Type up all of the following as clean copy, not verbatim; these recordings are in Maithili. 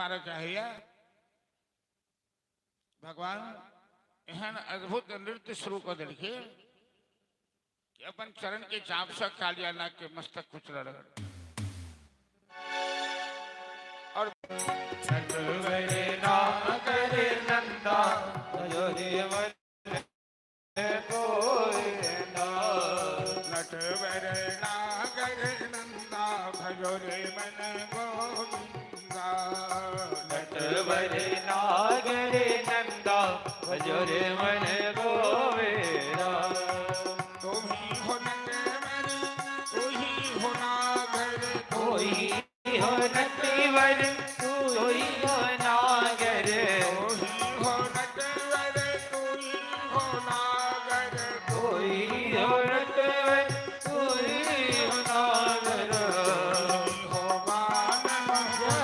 मारऽ चाहैया। भगवान एहन अद्भुत नृत्य शुरू कऽ देलखिन कि अपन चरण के चाप से कालिया नाग के मस्तक कुचलऽ लगल। और नटवर नागर नंदा भजो रे मन गोविंदा। नटवर नागर नंदा भजो रे मन गोविंदा। तुम ही हो नटवर, तू ही हो नागर, तू ही हो नटवर, तू ही हो नागर। तू ही हो नटवर, तू ही हो नागर, तू ही हो नटवर, तू ही हो नागर। हो बाल मुकुंदा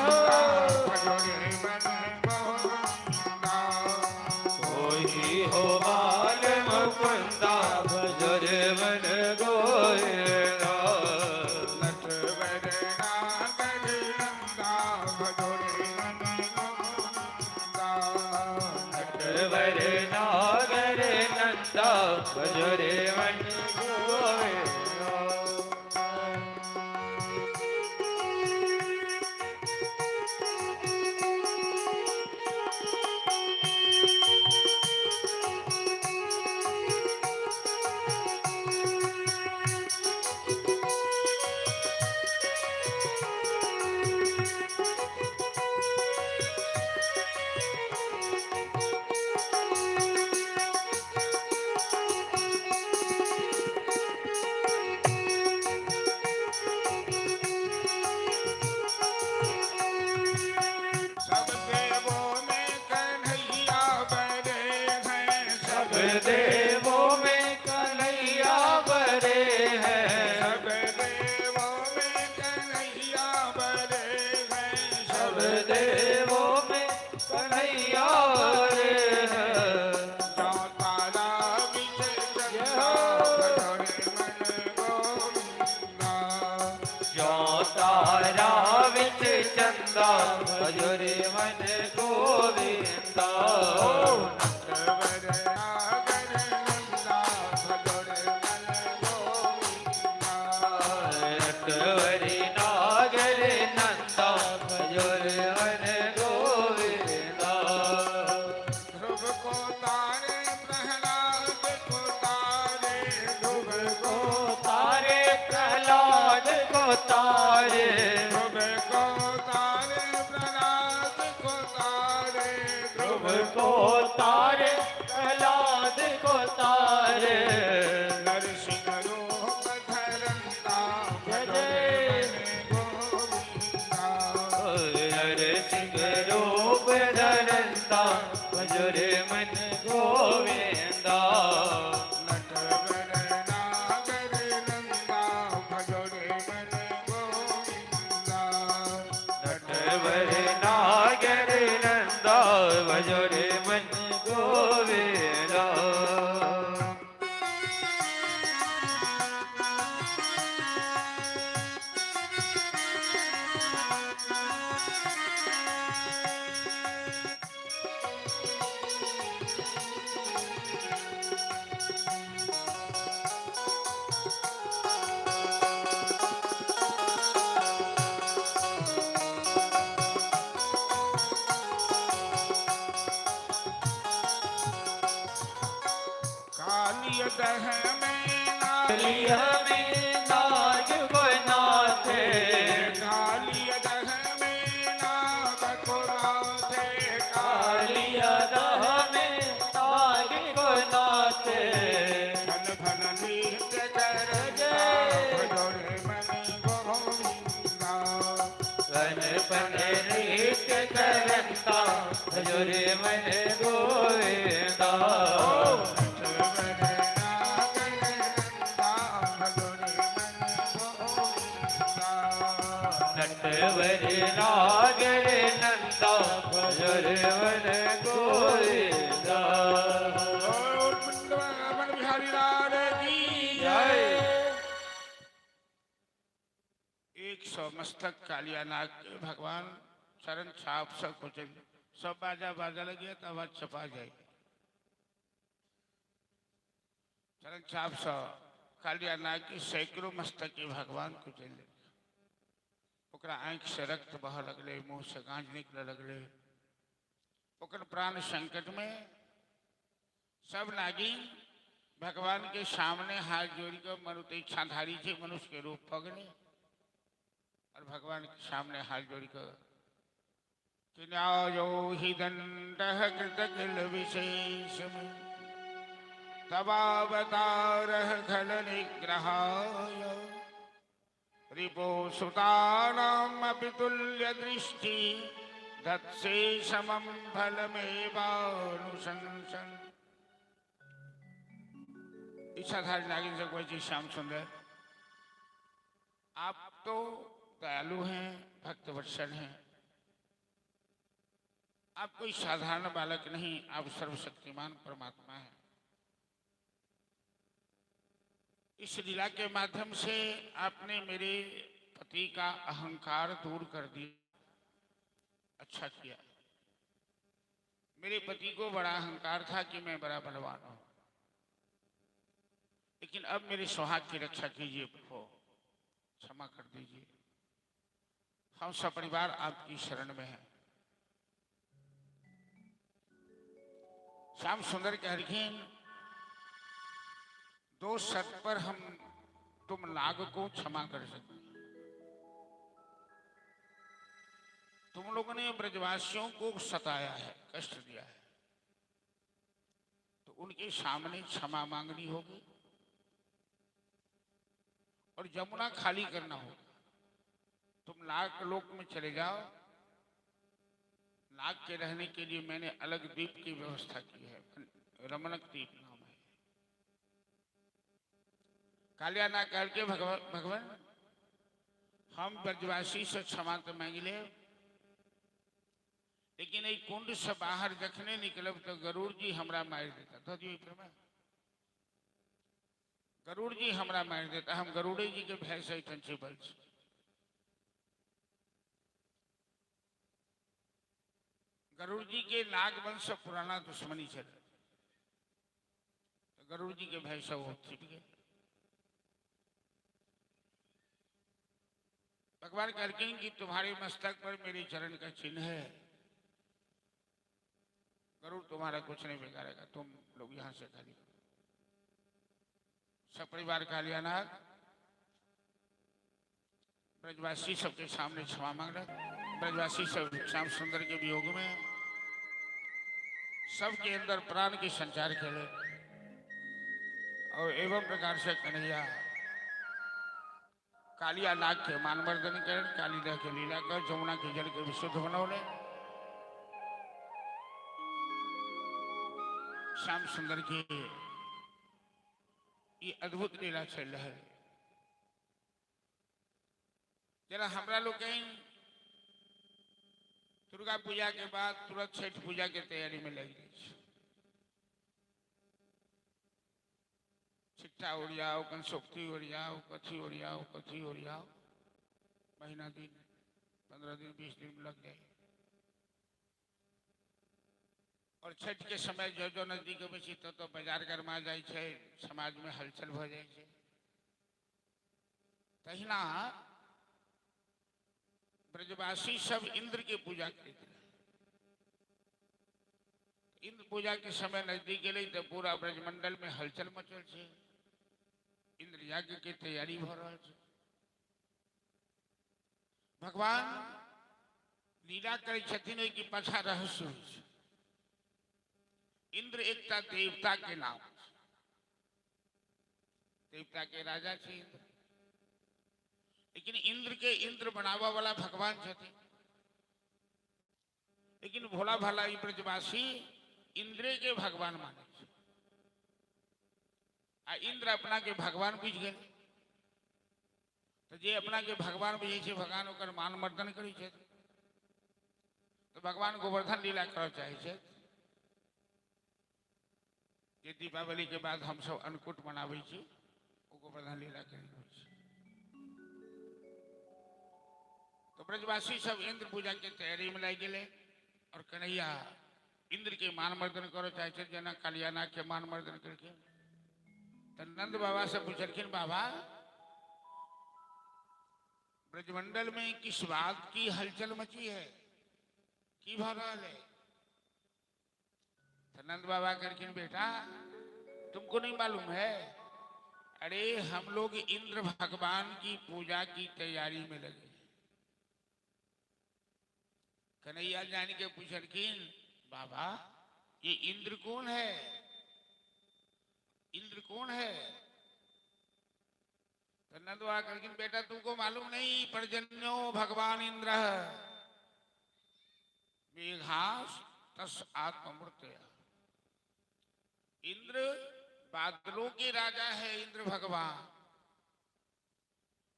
भजो रे मन गोविंदा। तू ही हो बाल मुकुंदा भजो रे मन गोविंदा। नटवर नागर नंदा भजो रे मन गोविंदा। नटवर नागर नंदा भजो रे मन गोविंदा। सब देवों में कन्हैया बड़े हैं। सब देवों में कन्हैया बड़े हैं। सब देवों में कन्हैया बड़े हैं। सब देवों में कन्हैया बड़े हैं। जो तारा बिच चंदा भजो रे मन गोविंदा। जो तारा विच चंदा भजो रे मन गोविंदा। नटवर नागर नंदा भजो रे मन गोविंदा। नटवरी नागर नंदा भजो रे मन गोविंदा। ध्रुव को तारे प्रहलाद को तारे, ध्रुव को तारे प्रहलाद को तारे। ध्रुव को तारे प्रहलाद को तारे, ध्रुव ध्रुव को तारे प्रहलाद को तारे। नरसिंह रूप धरंता भजो रे मन गोविंदा। नरसिंह रूप धरंता भजो रे मन गोविंदा। नटवर नागर नंदा भजो रे मन गोविंदा। नटवर नागर नंदा भजो रे मन गोविंदा। कालिय दह में नाग, कालिय में नाग को नाथे। कालिय दह में नाग को नाथे, कालिय दह में नाग को नाथे। फन फन नृत्य करता भजो रे मन गोविंदा। फन फन नृत्य करंता भजो रे मन गोविंदा। नटवर नागर नंदा भजो रे मन गोविंदा। नटवर नागर नंदा भजो रे मन गोविंदा। और वृंदावन बिहारी लाल की जय। 100 मस्तक कालिया नाग के भगवान चरण छाप से कुचल सब बाजा बाजा लगिए तो आवाज छपा जाए। चरण छाप से कालिया नाग के सैकड़ों मस्तक के भगवान कुचल ओकरा आँखि से रक्त बह लगले, मुंह से गांज निकले लगले, ओकर प्राण संकट में। सब नागिन भगवान के सामने हाथ जोड़ कर मनुष्य इच्छाधारी से मनुष्य के रूप पगले और भगवान के सामने हाथ जोड़ कर कि न्यायो हि दंड कृत किल विशेष में तवावतार खल निग्रहाय रिपो सुतानामपि तुल्य दृष्टि धत्से समम फलमेवानुशंसन। इच्छाधारी नागिन से कोई चीज श्याम सुंदर आप तो दयालु हैं, भक्त वत्सल हैं, आप कोई साधारण बालक नहीं, आप सर्वशक्तिमान परमात्मा हैं। इस लीला के माध्यम से आपने मेरे पति का अहंकार दूर कर दिया, अच्छा किया। मेरे पति को बड़ा अहंकार था कि मैं बड़ा बलवान हूं, लेकिन अब मेरे सुहाग की रक्षा कीजिए प्रभु, क्षमा कर दीजिए, हम सपरिवार आपकी शरण में हैं। श्याम सुंदर कहलखिन दो शर्त पर हम तुम नाग को क्षमा कर सकते हैं। तुम लोगों ने ब्रजवासियों को सताया है, कष्ट दिया है, तो उनके सामने क्षमा मांगनी होगी और जमुना खाली करना होगा। तुम नाग लोक में चले जाओ, नाग के रहने के लिए मैंने अलग द्वीप की व्यवस्था की है, रमणक द्वीप नाम है। कालिया नाग कह के भगवान भगवान हम ब्रजवासी से क्षमा तो मांग ले, लेकिन एक कुंड से बाहर जखने निकलब तो गरुड़ जी हमरा मार देता। तो गरुड़ जी हमरा मार देता, हम गरुड़े जी के भय से एहिठाम छिपल छी। गरुड़ जी के नागवंश से पुराना दुश्मनी छल, तो गरुड़ जी के भय से वो छिप गए। भगवान कहलखिन कि तुम्हारे मस्तक पर मेरे चरण का चिन्ह है, गरुड़ तुम्हारा कुछ नहीं बिगाड़ेगा, तुम लोग यहां से खाली करो। सब परिवार कालिया नाग ब्रजवासी सबके सामने क्षमा मांग रहे। ब्रजवासी सब श्याम सुंदर के वियोग में सबके अंदर प्राण के संचार खेले और एवं प्रकार से कन्हैया कालिया नाग के मानवर्धन कर कालीदह के लीला कर जमुना के जल के विशुद्ध बनौले। श्याम सुंदर के ये अद्भुत लीला चल रहा है। जरा हमरा लोग दुर्गा पूजा के बाद तुरंत छठ पूजा के तैयारी में लग गई। छिट्टा ओरियाओ, कंसोक्ति ओरियाओ, कथी ओरियाओ, कथी ओरियाओ, महीना दिन 15 दिन 20 दिन लग जाए। और छठ के समय जो जो नजदीक अबै छै तो बाजार गरमा जाइ छै, समाज में हलचल भ जाइ छै। तहिना ब्रजवासी सब इंद्र के पूजा करैत रहे। इंद्र पूजा के समय नजदीक गेलै तो पूरा ब्रजमंडल में हलचल मचल छै, इंद्र यज्ञ के तैयारी भ रहल छै। भगवान लीला करै छथिन ओहि के पाछा रहस्य होइ छै। इंद्र एकटा देवता के नाम, देवता के राजा छै इंद्र, लेकिन इंद्र के इंद्र बनावा वाला भगवान छथिन। लेकिन भोला भाला ई ब्रजवासी इंद्रे के भगवान माने छै आ इंद्र अपना के भगवान बुझि गेल। तो जे अपना के भगवान बुझै छै भगवान ओकर मान मर्दन करै छै। तो भगवान गोवर्धन लीला करऽ चाहै छै जे दीपावली के बाद हम सब अन्नकूट मनाबै छी, ओ गोवर्धन लीला करै छै। तो ब्रजवासी सब इंद्र पूजा के तैयारी में लागि गेलै और कन्हैया इंद्र के मान मर्दन करऽ चाहे छै, जेना कालियानाग के मान मर्दन करके। तो नंद बाबा से पूछलखिन, बाबा ब्रजमंडल में किस बात की हलचल मची है, की भऽ रहल है? तो नंद बाबा कहलखिन, बेटा तुमको नहीं मालूम है, अरे हम लोग इंद्र भगवान की पूजा की तैयारी में लगे। कन्हैया जान के पूछलखिन, बाबा ये इंद्र कौन है, इंद्र कौन है? तो नंद बाबा कहलखिन, बेटा तुमको मालूम नहीं, पर्जन्यो भगवान इंद्र मेघास तस आत्ममूर्त। इंद्र बादलों के राजा है, इंद्र भगवान।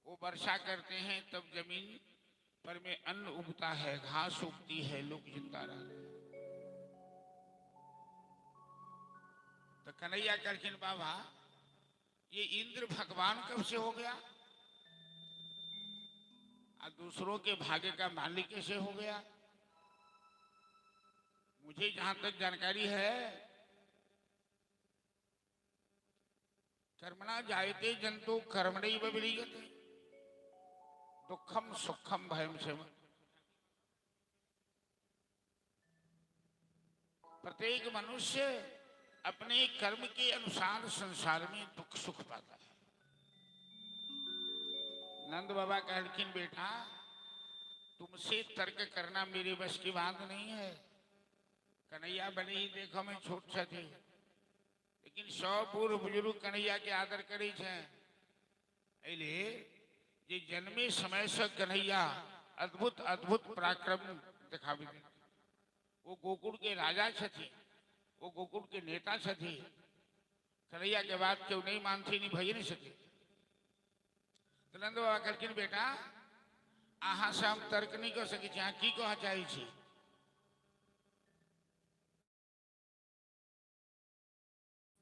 वो वर्षा करते हैं तब जमीन पर में अन्न उगता है, घास उगती है, लोग जिंदा रहते हैं। तो कन्हैया कहलखिन, बाबा ये इंद्र भगवान कब से हो गया और दूसरों के भाग्य का मालिक कैसे हो गया? मुझे जहां तक जानकारी है, कर्मणा जायते जंतु कर्मणैव विलीयते दुखम सुखम भयम से। प्रत्येक मनुष्य अपने कर्म के अनुसार संसार में दुख सुख पाता है। नंद बाबा कहलखिन, बेटा तुमसे तर्क करना मेरे बस की बात नहीं है। कन्हैया बड़े ही देखो में छोट सा थे, लेकिन सौ बूढ़ बुजुर्ग कन्हैया के आदर करे छे। एले जे जन्मे समय से कन्हैया अद्भुत अद्भुत पराक्रम दिखावे। वो गोकुल के राजा छथि, वो गोकुल के नेता छथि। कन्हैया के बात क्यों नहीं मानती, नहीं भई नहीं सके। तो नंद बाबा कहलखिन, बेटा अहाँ से हम तर्क नहीं कर सकै छी, अहाँ की कह चाहै छी?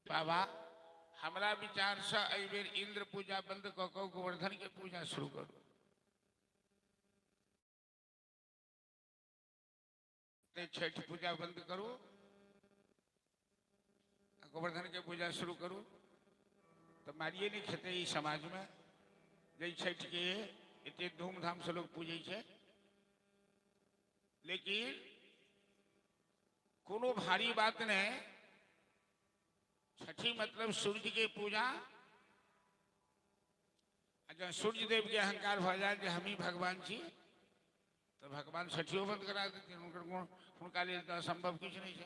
बाबा हमरा विचार से एहि बेर इंद्र पूजा बंद कऽ कऽ गोवर्धन के पूजा शुरू करू। छठ पूजा बंद करू, गोवर्धन के पूजा शुरू करू। तो मारिए नहीं खेते ई समाज में जै छठ के एते धूमधाम से लोग पूजै छै, लेकिन कोनो भारी बात नहीं। छठी मतलब सूर्य के पूजा। जब सूर्य देव के अहंकार भ जाए जे हम ही भगवान छी, तो भगवान छठियो बंद करा देते। हुनका लेल तो असंभव किछु नहीं है।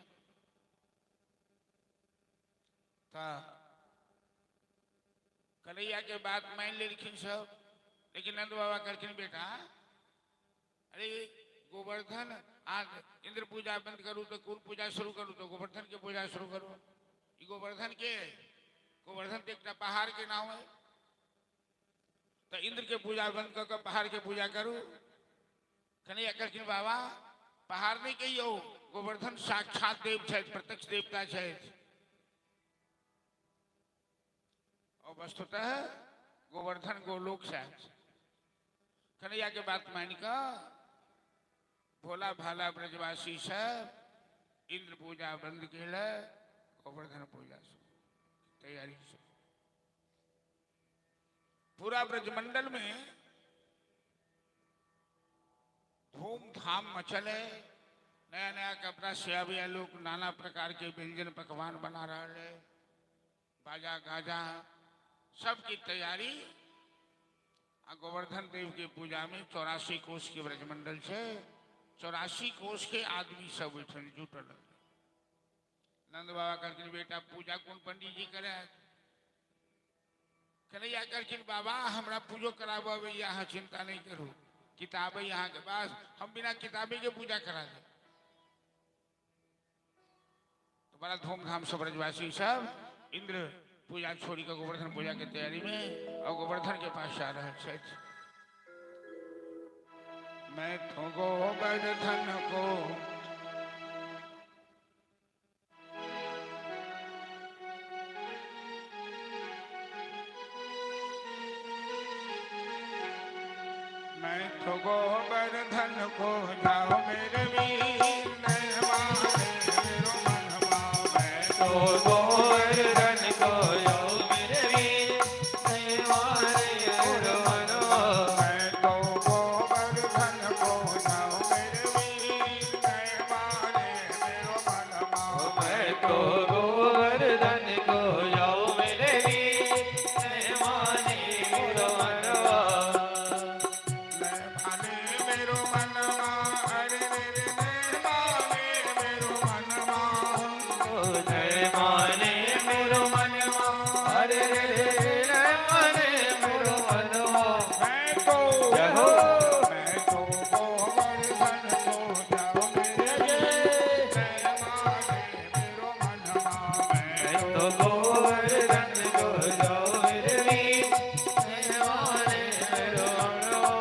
तो कन्हैया के बात मान लेलखिन सब, लेकिन नंद बाबा कहलखिन, बेटा अरे गोवर्धन आज इंद्र पूजा बंद करू तो कौन पूजा शुरू करू? तो गोवर्धन के पूजा शुरू करू। ई गोवर्धन के, गोवर्धन तो एक पहाड़ के नाम है, तो इंद्र के पूजा बंद कर पहाड़ के पूजा करू। कन्हैया कहलखिन, बाबा पहाड़ नहीं कहियो, गोवर्धन साक्षात देव छथि, प्रत्यक्ष देवता छथि। और वस्तुतः गोवर्धन गोलोक से। कन्हैया के बात मान कऽ भोला भाला ब्रजवासी सब इंद्र पूजा बंद केल, गोवर्धन पूजा तैयारी से पूरा ब्रजमंडल में धूमधाम मचल है। नया नया कपड़ा सियाबिया लोग नाना प्रकार के व्यंजन पकवान बना रहे है, बाजा गाजा सबकी तैयारी। आ गोवर्धन देव के पूजा में 84 कोष के ब्रजमंडल से 84 कोष के आदमी सब ओहिठाम जुटल। नंद बाबा कहलखिन, बेटा पूजा कौन पंडित जी करे? कन्हैया कहलखिन, बाबा हमरा पूजो कराबऽ अबैया, अहाँ चिंता नहीं करू, किताब है अहाँ के पास, हम बिना किताबे के पूजा करा दे। तो बड़ा धूमधाम से ब्रजवासी सब इंद्र पूजा छोड़ी के गोवर्धन पूजा के तैयारी में और गोवर्धन के पास जा रहे छथि। मैं तो गोवर्धन को मैं तो गोवर्धन गोवर्धन को जाओ मेरे वीर, नहीं माने मेरो मनवा। मैं तो गोवर्धन को जाओ मेरे वीर, नहीं माने मेरो मनवा। मैं तो गोवर्धन को जाओ मेरे वीर, नहीं माने मेरो मनवा। मैं तो गोवर्धन को जाओ मेरे वीर, नहीं माने मेरो मनवा। नहीं माने मेरो मनवा, अरे रे रे, नहीं माने मेरो मनवा। नहीं माने मेरो मनवा, अरे रे रे, नहीं माने मेरो मनवा। मैं तो जय हो। मैं तो गोवर्धन को जाओ मेरे वीर, नहीं माने मेरो मनवा। मैं मैं तो गोवर्धन को जाओ मेरे वीर, नहीं माने मेरो मनवा।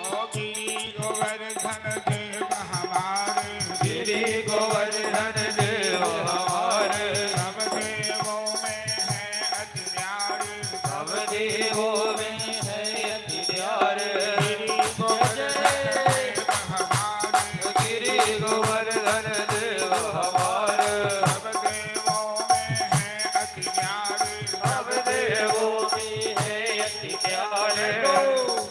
ओ गिरी गोवर्धन देव हमारे, गिरि गोवर्धन देव हमारे, सब देवों में है अति न्यारे। सब देवों में है अति प्यारे। गिरी गोवर्धन देव हमारे, गिरि गोवर्धन देव हमारे, सब देवों में है अति न्यारे। सब देवों में है अति प्यारे।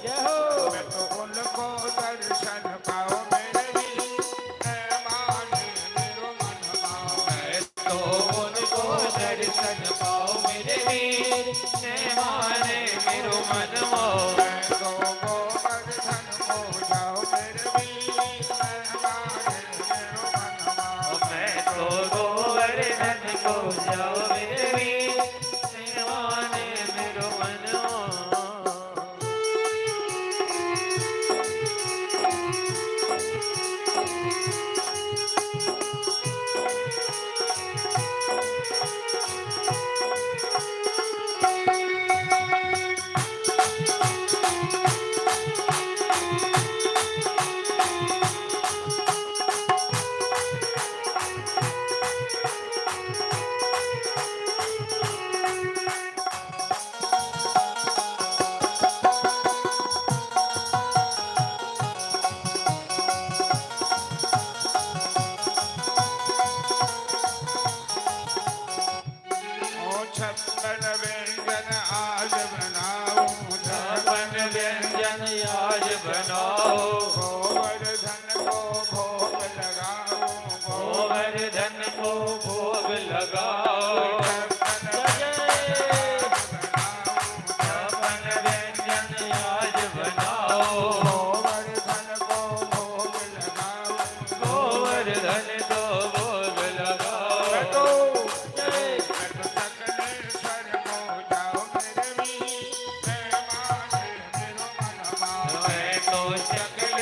जय हो। मैं तो उनको दर्शन पाओ मेरे वीर, नहीं माने मेरो मनवा। मैं तो उनको दर्शन पाओ मेरे वीर, नहीं माने मेरो मनवा। मैं तो गोवर्धन को जाओ मेरे वीर, नहीं माने मेरो मनवा। मैं तो गोवर्धन को जाओ मेरे वीर, नहीं माने मेरो मनवा। ओ 56 व्यंजन आज बनाऊं, 56 व्यंजन आज बनाओ, गोवर्धन को भोग लगाऊं, गोवर्धन को भोग लगाओ। 56 छप्पन व्यंजन आज बनाओ, गोवर्धन को भोग लगाऊं, गोवर्धन को भोग लगाओ। मैं तो सकलेश्वर को जाओ मेरे वीर, मैं माने मेरो मनवा। मैं तो सकलेश्वर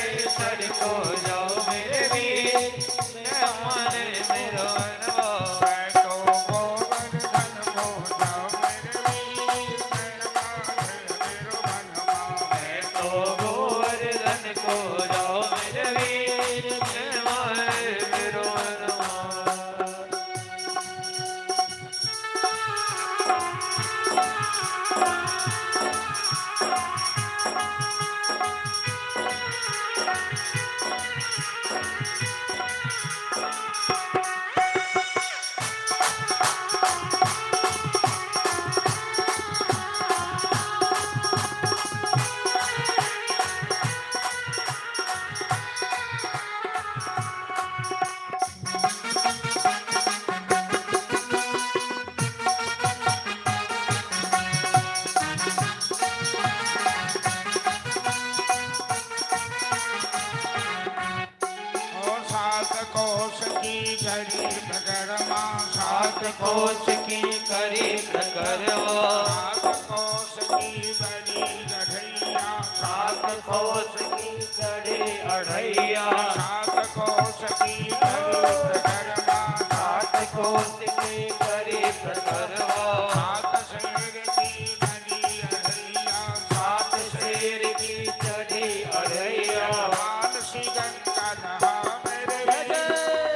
कोस की करी प्रकरवा। सात कोस की बड़ी अढ़ैया। सात कोस की चढ़ी अढ़ैया। सात कोस की बड़ी प्रकरमा। सात कोस की करी प्रकरवा। सात शेर की बड़ी अढ़ैया। सात शेर की चढ़ी अढ़ैया। मान श्री गंगा नहा मेरे वीर,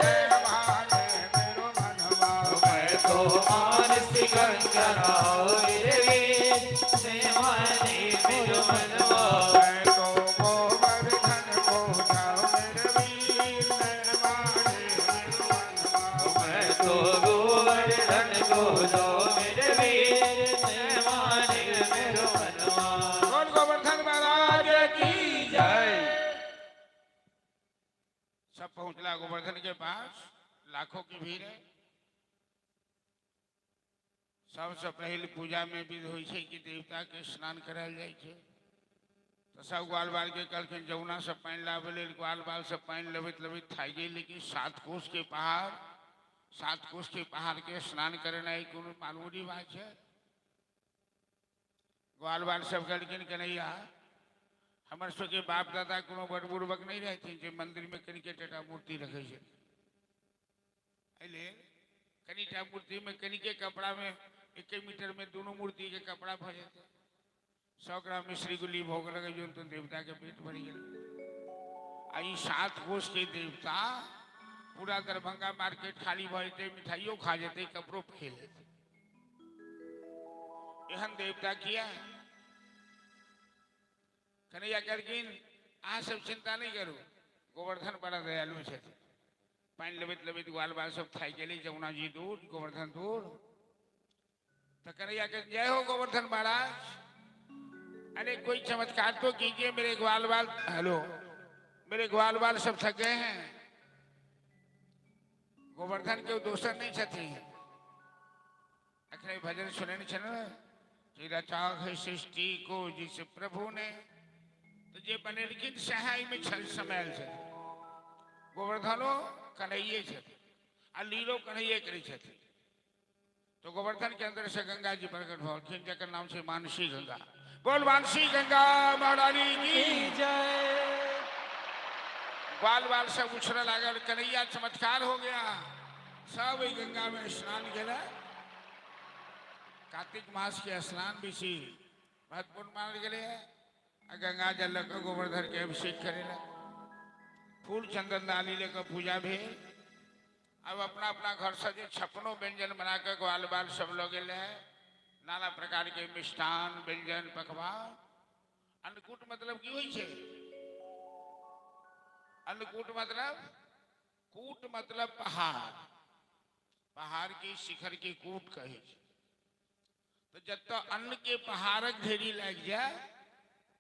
जय माने मेरो मनवा। मैं तो मानसी गंगा नाव मेरे वीर, सेवानी मेरो मनवा। मैं तो गोवर्धन को जाऊं मेरे वीर, जय माने मेरो मनवा। मैं तो गोवर्धन को जाओ मेरे वीर, सेवानी मेरो मनवा। बोल गोवर्धन महाराज की जय। सब पहुंचला गोवर्धन के पास, लाखों की भीड़ है। सबसे पहिल पूजा में विध होइ छै कि देवता के स्नान करायल जाइ छै। तऽ सब ग्वाल बाल के कहलखिन जमुना से पानि लाबै लेल। ग्वाल बाल से पानि लबैत लबैत थाकि गेल, लेकिन 7 कोस के पहाड़, 7 कोस के पहाड़ के स्नान करेनाइ कोनो मामूली बात छै? ग्वाल बाल सब कहलखिन, कन्हैया, हमर सबके बाप दादा कोनो बड़ बुड़बक नहि रहथिन जे मंदिर में कनिके टाटा मूर्ति रखै छै। एहि लेल कनिटा मूर्ति में कनिके कपड़ा में 1 मीटर में दोनों मूर्ति के कपड़ा भऽ जेतै। 100 ग्राम मिश्री गुली भोग लगैयौ तऽ देवता के पेट भरि गेल। आ ई 7 कोस के देवता पूरा दरभंगा मार्केट खाली भऽ जेतै, मिठाइयो खा जेतै, कपड़ो पहिर लेतै। एहन देवता किया? कन्हैया कहलखिन, अहाँ सब चिंता नहीं करू, गोवर्धन बड़ा दयालु छथिन। पानि लबैत लबैत ग्वाल बाल सब थाकि गेलै, जमुना जी दूर, गोवर्धन दूर। तो कन्हैया के जय हो गोवर्धन महाराज, अरे कोई चमत्कार तो कीजिए, मेरे ग्वाल बाल, हेलो, मेरे ग्वाल बाल सब थक गए हैं। गोवर्धन के दोसर नहीं छथिन। अखने भजन सुने नहीं छल कि रचा है सृष्टि को जिस प्रभु ने, तो जे बनेलखिन सएह एहिमे छल समायल छथिन। गोवर्धनो कन्हैये छथिन आ लीलो कन्हैये करै छथिन। तो गोवर्धन के अंदर से गंगा जी प्रकट भऽ जकर नाम छै मानसी गंगा। बोल मानसी गंगा महारानी की जय। बाल बाल सब उछल लागल, कन्हैया चमत्कार हो गया। सब ओहि गंगा में स्नान गेला। कार्तिक मास के स्नान बेसी महत्वपूर्ण मानल गेलै है। आ गंगा जल लऽ कऽ गोवर्धन के अभिषेक करेला, फूल चंदन डाली लऽ कऽ पूजा भेल। अब अपना अपना घर से जे 56 व्यंजन बना कऽ ग्वाल बाल सब लऽ गेल है, नाना प्रकार के मिष्ठान व्यंजन पकवान। अन्नकूट मतलब की होइ छै? अन्नकूट मतलब, कूट मतलब पहाड़, पहाड़ के शिखर के कूट कहै छै। तो जतऽ अन्न के पहाड़क ढेरी लागि जाय,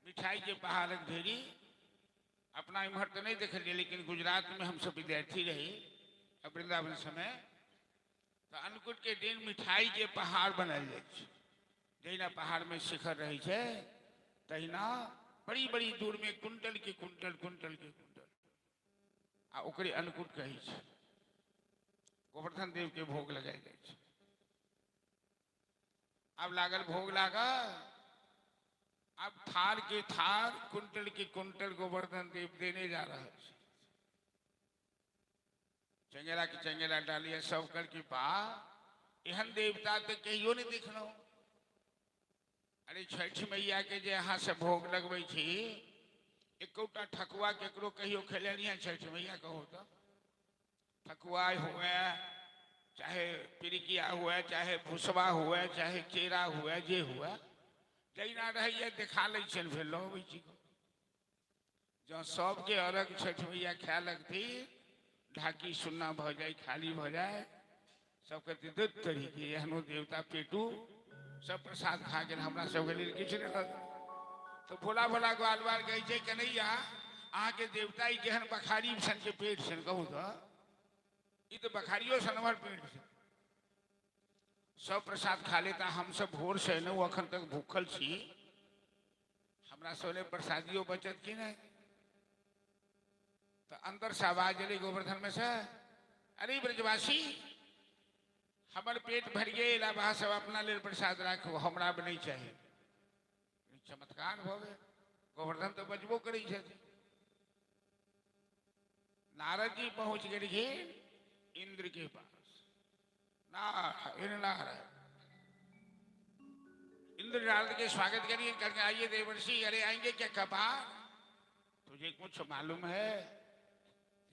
मिठाई के पहाड़क ढेरी, अपना इम्हर तऽ नहीं देखलियै, लेकिन गुजरात में हमसब विद्यार्थी रही वृंदावन समय, तऽ अन्नकूट के दिन मिठाई के पहाड़ बनायल जाइ छै। जहिना पहाड़ में शिखर रहै छै तहिना बड़ी बड़ी दूर में कुंटल के कुंटल, कुंटल के कुंटल, आ ओकरे अन्नकूट कहै छै। गोवर्धन देव के भोग लगायल जाइ छै। आब लागल भोग लागल, अब थार के थार, कुंटल के कुंटल गोवर्धन देव देने जा रहा है। चंगेरा के चंगेरा डालिए सब कर की बा, एहन देवता तो कहियो नहीं देखलहुँ। अरे छठि मैया के जे अहाँ से भोग लगबै छी, एकोटा ठकुआ केकरो कहियो खेलनी है छठि मैया? कहो तो ठकुआ हुए, चाहे पिरिकिया हुए, चाहे भुसवा हुए, चाहे केरा हुए, जे हुए, जहिना रहैया देखा लै छियनि, फेर लऽ अबै छी। जँ सबके अर्घ छठि मैया खाय लगथिन, ढाकी सुन्ना भऽ जाय, खाली भऽ जाय, सब कहते दुत तरीके एहनो देवता पेटू, सब प्रसाद खा गेल, हमरा सबके लेल किछु नहि रहल। तो भोला भोला ग्वाल बाल कहै छै, कन्हैया अहाँके देवता ई केहन बखारी सन के पेट छनि, कहू तऽ ई तऽ बखारियो सन हमर पेट छै, सब प्रसाद खा लेता, हमसब भोर से एलहुँ अखन तक भूखल छी, हमरा सब लेल प्रसादियो बचत कि नहि? तो अंदर से आवाज एलै गोवर्धन में से, अरे ब्रजवासी, हमर पेट भरि गेल, आब अहाँ सब अपना लेल प्रसाद राखू, हमरा आब नहि चाही। चमत्कार भऽ गेल। गोवर्धन तऽ बजबो करै छथिन। नारद जी पहुँच गेलखिन इंद्र के पास। नारायण नारायण। इंद्र नारद के स्वागत करिए, करके आइए देवर्षि। अरे आएंगे क्या कपार, तुझे कुछ मालूम है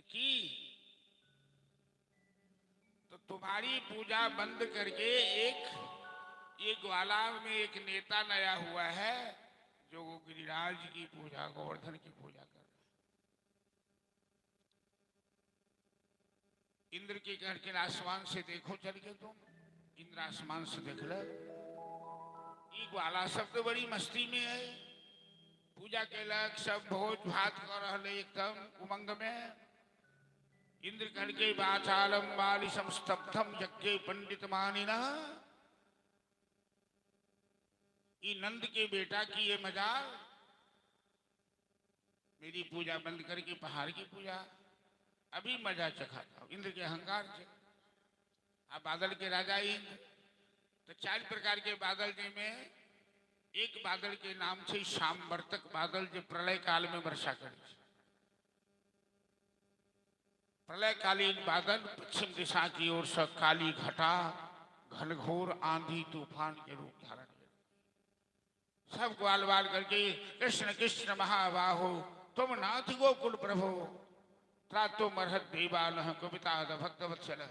कि तो तुम्हारी पूजा बंद करके एक ये ग्वाला में एक नेता नया हुआ है जो गिरिराज की पूजा, गोवर्धन की पूजा कर रहा है। इंद्र के घर के आसमान से देखो चल के तुम। इंद्र आसमान से देख ले, ई ग्वाला सब तो बड़ी मस्ती में है, पूजा केलक, सब भोज भात कर रहा एकदम उमंग में। इंद्र कहल के वाचालम बालिशम स्तब्धम यज्ञ पंडित मानिना, ई नंद के बेटा की ये मजाल, मेरी पूजा बंद करके पहाड़ की पूजा, अभी मजा चखाता हूं। इंद्र के अहंकार से। अब बादल के राजा इंद्र, तो चार प्रकार के बादल में एक बादल के नाम से सांवर्तक बादल, जो प्रलय काल में वर्षा करे। प्रलयकालीन बादल पश्चिम दिशा की ओर से काली घटा घनघोर आंधी तूफान के रूप धारण कर सब ग्वाल बाल करके कृष्ण कृष्ण महाबाहो तुम नाथ गोकुल प्रभो त्रातो मरहत देवाल कविता भक्त वत्सल।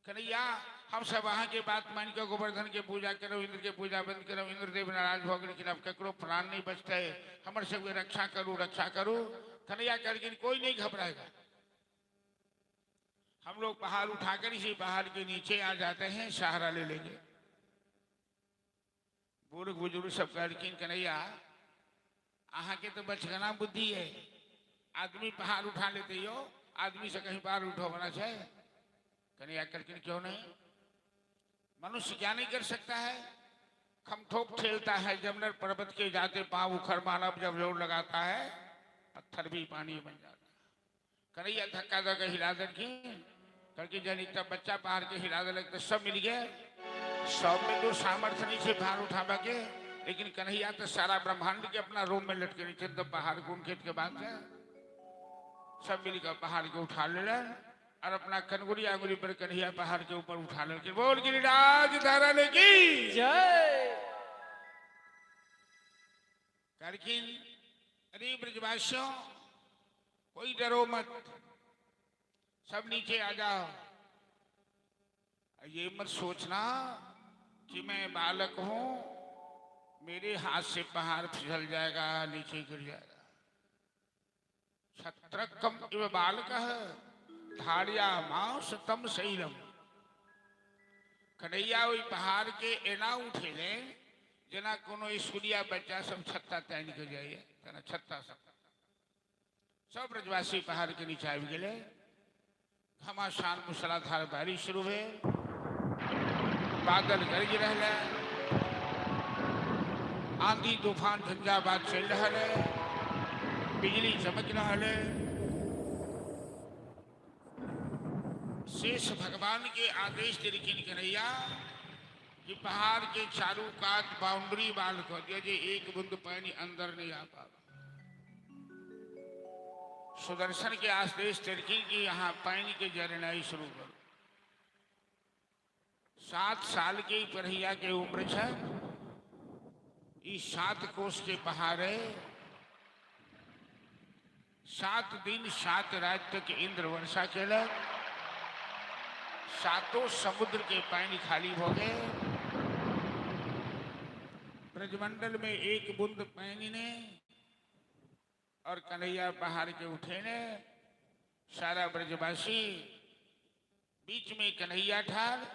कन्हैया हम सब अहाँ के बात मान के गोवर्धन के पूजा करो, इंद्र के पूजा बंद करो। इंद्रदेव नाराज भऽ गेलखिन, अब ककरो प्राण नहीं बचते, हमर सबके रक्षा करू रक्षा करू। कन्हैया कहलखिन कोई नहीं घबराएगा, हम लोग पहाड़ उठाकर इसी पहाड़ के नीचे आ जाते हैं, सहारा ले लेंगे। बूढ़ बुजुर्ग सब कहलखिन कन्हैया अहाँ के तो बचगना बुद्धि है, आदमी पहाड़ उठा लेते हो, आदमी से कहीं पहाड़ उठोना है। कन्हैया कहलखिन क्यों नहीं, मनुष्य क्या नहीं कर सकता है, खमठोक ठेलता है, जमनर पर्वत के जाते पांव उखड़ मानव जब जोर लगाता है पत्थर भी पानी बन जाता है। कन्हैया धक्का दे के हिला देलखिन, कहलखिन जन एकटा बच्चा पहाड़ के हिला देलक तो सब मिल गए, सब में तो सामर्थ्य नहीं से भार उठाबा के, लेकिन कन्हैया तो सारा ब्रह्मांड के अपना रूम में लटके नहीं थे, तो पहाड़ कोन खेत के बात है, सब मिलकर पहाड़ के उठा ले और अपना कनगुरी आंगुरी पर कन्हैया पहाड़ के ऊपर उठा ले। बोल गिरिराज धारा की जय। कहलखिन अरे ब्रजवासियों कोई डरो मत, सब नीचे आ जाओ, ये मत सोचना कि मैं बालक हूं, मेरे हाथ से पहाड़ फिसल जाएगा, नीचे गिर जाएगा। छत्रकम इव बालक धारिया मांस तम शैलम। कन्हैया ओहि पहाड़ के एना उठेले जेना कोनो स्कूलिया बच्चा सब छत्ता तानि के जाइए, तेना छत्ता सब सब ब्रजवासी पहाड़ के नीचे आबि गेलै। घमासान मूसलाधार बारिश शुरू भेल, बादल गरज रहलै, आंधी तूफान झंझावात चलि रहल है, बिजली चमक रहल है। शेष भगवान के आदेश देलखिन कन्हैया कि पहाड़ के चारू कात बाउंड्री बाल कर दिया जे एक बूंद पानी अंदर नहीं आ पावे। सुदर्शन के आदेश देलखिन कि यहाँ पानी के जरनाई शुरू करो। 7 साल के कन्हैया के उम्र है, 7 कोस के पहाड़ है। 7 दिन 7 रात तक इंद्र वर्षा केलक, सातों समुद्र के पानी खाली हो गए। ब्रजमंडल में एक बूंद पानी ने और कन्हैया पहाड़ के उठे ने, सारा ब्रजवासी बीच में कन्हैया ठार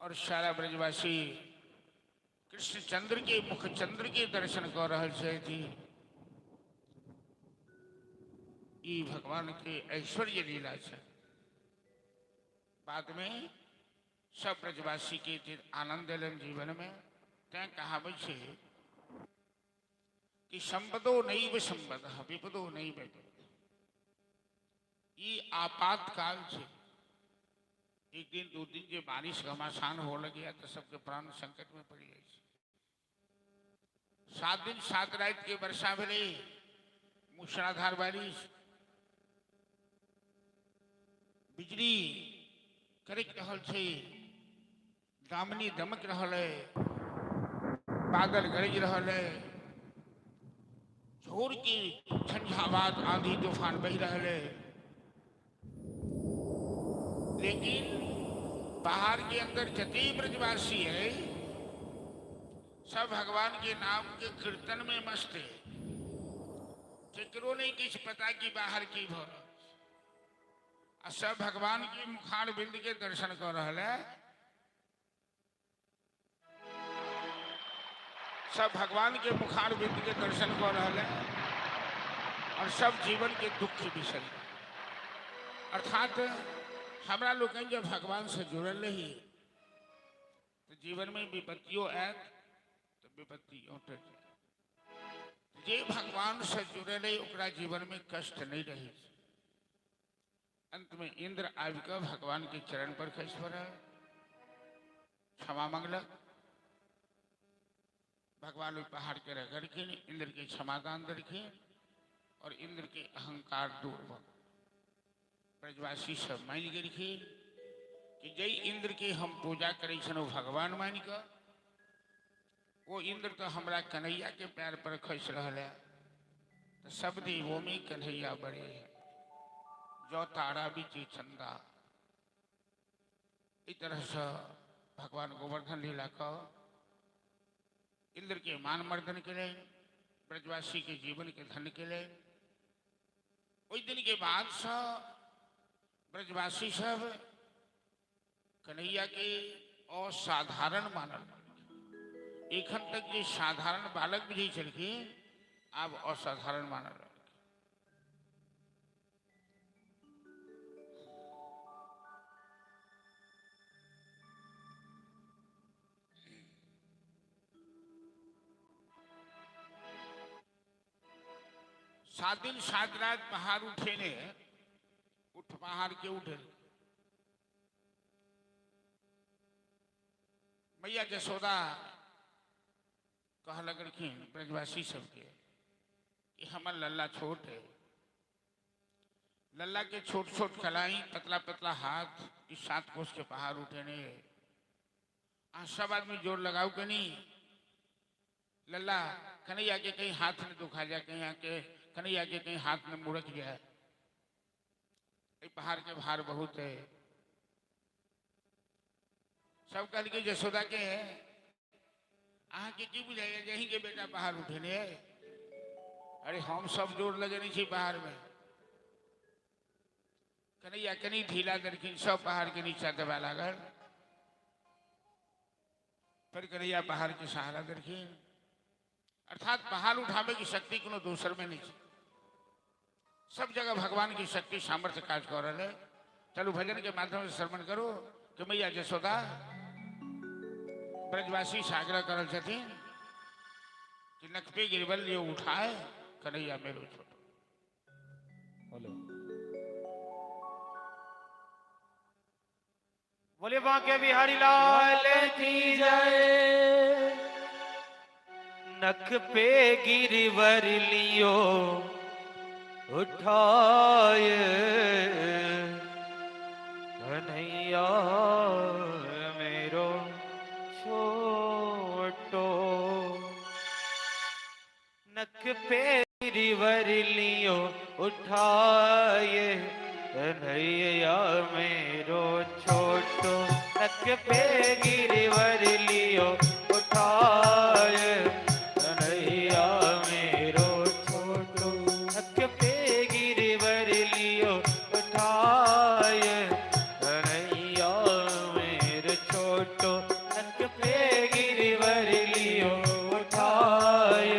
और सारा ब्रजवासी कृष्ण चंद्र के मुख चंद्र के दर्शन कर रहे छथि। ई भगवान के ऐश्वर्य लीला है। बाद में सब ब्रजवासी के आनंद एलन जीवन में। तैं कहावत छै कि संपदो नैव संपद विपदो नैव विपद। ई आपातकाल छै, एक दिन दू दिन जे बारिश घमासान हो लगैया तऽ सबके प्राण संकट में पड़ि जाइ छै। 7 दिन 7 राति के वर्षा भेलै, मूसलाधार बारिश, बिजली कड़कि रहल छै, दामनी दमक रहल है, बादल गरज रहल है, जोर की झंझावात आंधी तूफान बहि रहल है। लेकिन बाहर के अंदर जते ब्रजवासी है सब भगवान के नाम के कीर्तन में मस्त है। केकरो नहीं किछ पता कि बाहर की भ रहल, आ सब भगवान के मुखार बिंद के दर्शन कर रहल है। सब भगवान के मुखार बिंद के दर्शन कर रहल है और सब जीवन के दुख बिसर। अर्थात हमरा लोकनि जब भगवान से जुड़ल रही तो जीवन में विपत्तियों आयत तो विपत्तियों टल जायत। जे भगवान से जुड़ल है ओकरा जीवन में कष्ट नहीं रही। अंत में इंद्र आबि कऽ भगवान के चरण पर खसि पड़ल, क्षमा मंगलक। भगवान ओहि पहाड़ के रगड़खिन, इंद्र के क्षमादान देलखिन और इंद्र के अहंकार दूर भऽ गेल। ब्रजवासी सब मानि गेलखिन कि जै इंद्र के हम पूजा करै छलहुँ भगवान मानि कऽ, ओ इंद्र तो हमरा कन्हैया के पैर पर खसि रहल है। तो सब देवों में कन्हैया बड़े हैं, जो तारा बीचे चंदा। इस तरह से भगवान गोवर्धन लीला का इंद्र के मान मर्दन के लिए, ब्रजवासी के जीवन के धन के लिए। ओहि दिन के बाद से ब्रजवासी सब कन्हैया के असाधारण मानल। एखन तक जे साधारण बालक बुझै छलखिन आब असाधारण मानल। 7 दिन 7 रात पहाड़ उठेने, उठ पहाड़ के उठे मैया जसोदा कह लगलखिन ब्रजवासी सबके कि हमर लल्ला छोट है, लल्ला के छोट छोट कलाई, पतला पतला हाथ, इस 7 कोस के पहाड़ उठेने। आ सब आदमी जोर लगाओ कनी, लल्ला कन्हैया के कहीं हाथ न दुखा जाए, कहीं आके कन्हैया के कहीं हाथ न मुड़क जाए, ये पहाड़ के भार बहुत है। सब कहल के जसोदा के है, अहाँ के की बुझाइए यही के बेटा पहाड़ उठेने है। अरे हम सब जोर लगेने छी पहाड़ में। कन्हैया कनी ढीला देलखिन, सब पहाड़ के नीचा दबा लागल। फिर कन्हैया पहाड़ के सहारा देलखिन। अर्थात पहाड़ उठावे की शक्ति कोनो दोसर में नहीं है। सब जगह भगवान की शक्ति सामर्थ्य काज कर रहे है। चलो भजन के माध्यम से श्रवण करो कि मैया जसोदा ब्रजवासी से आग्रह करल छथिन कि नखपे गिरबल लियो उठाए कन्हैया मेरो छोटो। बोलो बोले बांके बिहारी लाल की जय। नख पे गिरवर लियो उठाए कन्हैया मेरो छोटो। नख पे गिरवर लियो उठाए कन्हैया मेरो छोटो। नख पे गिरवर लियो उठाए कन्हैया मेरो छोटो। नख पे गिरवर लियो उठाए कन्हैया मेरो छोटो। नख पे गिरवर लियो उठाए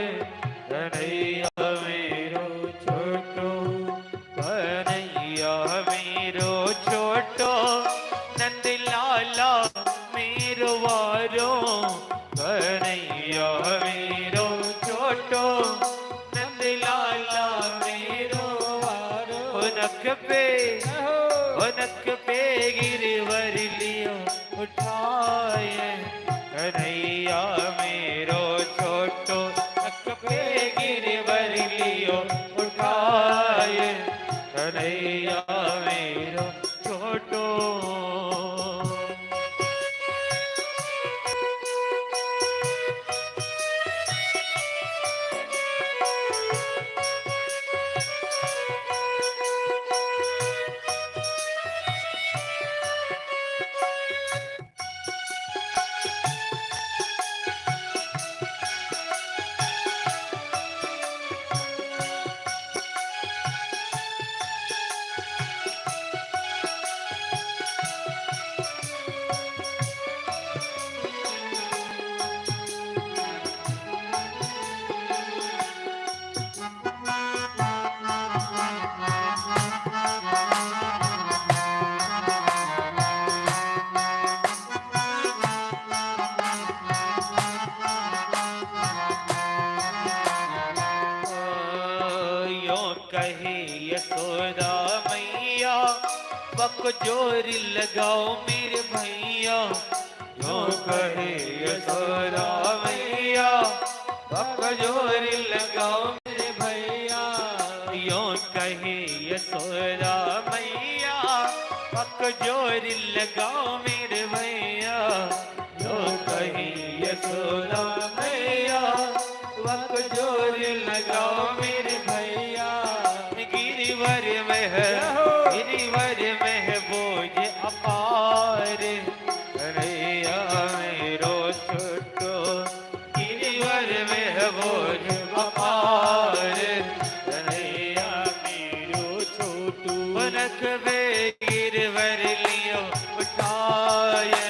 कन्हैया मेरो छोटो। कन्हैया मेरो छोटो नंद लाला मेरो वारो। कन्हैया मेरो छोटो नंद लाला मेरो वारो। ओ नख पे, ओ नख पे गिरवर उठाए, कन्हैया मेरो छोटो नख पे गिरवर लियो उठाए, कन्हैया मेरो छोटो। यो कहे यशोदा मैया, बक जोर लगाओ मेरे भैया। यो कहे यशोदा मैया, बक जोर लगाओ मेरे भैया। यो कहे यशोदा मैया, बक जोर लगाओ मेरे भैया। यो कहे यशोदा मैया, बक जोर लगाओ मेरे भैया। गिरिवर में है, गिरिवर में है बोझ अपार, कन्हैया मेरो छोटो। गिरिवर में है बोझ अपार, कन्हैया मेरो छोटू। रख बे गिरवर लियो उठाए,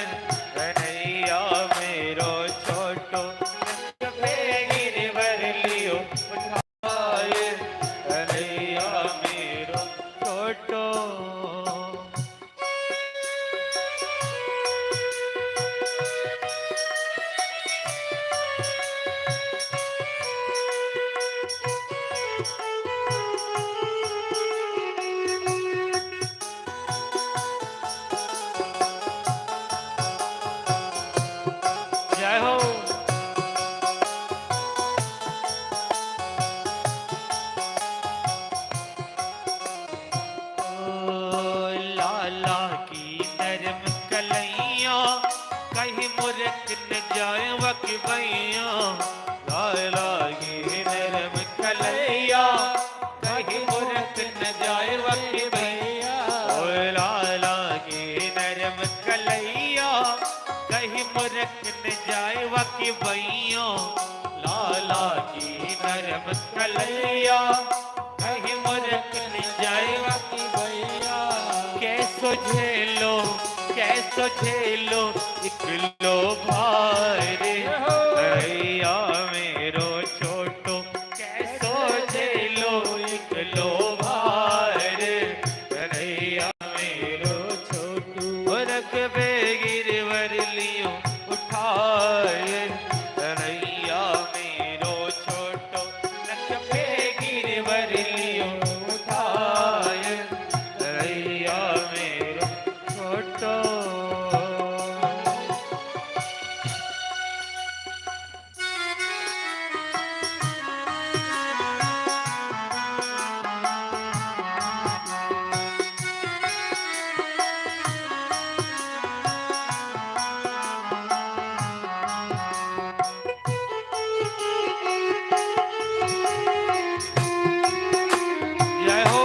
कन्हैया मेरो छोटो। रख बे गिरवर लियो उठाए, कन्हैया मेरो छोटो। जय हो। ओ लाला की नरम कलैया, कहीं मुरक न जाए वक भैया। लाला की नरम कलैया, कहीं मुरक न जाए वक भैया। ओ लाला की नरम कलैया, कहीं मुरक न जाए वक भैया। लाला की नरम कलैया, कहीं मुरक न जाए वक भैया। कैसो झेलो, कैसो झेलो इकलो भारे, कन्हैया मेरो छोटो। कैसो झेलो इकलो भारे, कन्हैया मेरो छोटू। रख बे गिरवर लियो उठाए, कन्हैया मेरो छोटो। रख बे गिरवर लियो उठाए, कन्हैया मेरो छोटो। जय हो।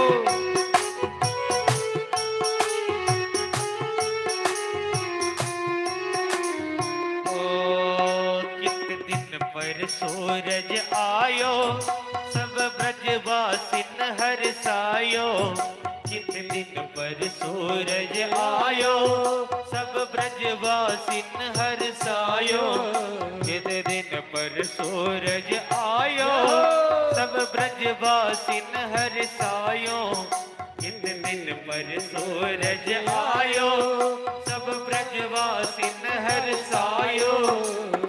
ओ कित दिन पर सूरज आयो, सब ब्रजवासिन हरसायो। कित दिन पर सूरज आयो, सब ब्रजवासिन हरसायो। कित दिन पर सूरज आयो, सब ब्रजवासिन हरसायो। कित दिन पर सूरज आयो, सब ब्रजवासिन हरसायो।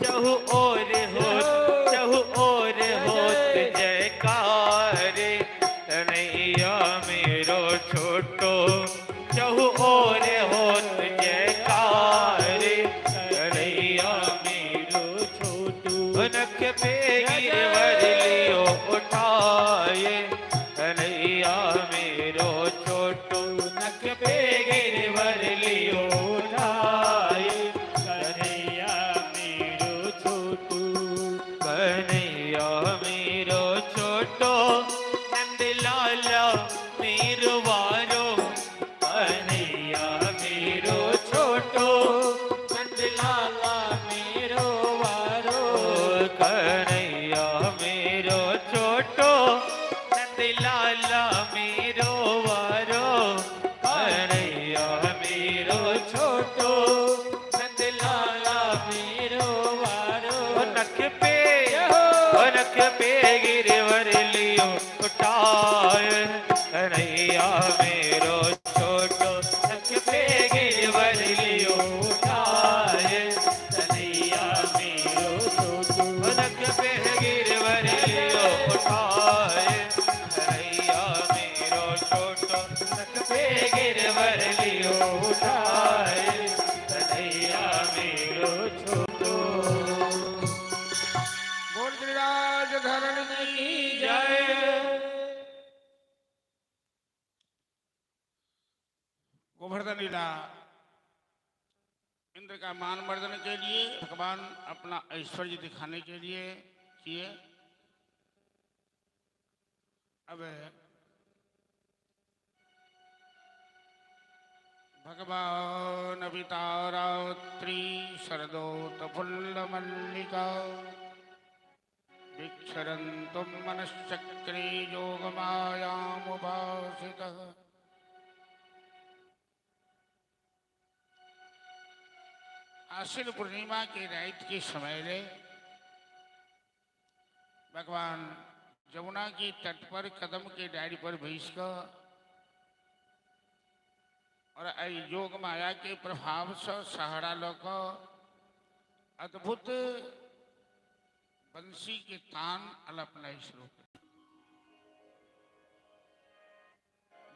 चहु और होत, चहु और होत जयकार, कन्हैया मेरो छोटो। चहु और होत जयकार, गयो छोटो। बोल गिरिराज धरण की जय। गोवर्धन लीला इंद्र का मान मर्दन के लिए, भगवान अपना ऐश्वर्य दिखाने के लिए किए। अब भगवान अवितारात्रि शरदोत मल्लिका विक्षरन्तुं मनश्चक्रे योगमायामुपासितः। आश्विन पूर्णिमा के रात के समय रे भगवान जमुना के तट पर कदम के डायरी पर बैस कर और एहि योग माया के प्रभाव से सहारा लऽ कऽ अद्भुत बंसी के तान अलापनाइ शुरू कर।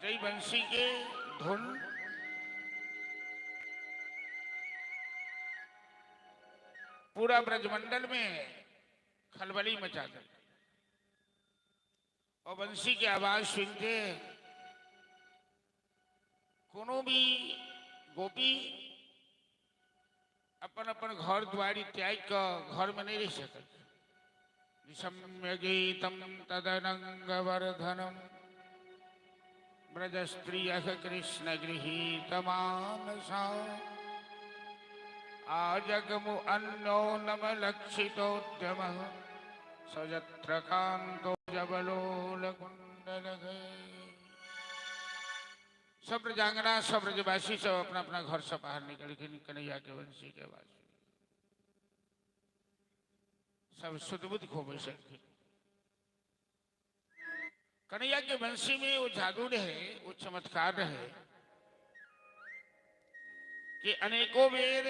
जय बंसी के धुन पूरा ब्रजमंडल में खलबली मचा दे और बंसी के आवाज सुनते कोनो भी गोपी अपन अपन घर द्वारी त्याग कऽ घर में नहीं रह सकल। निशम्य गीतम तदनंगवर्धनम ब्रजस्त्रियः कृष्ण गृहीतमानसा आजगमु अन्यो नमलक्षितोद्यमः सजत्र कांतो जबलोलकुंडलः। सब ब्रजांगना, सब ब्रजवासी सब अपना अपना घर से बाहर निकल के कन्हैया के वंशी के वासी सब सुध-बुध खो बैसलखिन। कन्हैया के वंशी में वो जादू रहे, वो चमत्कार रहे कि अनेकों बेर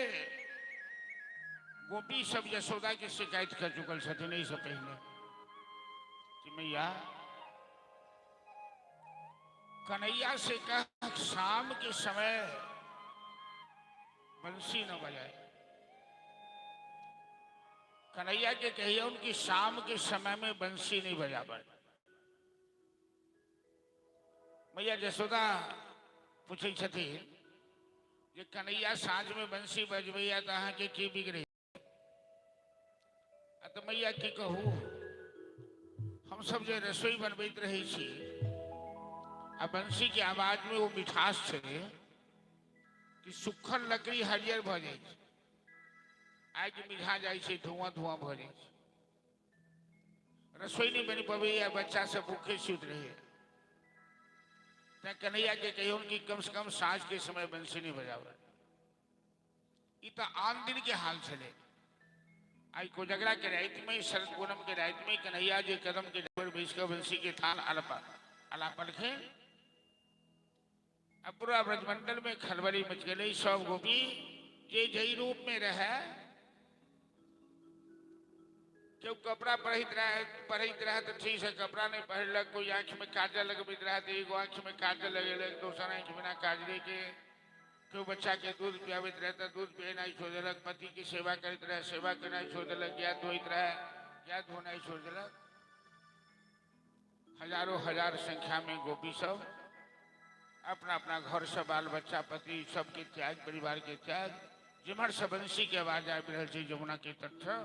गोपी सब यशोदा के शिकायत कर चुकल छथिन एहिसँ पहिने कि मैया कन्हैया से कह शाम के समय बंसी न बजाए। कन्हैया के कहिए उनकी शाम के समय में बंसी नहीं बजाबे। मैया जसोदा पूछै छथिन जे कन्हैया साँझ में बंसी बजबैया तऽ अहाँके की बिगड़ै? आ तऽ मैया की कहू, हमसब जे रसोई बनबैत रहै छी आ बंसी के आवाज में वो मिठास छै कि सुखल लकड़ी हरियर भऽ जाइ छै, आगि मिझा जाइ छै, धुआं धुआं भऽ जाइ छै, रसोई नहि बनि पबैया, बच्चा सब भूखे सुति रहैया। तैं कन्हैया के कहियौन कि कम से कम साँझ के समय बंसी नहीं बजाबै। ई तऽ आन दिन के हाल छलै। आइ कोजगरा के राति में, शरद पूनम के राति में कन्हैया जे कदम के पर बैस कऽ बंसी के थान अलापलखिन आ पूरा ब्रजमंडल में खलबली मच गेलै। सब गोपी जे जई रूप में रहे, केओ कपड़ा पहिरैत रहे तऽ ठीक से कपड़ा नहीं पहिरलक, कोई आँखि में काजल लगबैत रहे तऽ एगो आँखि में काजल लगेलक, दोसर आँखि बिना काजरे के, केओ बच्चा के दूध पियाबैत रहे तऽ दूध पियेनाइ छोड़ि देलक, पति के सेवा करैत रहे सेवा केनाइ छोड़ि देलक, गाय धोइत रहे गाय धोनाइ छोड़ि देलक। हजारों हजार संख्या में गोपी सब अपना अपना घर से बाल बच्चा पति सबके त्याग, परिवार के त्याग, जिम्हर से बंसी के आवाज आबि रहल छै यमुना के तट से,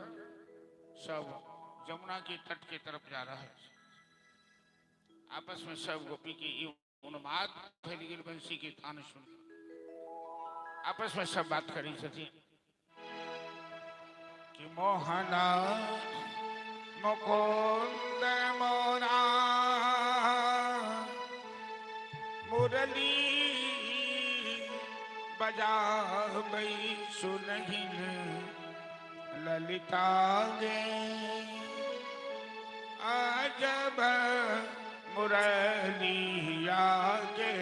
सब जमुना के तट के तरफ जा रहल छै। आपस में सब गोपी के ई उन्माद फैल गेल बंसी के तान सुन के। आपस में सब बात करै छथिन कि मोहना मुकुंद मोरा मुरली बजाबै सुनहिन ललिता गे अजब मुरलिया के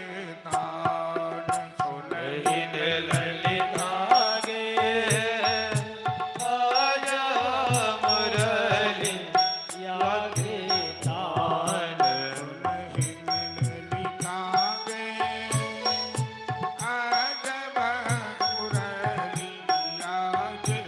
तान सुनहिन ललिता गे आजा मुरली के तान। सुनहिन ललिता गे अजब मुरलिया के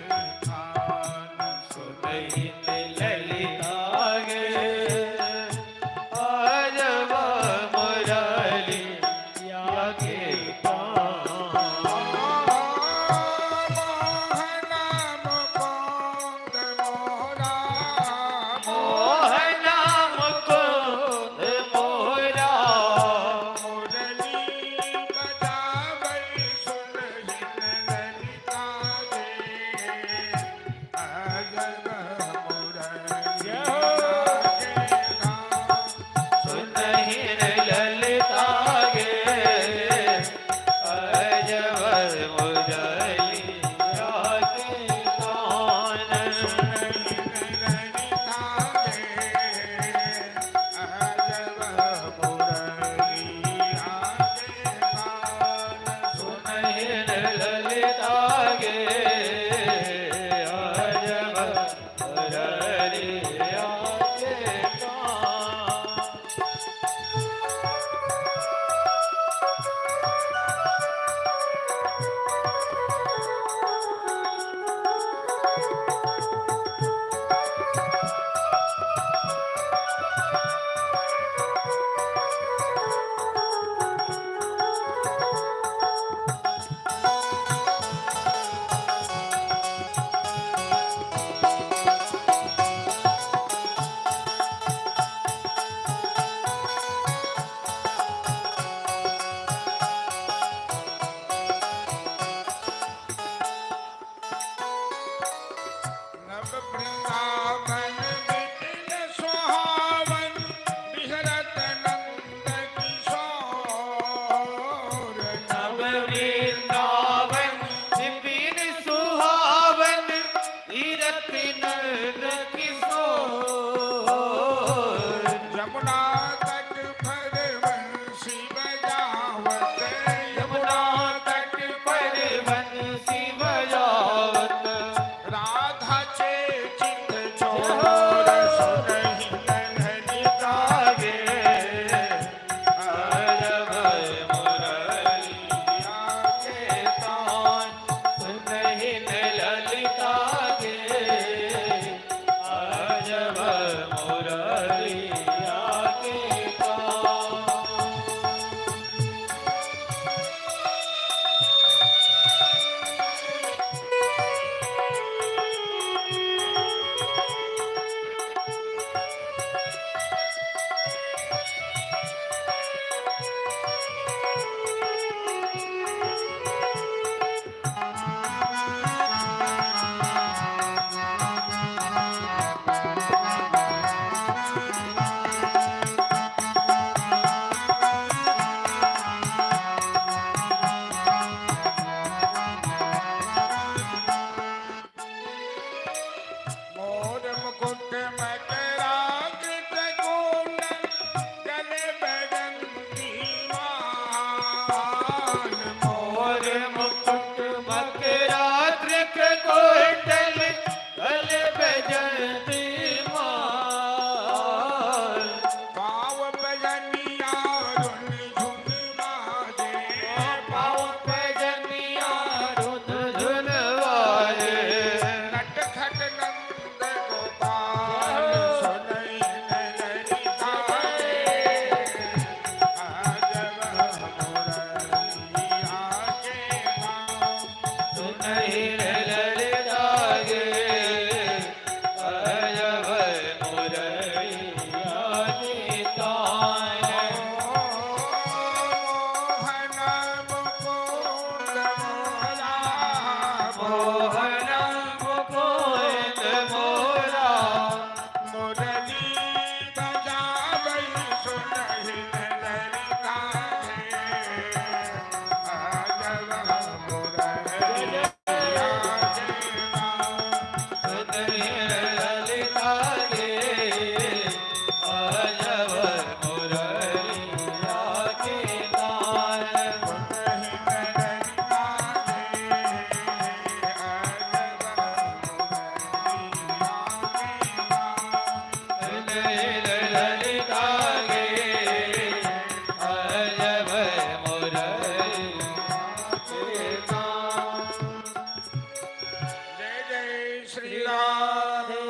श्री राधे।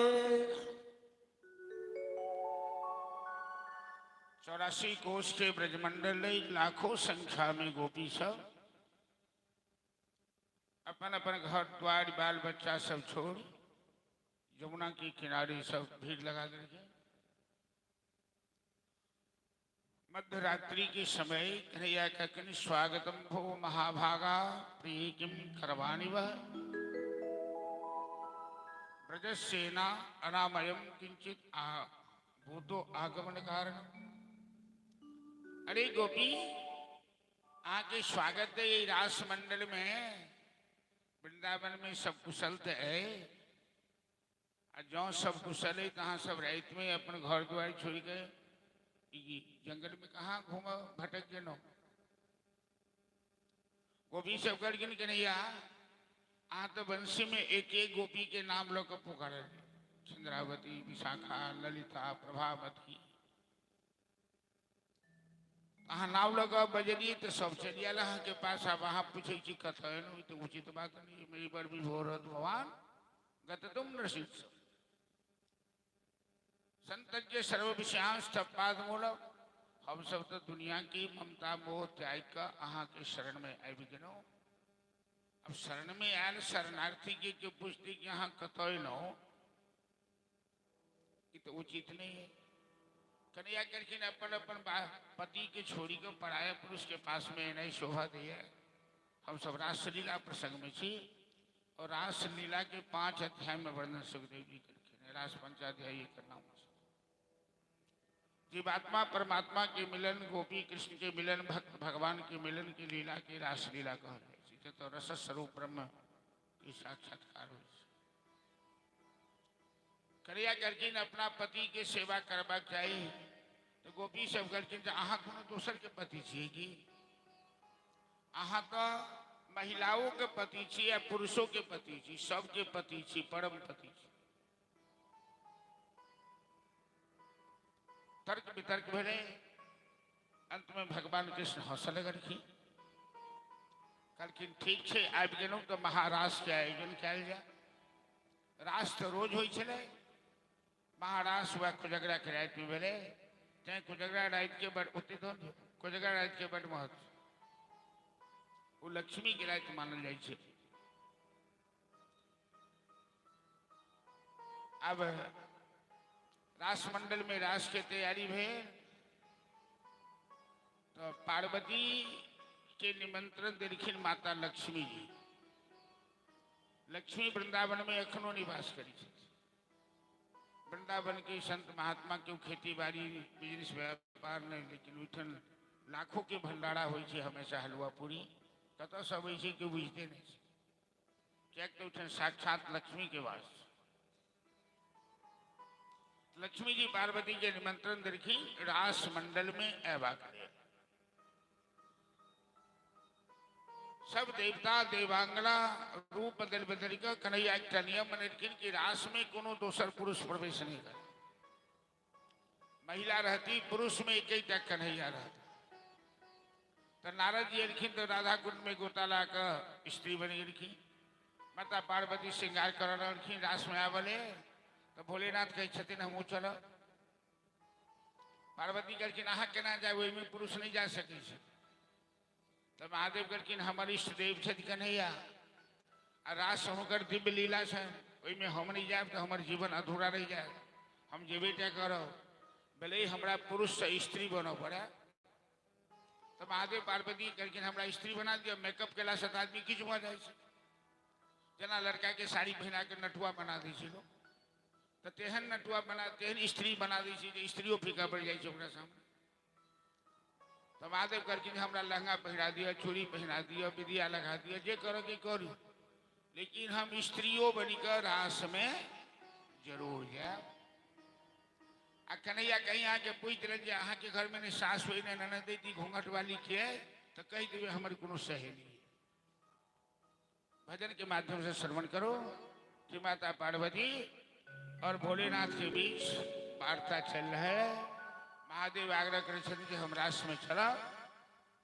84 कोष के ब्रजमंडल लाखों संख्या में गोपी सब अपन अपन घर द्वार बाल बच्चा सब छोड़ यमुना के किनारे सब भीड़ लगा देंगे। मध्यरात्रि के समय कन्हैया कहनि स्वागतम भो महाभागा प्रिय किम करवाणी वह ब्रजसेना अनामयम किंचित भूतो आगमन कारण। अरे गोपी, आके स्वागत है रास मंडल में, वृंदावन में सब कुशल तो है। आ जो सब कुशल है तहाँ सब रात में अपन घर द्वार छोड़ के जंगल में कहाँ घूम भटक गेलो। गोपी सब कहलखिन कन्हैया अहाँ तो बंसी में एक एक गोपी के नाम लऽ कऽ पुकारल, चंद्रावती, विशाखा, ललिता, प्रभावती। अहाँ नाम लऽ कऽ बजलियै तऽ सब चलि आयल अहाँके पास। आब अहाँ पूछै छी कतऽ एलहुँ, ई तऽ उचित बात नहि। मेरी पर भी भोरत भगवान गततुम नसीब संतज्ञ सर्व विषयांश पाद मूलक। हम सब तो दुनिया की ममता मोह त्याग कऽ अहाँके शरण में आबि गेलहुँ। अब शरण में आयल शरणार्थी के जो पूछते कि अहाँ कतऽ एलहुँ, ई तो उचित नहीं है। कन्हैया कहलखिन अपन अपन पति के छोड़ी के पराया पुरुष के पास में एनाइ शोभा दैया। हम सब रासलीला प्रसंग में छी और रासलीला के 5 अध्याय में वर्णन सुखदेव जी केलखिन। रास पंचाध्यायी एकर नाम छै। जीवात्मा परमात्मा के मिलन, गोपी कृष्ण के मिलन, भक्त भगवान के मिलन के लीला के रासलीला कहल जाइ छै। तो रस स्वरूप ब्रह्म के साक्षात्कार होइ छै। कन्हैया कहलखिन अपना पति के सेवा करबाक चाही। तो गोपी सब कहलखिन जे अहाँ कोनो दोसर के पति छियै की? अहाँ तो महिलाओं के पति छी आ पुरुषों के पति छी, सबके पति छी, परम पति छी। तर्क वितर्क भेलै। अंत में भगवान कृष्ण हंसऽ लगलखिन, कहलखिन ठीक छै, आबि गेलहुँ तऽ महारास के आयोजन कयल जाय। रास तऽ रोज होइ छलै, महारास वएह कोजगरा के रातिमे भेलै। तैं कोजगरा राति के बड़ ओते तो कोजगरा राति के बड़ महत्व, ओ लक्ष्मी के राति मानल जाइ छै। अब रासमंडल में रास के तैयारी भेल तो पार्वती के निमंत्रण देलखिन माता लक्ष्मी जी। लक्ष्मी वृंदावन में एखनो निवास करै छथिन। वृंदावन के संत महात्मा के खेती बाड़ी बिजनेस व्यापार नहीं, लेकिन ओहिठाम लाखों के भंडारा होइ छै हमेशा, हलुआ पूरी कतऽसँ अबै छै केओ बुझिते नहि छै, किएक तऽ ओहिठाम साक्षात लक्ष्मी के वास। लक्ष्मी जी पार्वती के निमंत्रण देलखिन रास मंडल में अयबाक लेल। सब देवता देवांगना रूप बदल बदल के कन्हैया एकटा नियम बनेलखिन कि रास में कोनो दोसर पुरुष प्रवेश नहीं करे, महिला रहती, पुरुष में एक एकटा कन्हैया रहती। तो नारद जी एलखिन तो राधा कुंड में गोता ला कऽ स्त्री बनि गेलखिन। माता पार्वती श्रृंगार कर रहलखिन रास में आबले, तो भोलेनाथ कहै छथिन हमहूँ चलब। पार्वती कहलखिन अहाँ केना जायब, ओहिमे पुरुष नहीं जा सकै छै। तऽ महादेव कहलखिन हमर इष्ट देव छथि कन्हैया आ रास हुनकर दिव्य लीला छनि, ओहिमे हम नहीं जायब तऽ हमर जीवन अधूरा रहि जायत, हम जेबे टा करब, भले ही हमरा पुरुषसँ स्त्री बनऽ पड़य। तऽ महादेव पार्वती कहलखिन हमरा स्त्री बना दिअ। मेकअप केलासँ तऽ आदमी किछु भऽ जाइ छै, जेना लड़का के साड़ी पहिना के नटुआ बना दै छै लोक, तऽ तेहन नटुआ बना तेहन स्त्री बना दै छै जे स्त्रियो फीका पड़ि जाइ छै ओकरा सामने। तऽ महादेव कहलखिन हमरा लहंगा पहिरा दिअ, चूड़ी पहिरा दिअ, विदिया लगा दिअ, जे करऽ के करू, लेकिन हम स्त्रियो बनिकऽ रास में जरूर जायब। आ कन्हैया कहीं अहाँके पूछि देलनि जे अहाँके घरमे ने सास होइ ने ननद अइ, घूंघट वाली के अइ, तऽ कहि देबै हमर कोनो सहेली। भजन के माध्यम से श्रवण करो कि माता पार्वती और भोलेनाथ के बीच वार्ता चल रहा है। महादेव आग्रह करै छथिन जे हम रास में चलब।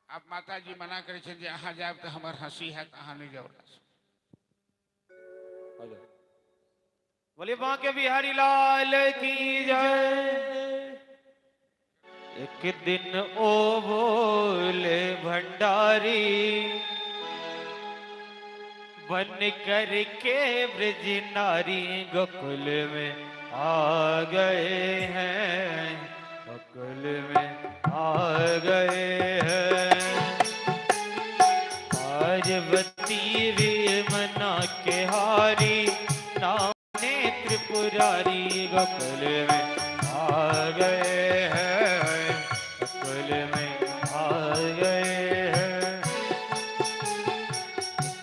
आब माता जी मना करै छथिन जे अहाँ जायब तऽ हमर हंसी हैत, अहाँ नहि जाउ रास। हेलो। बोले बांके बिहारी लाल की जय। एक दिन ओ बोले भंडारी, बन करके ब्रज नारी गोकुल में आ गए हैं, गोकुल में आ गए हैं। पार्वती भी मना के हारी, नाम त्रिपुरारी गोकुल में आ गए हैं, गोकुल में आ गए हैं।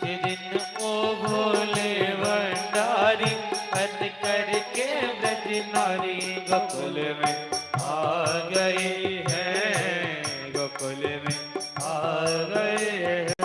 एक दिन ओ भोले भंडारी, बन करके ब्रज नारी गोकुल में आ गए हैं, गोकुल में आ गए हैं।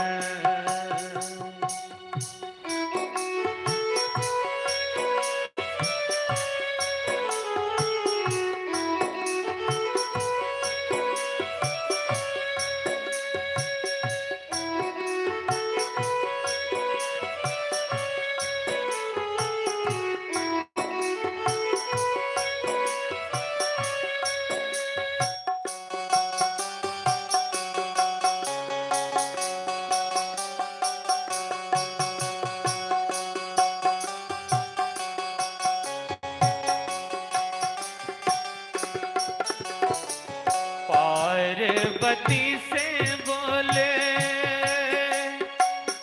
पार्वती से बोले,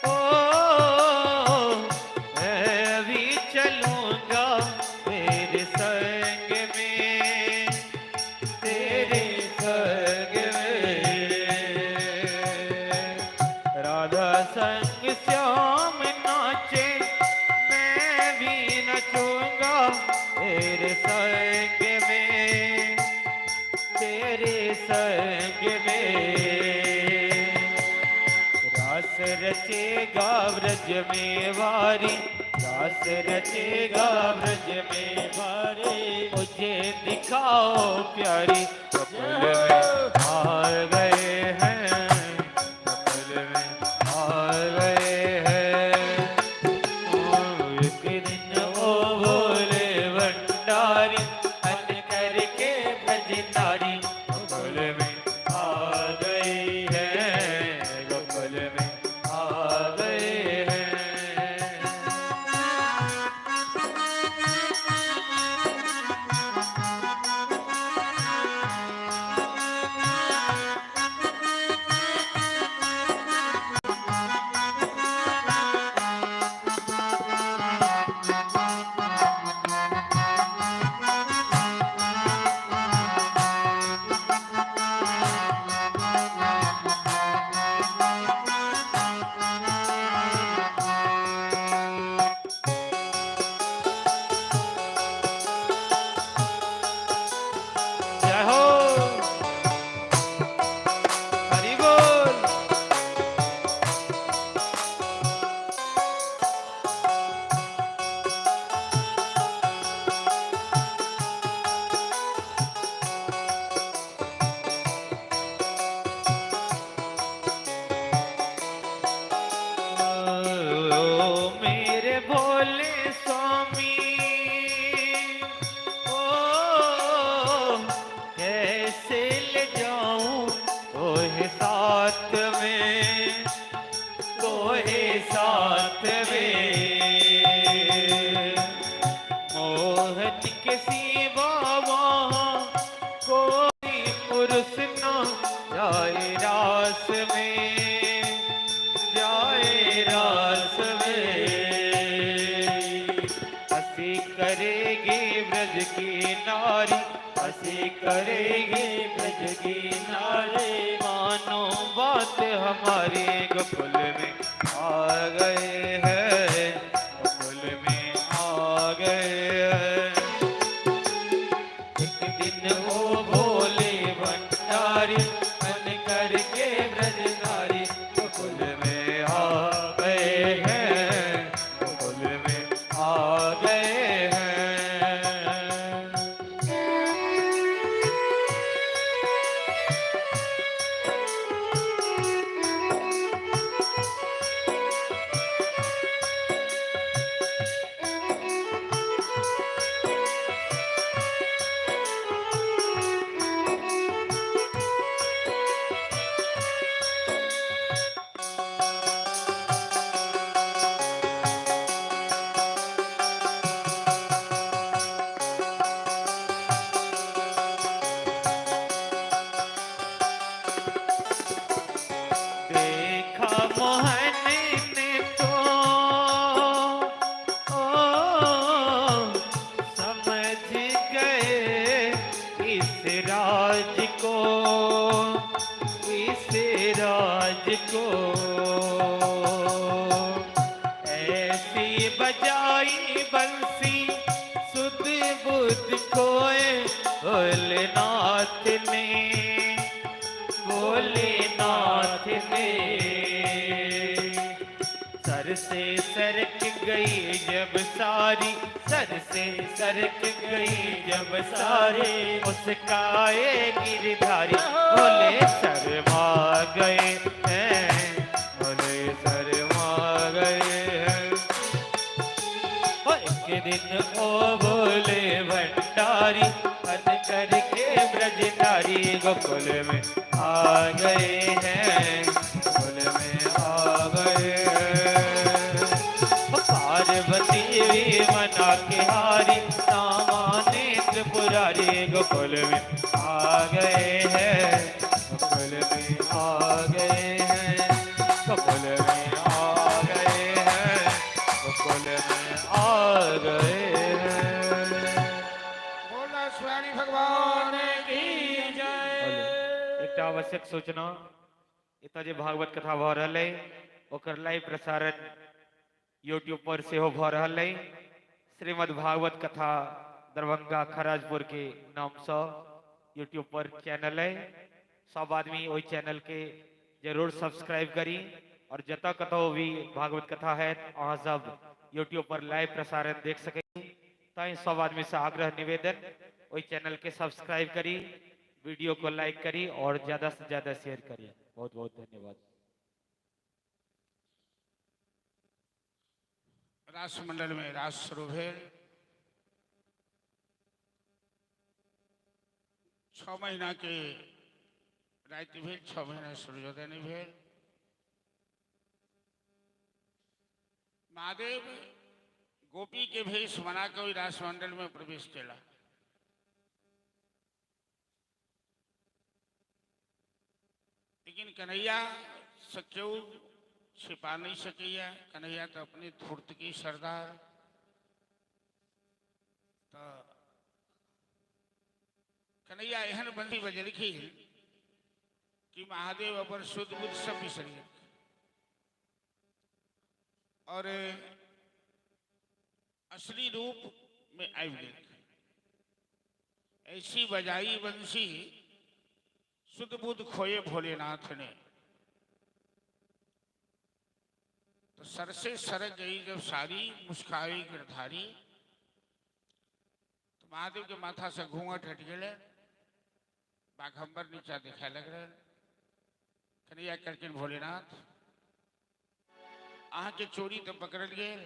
ओ मैं भी चलूंगा तेरे संग में, तेरे संग में। राधा संग श्याम नाचे, मैं भी नचूंगा तेरे संग में, तेरे संग में। रास रचेगा ब्रज में वारी, रास रचेगा ब्रज में वारी, मुझे दिखाओ प्यारी। गोकुल में आ गए हैं, गोकुल में आ गए हैं। एक दिन ओ भोले भंडारी, बन करके ब्रज नारी गोकुल में आ गई है, गोकुल में आ गए हैं। जय हो, हरि बोल। ओ मेरे भोले स्वामी, ओ कैसे ले जाऊं तोहे साथ में, तोहे साथ में। मोहन के सिवा वहाँ कोई पुरुष न जाए रास में, जाए रास में। हंसी करेगी ब्रज की नारी, हंसी करेगी ब्रज की नारी, मानो बात हमारी। गोकुल में आ गए हैं, गोकुल में आ गए हैं। एक दिन ओ भोले भंडारी, बन करके ब्रज नारी गोकुल में आ गए हैं, गोकुल में आ गए हैं। मोहन ने तो ओ समझ गए इस राज को, इस राज को। ऐसी बजाई बंसी सुध बुध खोए भोलेनाथ ने, भोलेनाथ ने। सर से सरक गई जब सारी, सर से सरक गई जब सारे, उसका ये गिरधारी भोले शर्मा गए हैं, भोले शर्मा गए हैं। ओ एक दिन ओ भोले भंडारी हद करके ब्रजनारी गोकुल में आ गए हैं, गोकुल में आ गए हैं। ओ पार्वती भी मना के हारी, सामाने त्रिपुरारी गोकुल में आ गए हैं, गोकुल में आ गए हैं, गोकुल में आ गए हैं, गोकुल में आ गए हैं। बोला स्वामी भगवान की हेलो। एकटा आवश्यक सूचना, एतऽ जे भागवत कथा भऽ रहल अइ ओकर लाइव प्रसारण यूट्यूब पर सेहो भऽ रहल अइ। श्रीमद् भागवत कथा दरभंगा खराजपुर के नामसँ यूट्यूब पर चैनल अइ। सब आदमी ओहि चैनल के जरूर सब्सक्राइब करी और जतऽ कतौ भी भागवत कथा हैत अहाँ सब यूट्यूब पर लाइव प्रसारण देख सकै छी। तैं सब आदमी से आग्रह निवेदन, ओहि चैनल के सब्सक्राइब करी, वीडियो को लाइक करी और ज्यादा से ज्यादा शेयर करी। बहुत बहुत धन्यवाद। रास मंडल में रास शुरू भेल। 6 महीना के राति भेल, 6 महीना सूर्योदय नहीं भेल। महादेव गोपी के भेष बना के ओहि रासमंडल में प्रवेश केला। लेकिन कन्हैया से केओ छिपा नहीं सकैया। कन्हैया तो अपने धूर्त की सरदार, तो कन्हैया एहन बंदी बजलखिन कि महादेव अपन शुद्ध बुद्ध सब बिसरि गेलखिन और असली रूप में आबि गेलखिन। ऐसी बजाई बंसी शुद्ध बुद्ध खोए भोलेनाथ ने। तो सर से सरक गई जब सारी मुस्काई गिरधारी, तो महादेव के माथा से घूंघट हट गए, बाघम्बर नीचा दिखाई लग रहे। कन्हैया कहलखिन भोलेनाथ अहाँ के चोरी तो पकड़ल गेल,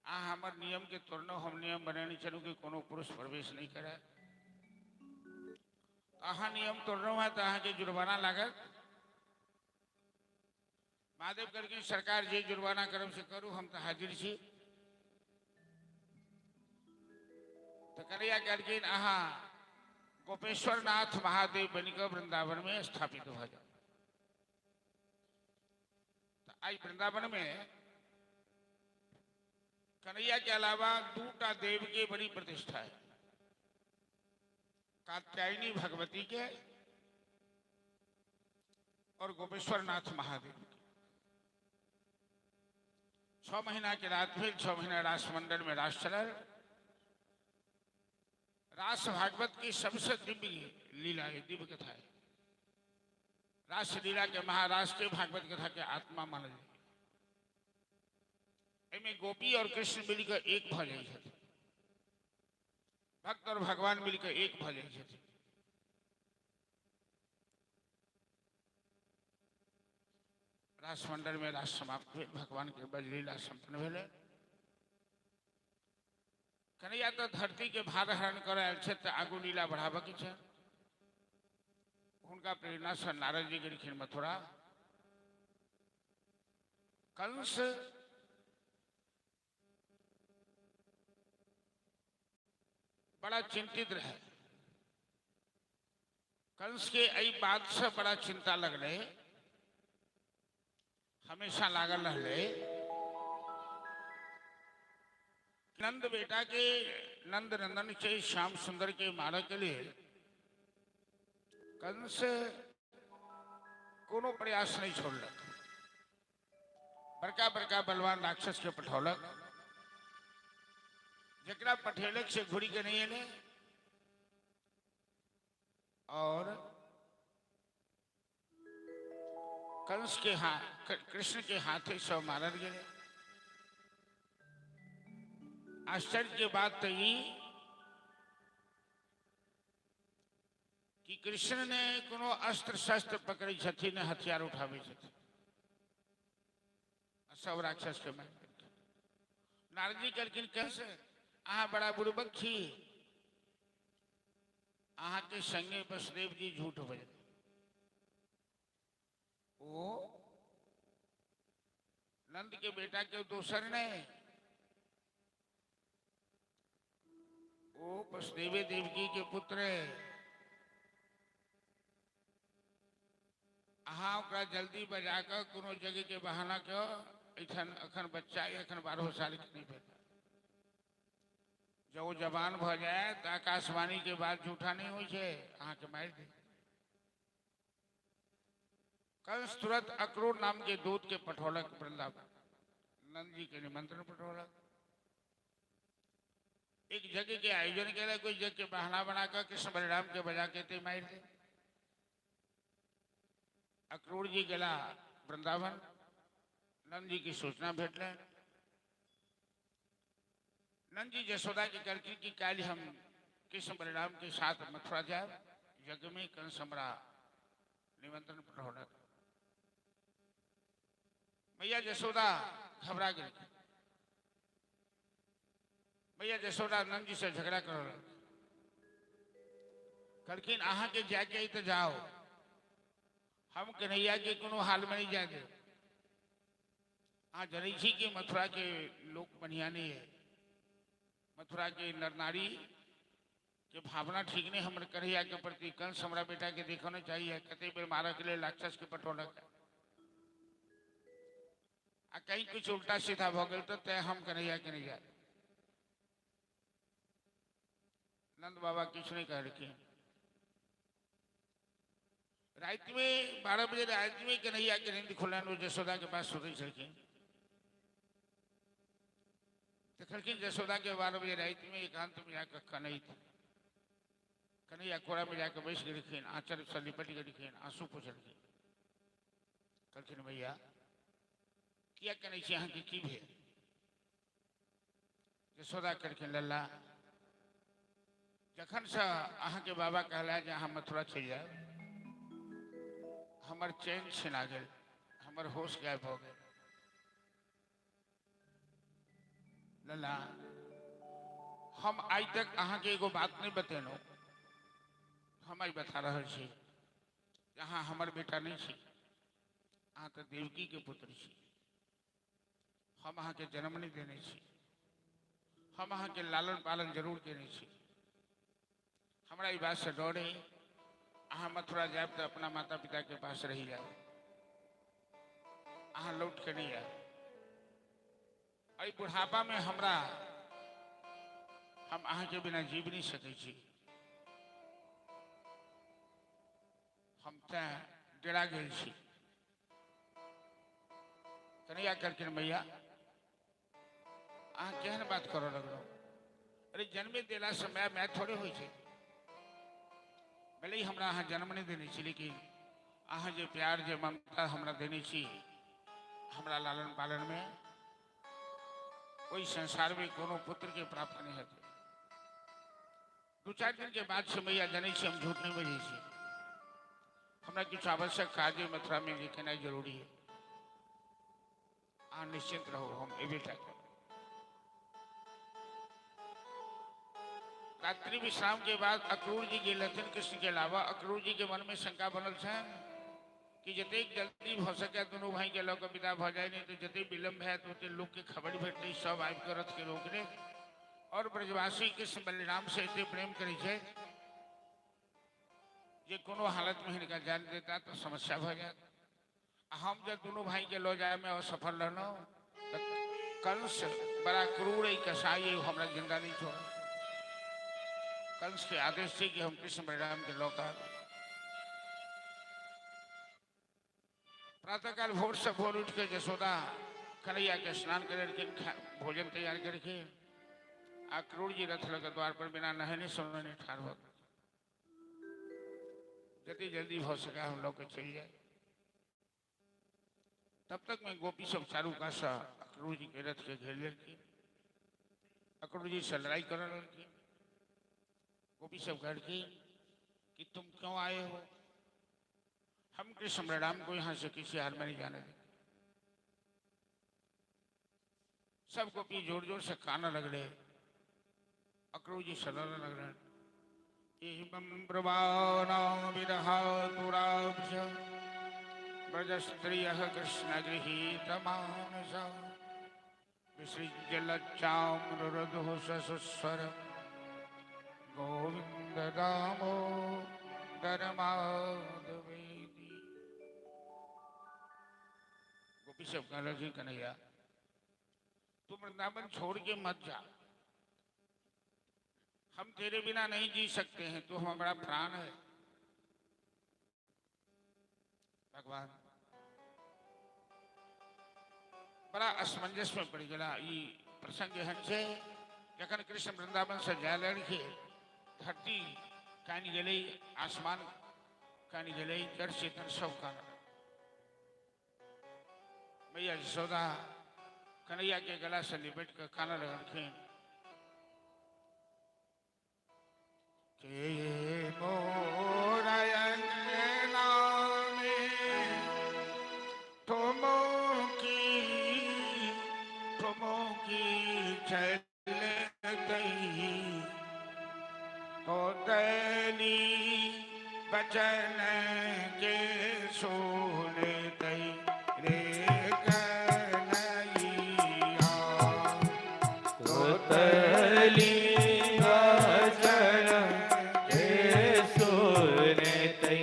अहाँ हमर नियम के तोड़नो, हम नियम बनेने छलहुँ कि कोनो पुरुष प्रवेश नहीं करे, अहाँ नियम तोड़नो है तो अहाँ के जुर्माना लागत। महादेव कहलखिन सरकार जे जुर्माना करब से करू, हम तो हाजिर छी। तो कन्हैया कहलखिन अहाँ गोपेश्वर नाथ महादेव बनिकऽ वृंदावन में स्थापित भऽ जाउ। तो आई वृंदावन में कन्हैया के अलावा दूटा देव के बड़ी प्रतिष्ठा है, कात्यायनी भगवती के और गोपेश्वर नाथ महादेव के। 6 महीना के रात भेल, 6 महीना रासमंडल में रास चलल। रास भागवत की सबसे दिव्य लीला है, दिव्य कथा है। रास लीला के महारास के भागवत कथा के आत्मा मानल जाय। एहिमे गोपी और कृष्ण मिलकर एक भऽ जाइ छथिन, भक्त और भगवान मिलकर एक भऽ जाइ छथिन। रासमंडल में रास समाप्त भेल, भगवान के बजलीला संपन्न भेलै। कन्हैया तो धरती के भार हरण करऽ आयल छथि तऽ आगू लीला बढ़ाबऽ के छै। हुनका प्रेरणा से नारद जी गेलखिन मथुरा। कंस बड़ा चिंतित रहे। कंस के एहि बात से बड़ा चिंता लगलै हमेशा लागल रहलै। नंद बेटा के नंद नंदन के श्याम सुंदर के मारऽ के लेल कंस कोनो प्रयास नहीं छोड़लक। बड़का बड़का बलवान राक्षस के पठौलक, जकरा पठेलक से घुरी के नहीं एलै और कंस के हाथ कृष्ण के हाथे सब मारल गेलै। आश्चर्य के बात तो ई कि कृष्ण ने कोनो अस्त्र शस्त्र पकड़ै छथिन, ने हथियार उठाबै छथिन, सब राक्षस के मारि देलखिन। नारद जी कहलखिन कंस अहाँ बड़ा बुड़बक छी, अहाँके संगे वसुदेव जी झूठ बजल। ओ नंद के बेटा के दोसर नहीं, ओ वसुदेवे देवकी के पुत्र है। अहाँ ओकरा जल्दी बजा कऽ कोनो जगह के बहाना के एठन अखन बच्चा अइ, अखन 12 साल के नहीं भेल, जब वो जवान भऽ जाए तऽ आकाशवाणी के बात झूठा नहीं होइ छै, अहाँके मारि दे। कंस तुरंत अक्रूर नाम के दूत के पठौलक वृंदावन, नंद जी के निमंत्रण पठौलक। एक यज्ञ के आयोजन केलक, कोई यज्ञ के बहाना बनाकर कृष्ण बलराम के बजा के ते मारि दे। अक्रूर जी गेला वृंदावन, नंद जी की सूचना भेटलनि। नंद जी यशोदा के कहलखिन कि काल्हि हम कृष्ण बलराम के साथ मथुरा जायब, यज्ञ में कंस हमरा निमंत्रण पठौलक। मैया यशोदा घबरा गेलखिन। मैया यशोदा नंद जी से झगड़ा कर कहलखिन अहाँ के जाके तो जाओ, हम कन्हैया के कोनो हाल में नहीं जाए देब। अहाँ जनै छी कि मथुरा के लोग बढ़िया नहीं है, मथुरा के नर नारी के भावना ठीक नहीं हमर कन्हैया के प्रति। कंस हमरा बेटा के देखो नहीं चाहिए, कते बेर मारऽ के लेल राक्षस के पठौलक आ कहीं कुछ उल्टा सीधा भऽ गेल तऽ तैं हम कन्हैया के नहीं जाए। नंद बाबा किछु नहीं कहलखिन। राति में 12 बजे राति में कन्हैया के नींद खुलनि, ओ यशोदा के पास सुतै छलखिन। देखलखिन यशोदा के 12 बजे राति में एकांत में जाकर कनैत, कन्हैया कोरा में जाकर बैस गेलखिन, आंचल से लिपट गेलखिन, आंसू पोछलखिन। कहलखिन भैया किया कनै छी, अहाँके की भेल? यशोदा कहलखिन लल्ला, जखन से अहाँके बाबा कहला जे अहाँ मथुरा चलि जायब, हमर चैन छिना गेल, हमर होश गायब भऽ गेल। लल्ला हम आइ तक अहाँके एगो बात नहीं बतेलहुँ, हम आइ बता रहल छी अहाँ हमर बेटा नहीं छी, अहाँ तऽ देवकी के पुत्र छी, हम अहाँके जन्म नहीं देने छी, हम अहाँके लालन पालन जरूर केने छी। हमरा ई बात से डर है, अहाँ मथुरा जायब तऽ अपना माता पिता के पास रहि जायब, अहाँ लौट के नहीं आयब। एहि बुढ़ापा में हमरा हम अहाँके बिना जीव नहीं सकै छी, हम तैं डेरा गेल छी। कन्हैया कहलखिन भैया अहाँ केहन बात करऽ लगलहुँ? अरे जन्मे देला से my my थोड़े होइ छै, भले ही हमरा अहाँ जन्म नहीं देने छी, लेकिन अहाँ जे प्यार जे ममता हमरा देने छी, हमरा लालन पालन में ओहि संसार में कोनो पुत्र के प्राप्त नहीं हेतै। 2-4 दिन के बाद से मैया जनै छी हम झूठ नहीं बजै छी, हमरा किछु आवश्यक काज मथुरा में जे केनाइ जरूरी है, अहाँ निश्चिंत रहू, हम एबे टा करब। रात्रि विश्राम के बाद अक्रूर जी गेल रहथिन कृष्ण के अलावा। अक्रूर जी के मन में शंका बनल छनि कि जतेक जल्दी भऽ सके दुनू भाई के लऽ कऽ विदा भऽ जाय, नहीं तो जतेक विलम्ब हैत ओते लोक के खबर भेटतै, सब आबि कऽ रथ के रोक लेत। और ब्रजवासी कृष्ण बलराम से एते प्रेम करै छै जे कोनो हालत में हिनका जान देता तो समस्या भऽ जायत। आ हम जब दोनों भाई के लऽ जायमे असफल रहलहुँ तऽ कंस बड़ा क्रूर है, कसाई है, हमरा जिंदा नहीं छोड़। कंस के आदेश छै कि हम कृष्ण बलराम के लऽ कऽ प्रातःकाल भोर से भोर उठ के जसोदा कन्हैया के स्नान करके भोजन तैयार करके आ क्रूर जी रथ लग द्वार पर बिना नहेने सोने ठाढ़ हो, जल्दी जल्दी हो सका हम लोग के चल जाए। तब तक मैं गोपी सब चारू का सा अक्रूर जी के रथ के घेर लेलखिन, अक्रूर जी से लड़ाई कर लड़खिन। गोपी सब कहलखिन कि तुम क्यों आए हो, हम कृष्ण बलराम को यहाँ से किसी हाल में नहीं जाने देंगे। सब गोपी जोर जोर से काना लग रहे, अक्रूर जी से लड़ने लग रहे। एवं ब्रुवाणो विरहातुराब्ज ब्रजस्त्रियः कृष्ण गृहीतमानस विसृज्य लज्जां रुरुदुः ससुस्वरं गोविन्द दामोदर माधवेति। गोपी सब कह रहे कन्हैया तुम वृंदावन छोड़ के मत जा, हम तेरे बिना नहीं जी सकते हैं, तू हमारा प्राण है। भगवान बड़ा असमंजस में पड़ गया। ई प्रसंग एहन छै जखन कृष्ण वृंदावन से जाय लगलखिन, धरती कानि गेलै, आसमान कानि गेलै, जड़ चेतन सब कान। मैया यशोदा कन्हैया के गला से लिपट कर कान लगलखिन के मोर अंगना में तुमों की चल गई तो दली बचन के सोने दई रे कन्हैया। तोतली वचन के सुने तई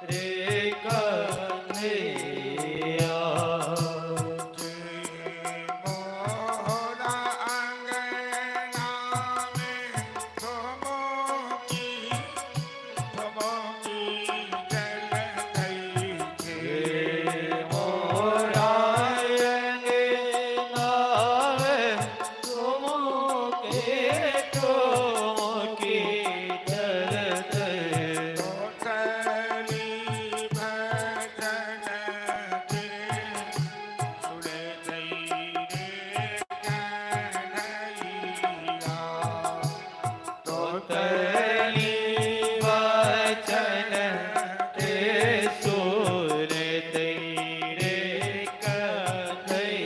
रे कन्हैया। के मोरा अंगना में तुमों की चल गई के के मोरा अंगना में तुमके तुमकी चलत तोतली भजन के सुने दई रे कन्हैया। तोतली वचन के सुने तई रे कन्हैया।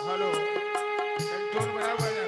हेलो, कंट्रोल बराबर है।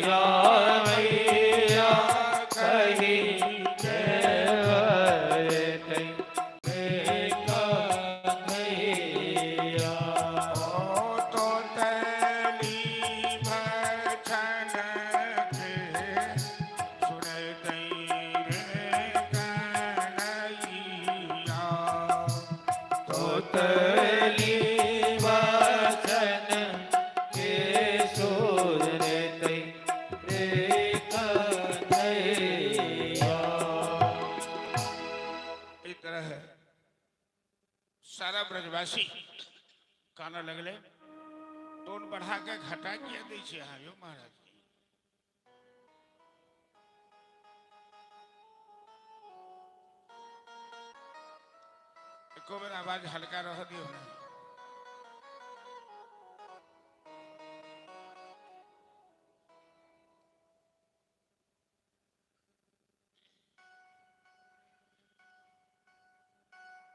मैया मैया कही केवट रे कन्हैया। ओ तो तली बचन के सुनतई रे कन्हैया। तोतली वचन के सुनते रे कन्हैया। ई तरह सारा ब्रजवासी कानऽ लगले। टोन बढ़ा के घटा किया दै छै अहाँ यौ महाराज? एको बेर आवाज हल्का रह दियौ ने।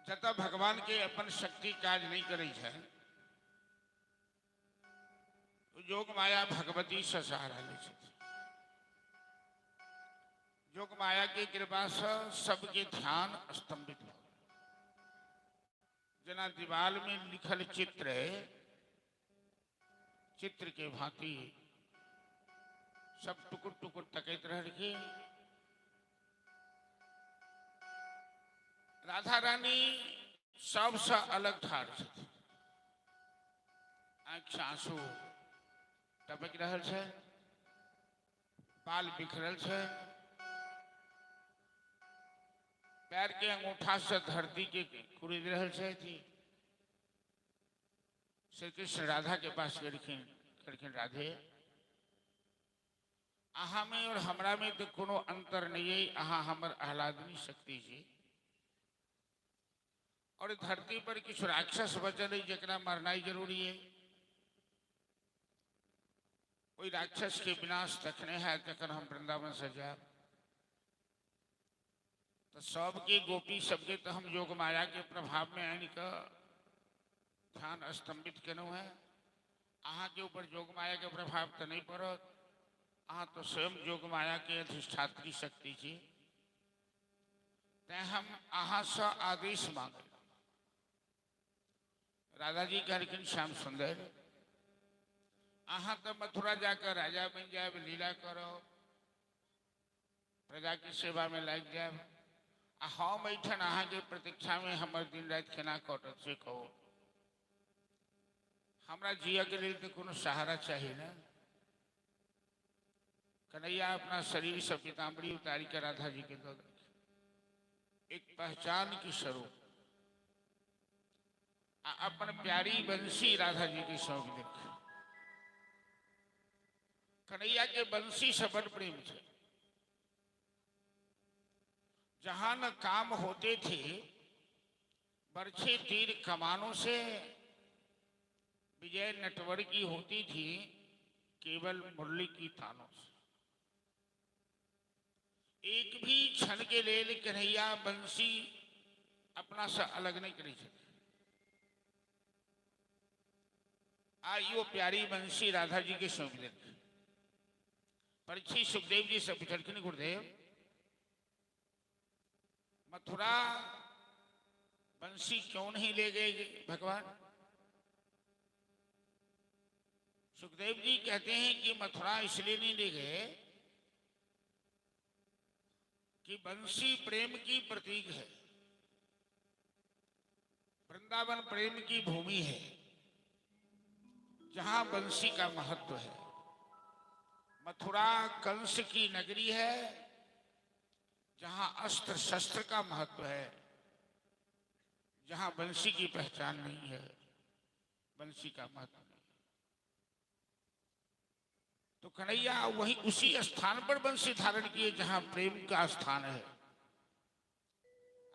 जतऽ भगवान के अपन शक्ति काज नहीं करै छै, योग माया भगवती से सहारा लै छथिन। योग माया के कृपा से सबके ध्यान स्तंभित भऽ गेल। जेना दीवाल में लिखल चित्र है, चित्र के भांति सब टुकुर टुकुर तकैत रहलखिन। राधा रानी सबसँ अलग ठाढ़ छथिन। आँखि से आंसू टपकि रहल छै, बाल बिखरल छै, पैर के अंगूठा से धरती के कुरैद रहल छथि। श्री कृष्ण राधा के पास गेलखिन, कहलखिन, राधे, अहाँ में और हमरा में तो कोनो अंतर नहीं है। अहाँ हमर आह्लादनी शक्ति छी और धरती पर किछु राक्षस बचल है जकरा मरनाइ जरूरी है। ओहि राक्षस के विनाश तखने है जखन हम वृंदावन से जायब। तो सबके गोपी सबके तो हम योग माया के प्रभाव में आनि कऽ ध्यान स्तंभित केलहुँ है। अहाँ के ऊपर योग माया के प्रभाव तो नहीं पड़त। अहाँ तो स्वयं योग माया के अधिष्ठात्री शक्ति छी। तैं हम अहाँ से आदेश मांगे। राधा जी कहलखिन, श्याम सुंदर, अहाँ तो मथुरा जाकर राजा बन जायब, लीला करब, प्रजा की सेवा में लागि जायब आ हम एहिठाम अहाँके प्रतीक्षा में हमर दिन राति केना कटत से कहू। हमरा जियके लेल तऽ कोनो सहारा चाही ने। कन्हैया अपना शरीर से पीताम्बरी उतारी के राधा जी के दऽ देलखिन, एक पहचान की स्वरूप, आ अपन प्यारी बंसी राधा जी के सौंप देलखिन। कन्हैया के बंसी से बड़ प्रेम छै। जहां न काम होते थे बरछे तीर कमानों से, विजय नटवर की होती थी केवल मुरली की तानों से। एक भी क्षण के लेल कन्हैया बंसी अपना से अलग नहीं करी छथिन। आ यो प्यारी बंसी राधा जी के सौंप देलखिन। परीक्षित सुखदेव जी से पुछलखिन, गुरुदेव, मथुरा बंसी क्यों नहीं ले गए भगवान? सुखदेव जी कहते हैं कि मथुरा इसलिए नहीं ले गए कि बंसी प्रेम की प्रतीक है, वृंदावन प्रेम की भूमि है जहां बंसी का महत्व है। मथुरा कंस की नगरी है जहां अस्त्र शस्त्र का महत्व है, जहां बंसी की पहचान नहीं है, बंसी का महत्व नहीं। तो कन्हैया वही उसी स्थान पर बंसी धारण किए जहां प्रेम का स्थान है।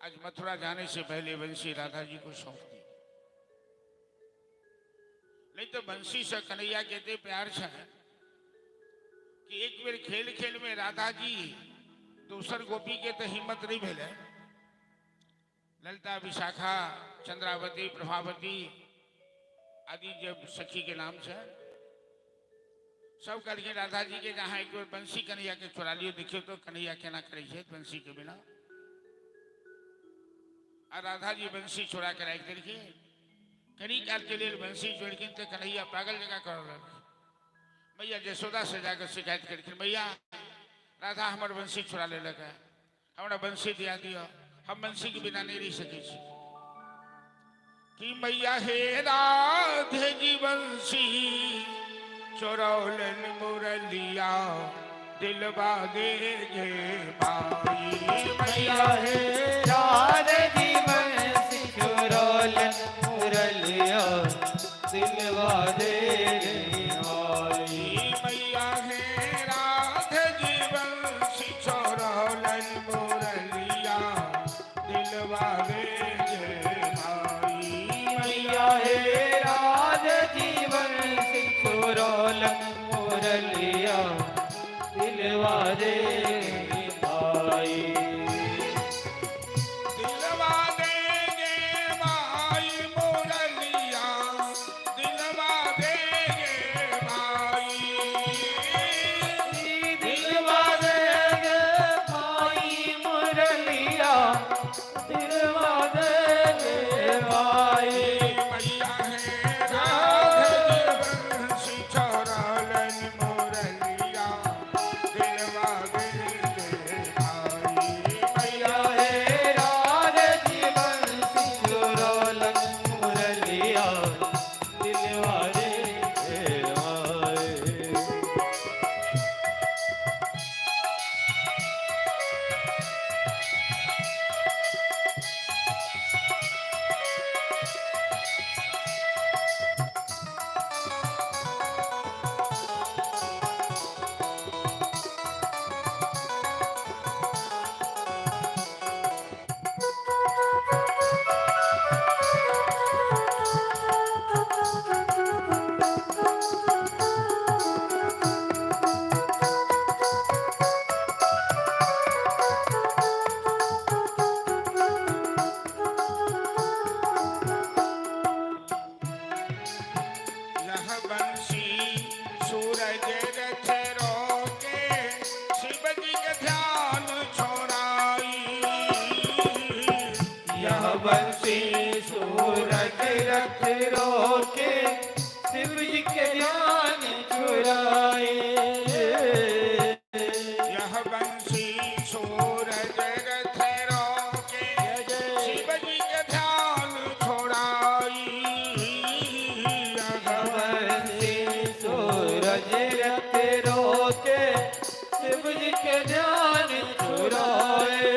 आज मथुरा जाने से पहले बंसी राधा जी को सौंप दी। नहीं तो बंसी से कन्हैया कहते प्यार से कि एक बेर खेल खेल में राधा जी दोसर गोपी के तो हिम्मत नहीं भेलै, ललिता, विशाखा, चंद्रावती, प्रभावती आदि जब सखी के नाम से सब कहलखिन राधा जी के अहाँ एक बेर बंसी कन्हैया के चोरा लियौ, देखियौ तो कन्हैया केना करै छै बंसी के बिना। आ राधा जी बंसी चोरा के राखि देलखिन। कनी काल के लेल बंसी चोरखिन तऽ कन्हैया पागल जकाँ करऽ लगलखिन। मैया जसोदा से जाकर शिकायत केलखिन, मैया राधा हमर बंसी चोरा लेलक है, हमरा बंसी दिया दिअ, हम बंसी के बिना नहीं रह सकै छी। कि मैया हे राधे जी बंसी चोरौलन मुरलिया दिलवा दे गे माई। मैया हे राधे जी बंसी चोरौलन मुरलिया दिलवा दे गे माई। मैया हे राधे जी बंसी चोरौलन मुरलिया दिलवा दे गे माई। मैया हे राधे जी बंसी चोरौलन मुरलिया दिलवा दे गे माई। दिलवा दे गे माई मुरलिया दिलवा दे गे माई। दिलवा दे गे माई मुरलिया दिलवा दे गे माई। मैया हे राधे जी बंसी चोरौलन मुरलिया दिलवा दे गे माई। मैया हे राधे जी बंसी चोरौलन मुरलिया दिलवा दे गे माई। यह बंसी सूरज रथ रोके शिव जी के ध्यान छोड़ाई। यह बंसी सूरज रथ रोके शिव जी के ध्यान चुराए। यह बंसी सूरज रथ रोके शिव जी के ध्यान छोड़ाई। यह बंसी सूरज रथ रोके शिव जी के ध्यान चुराए।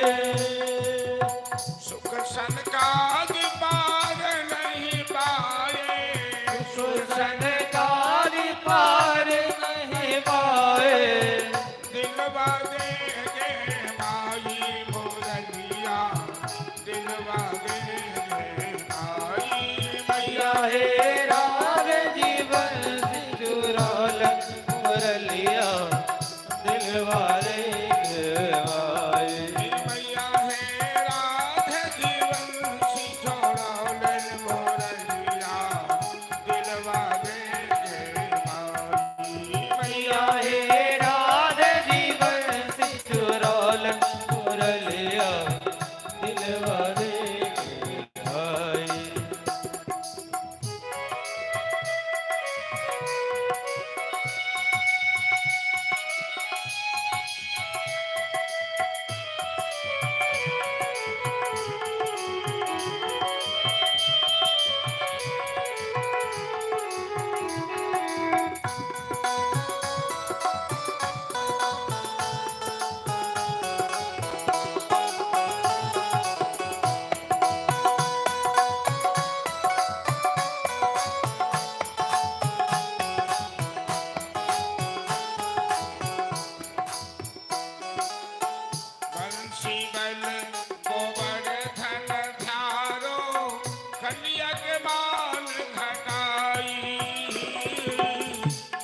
सुख सनकाद पार नहीं पाए। सुसनकार पार नहीं पाए। दिलवा दे गे माई मुरलिया दिलवा दे गे माई। मैया हे राम जीवन चुराल मुरलिया दिलवा रे आए। मैया हे राधे जीवन चोरौलन मुरलिया दिलवा दे गे माई। मैया हे राधे जीवन चुराल मुरलिया दिलवा रे आए। बंसी बल गोवर्धन धारो कलिया के मान घटाई।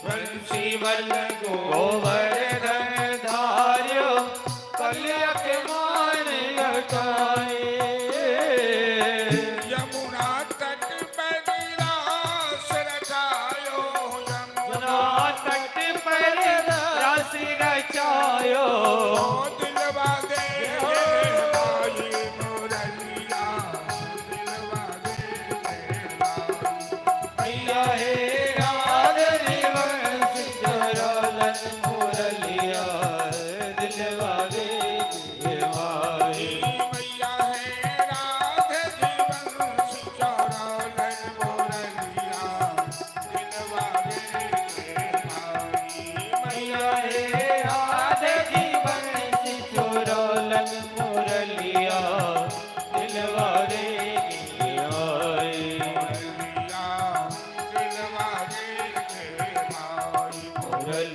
बंसी बल गोवर्धन धार्यो कलयक मान घटाए। यमुना तट पर रास रचायो। यमुना तट पर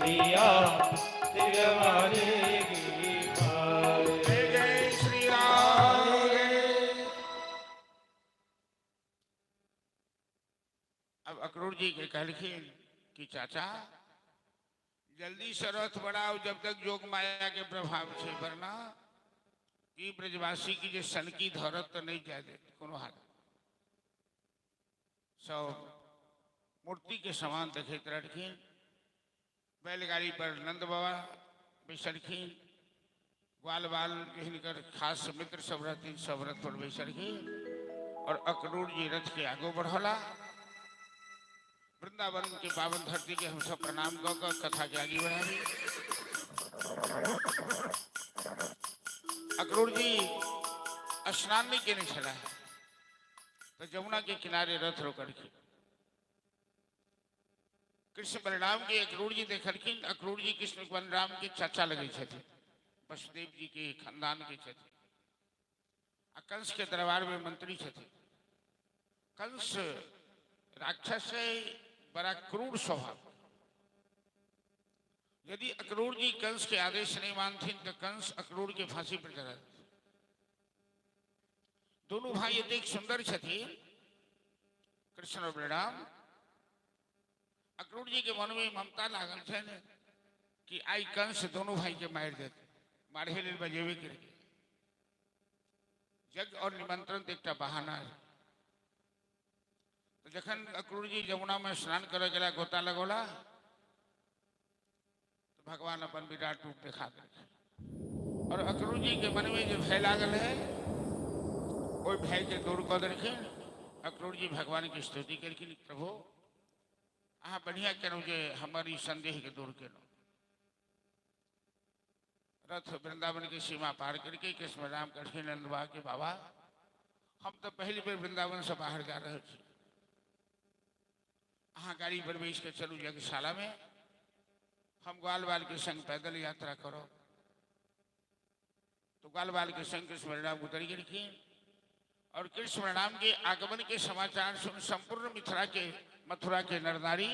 नदिया तिरवारे की पार। जय जय श्री राम। अब अक्रूर जी के कहलखिन कि चाचा जल्दी से रथ बढ़ाओ जब तक जोग माया के प्रभाव से, वरना ई ब्रजवासी की जे सनकी धरत तो नहीं जाए दे कोनो हाल। सब मूर्ति के समान देखैत रहलखिन। बैलगाड़ी पर नंद बाबा बैसलखिन, ग्वाल बाल हिनकर खास मित्र सब रहथिन, सब रथ पर बैसलखिन और अक्रूर जी रथ के आगू बढ़ौला। वृंदावन के पावन धरती के हम सब प्रणाम कऽ कऽ कथा के आगे बढ़ाबी। अक्रूर जी स्नान नहीं केने छलाह तो जमुना के किनारे रथ रोकलखिन। कृष्ण बलराम के अक्रूर जी देखलखिन। अक्रूर जी कृष्ण बलराम के चाचा लगे छथिन, वसुदेव जी के खानदान के छथिन आ कंस के दरबार में मंत्री छथिन। कंस राक्षस है, बड़ा क्रूर स्वभाव। यदि अक्रूर जी कंस के आदेश नहीं मानथिन तो कंस अक्रूर के फांसी पर चढ़ा देथिन। दोनों भाई एतेक सुंदर छथिन, कृष्ण और बलराम। अक्रूर जी के मन में ममता लागल छनि कि आई कंस दोनों भाई के मारि देत, मारे लेल बजेबे केलकै। यज्ञ और निमंत्रण तऽ एकटा बहाना है। तो जखन अक्रूर जी जमुना में स्नान करे गेला, गोता लगौला, तो भगवान अपन विराट रूप देखा देलखिन और अक्रूर जी के मन में जे भय लागल है ओहि भय के दूर कऽ देलखिन। अक्रूर जी भगवान के स्तुति केलखिन, प्रभु अहाँ बढ़िया केलहुँ जे हमर ई संदेह के दूर केलहुँ। रथ वृंदावन के सीमा पार करके कृष्ण राम कहलखिन नंद बाबा के, बाबा हम तो पहली बेर वृंदावन से बाहर जा रहल छी, अहाँ गाड़ी पर बैस के चलू यज्ञशाला में, हम ग्वाल बाल के संग पैदल यात्रा करो। तो ग्वाल बाल के संग कृष्ण बलराम उतर गेलखिन और कृष्ण बलराम के आगमन के समाचार सुन संपूर्ण मिथिला के मथुरा के नर नारी